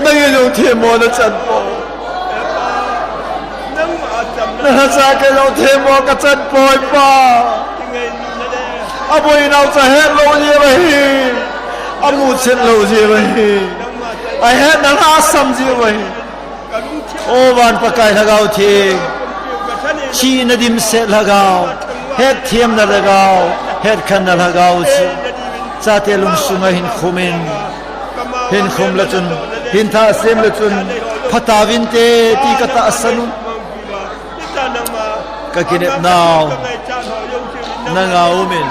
Nangin jong themmo na chan poi. Na lhacha kei jong themmo ka chan poi Pa. Aboinau chu ahet lou jeh uva hi. Amu chet lou jeh uva hi. Ahetna lhasam jeh uva hi. O van Pakai Lhagao Theng, chihna dimset Lhagao, hetthemna Lhagao, hetkhenna Lhagao chu chate lungsunga hin khum in, hin khum le chun, hin thah sem le chun, phatah uvinte ti ka tahsan u. Ka kinepnau nanga um in,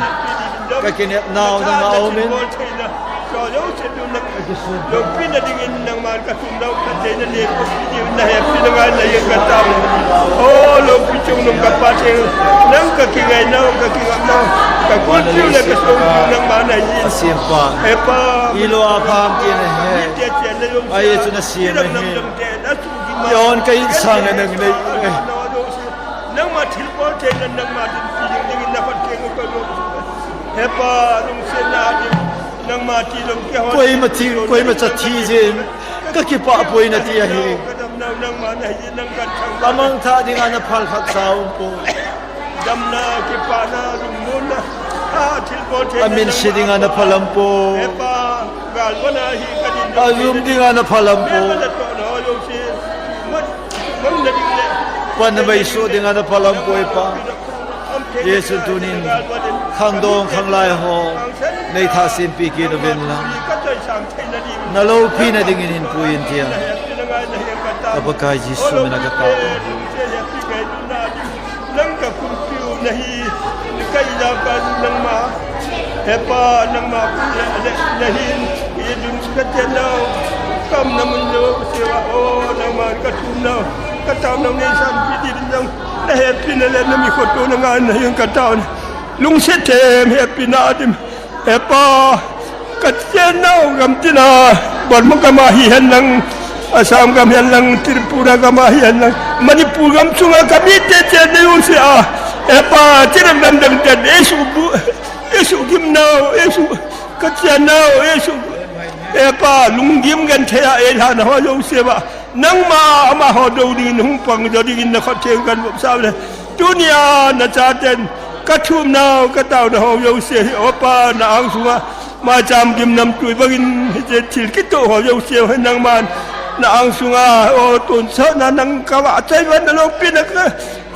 ka kinepnau nanga um in. Loupi na dingin nangman ka thumnau ka cheina le ko si diu na hepi na ngai na yen ka tao. O loupi chungnung ka Pathen, nang ka kingainau, ka kingamnau, ka kulpiu le ka songpiu nangman ahi. He Pa, i lou a pha ham ti na he. Ahi chu na sem ahi. Yon ka insang a nang nei. Nangma thilbol theina, nangma dinpi ding dingin na Pathen ka lou. He Pa, lungsetna ding, nangma ti lou kihon. Koima thi, koima cha thi jeh in ka kipah poi na ti ahi. Ka damnau nangma na hi, nang kan thang. Amang thah dinga na phal khat sa um poi. Damna, kipana, lungmonna, a thilbol theina. Amin se dinga na phal um poi. He Pa, galvana hi ka din. Ajum dinga na phal um poi. He Pa, na tohna ho jouse. Panna maisoh dinga na phal um poi Pa. Jesu tunin khangdong khanglai ho nei thah sempeh kit uvin lang. Na loupina dingin hin pui in tia. Ka Pakai Jesu mina ka tao. Nang ka kumpiu na hi, ka ija ka nangma. He Pa, nangma pu le, le, le hin, i dun ka te nau, kam na mun lo, ka te wa, o, nangma ka thum nau, ka tao nau nei sam pi di nau, na hepi na le, na mi khoto na ngan na hin ka tao na. Lungset them, hepi na dim, he Pa, ka te nau gam tina, Burma gam a hi hen lang, Assam gam hen lang, Tripura gam a hi hen lang, Manipur gam chunga ka mi te te na yun se a, he Pa, tina gam dang te, Jesu bu, Jesu gimnau, Jesu kachennau, Jesu, he Pa, lunggim genthei a eilhahna ho jouse uva, nangma amaho dou dingin hung pang jo dingin na khut theng kan vop sau le. Tunia na chaten ka thumnau, ka taonau ho jouse hi, o Pa, na angsunga maicham gimnamtui bangin hiche thil kitoh ho jouse hi nangman na angsunga, o, tonsot na nang ka vahchoi uva na loupina ka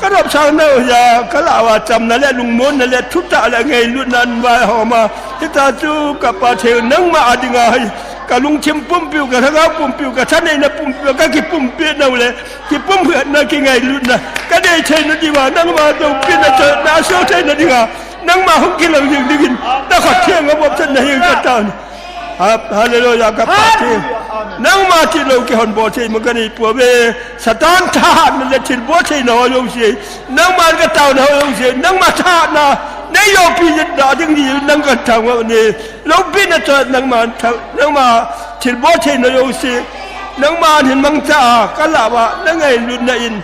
Ka nopsang nau hia, ka lah uva chamna le lungmonna le thutah le ngailutna in vaihom a. Hitia chu ka Pathen nangma a dinga hi, ka lungthim pumpiu, ka lhagao pumpiu, ka thaneina pumpiu, ka kipumpeh nau le, kipumpeh na kingailutna, ka nei theina diuva, nangma loupina chu na so theina dinga, nangma hung kilang jing dingin, na khut theng a bop chan na hin ka taona. Ha-, hallelujah, ka Pathen. Nangma tilou kihon bol thei ma kanei pouve. Satan thahatna le thil bol theina ho jouse, nangman kataona ho jouse, nangma thahatna nei joupi jing ding ding nang kataona ne. Loupina chu nangman tha, nangma thil bol theina jouse, nangman hin mangcha a kalah uva nangailutna in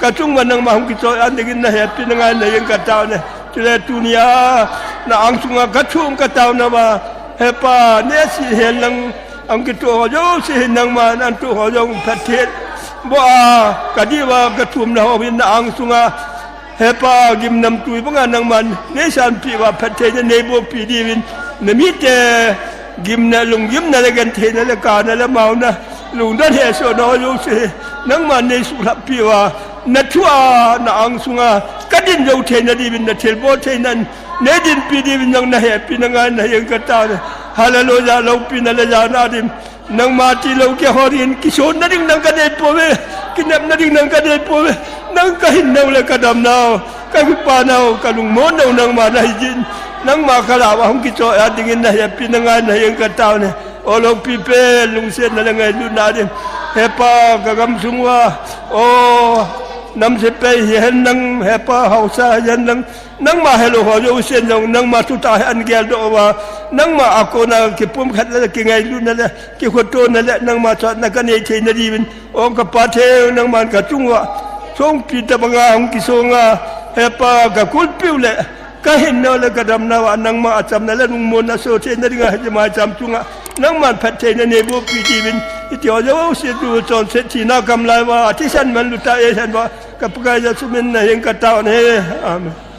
kachunga nangma hung kichoi an dingin nahepi nangai nahin kataona. Chule tunia na angsunga kathum kataona uva, Hepa, neisi henlang, ang kitoh ho jouse hin nangman, ang toh ho jong phatthei boh a, kadiuva kathumna ho hin na angsunga, Hepa, gimnamtui banga nangman neisanpeh uva phattheina neibohpi diuvin, namite gimna, lunggimna le gentheina le kana le maona, lungdon hesohna ho jouse nangman neisuhlhap peh uva, nathua na angsunga kadin jou theina diuvin, nathilbol theinan neidinpi diuvin jong nahepi nangai nahin kataona. Hallelujah, loupina le jana din nangma tilou keiho dingin kisonna ding nang kanei pouve, kinepna ding nang kanei pouve. Nang kahinnau le kadamnau, kakipanau, kalungmonnau nangma nahijin, nangma kalah uva hung kichoi a dingin nahepi nangai nahin kataona. O loupi pen lungsetna le ngailutna din, Hepa, kagamsung uva, o nam sepai hihen lang, Hepa, haosa hihen lang, nangma helou ho jousen jong nangma thutah hi ahin geldoh uva, nangma a kona kipumkhatna le kingailutna le kikhotona le nangma chotna kanei theina diuvin, o ka Pathen, nangman kachunga songpi tobanga hung kisonga, Hepa, kakulpiu le kahinnau le kadamnau a nangma achamna le lungmonna soh theina dinga hiche maicham chunga nangman phattheina neibohpi diuvin, hitiho jouse tuchonset thina kamlai uva thisan manlu tah a eilhen uva ka Pakai Jesu min in nahin kataona e. Amen.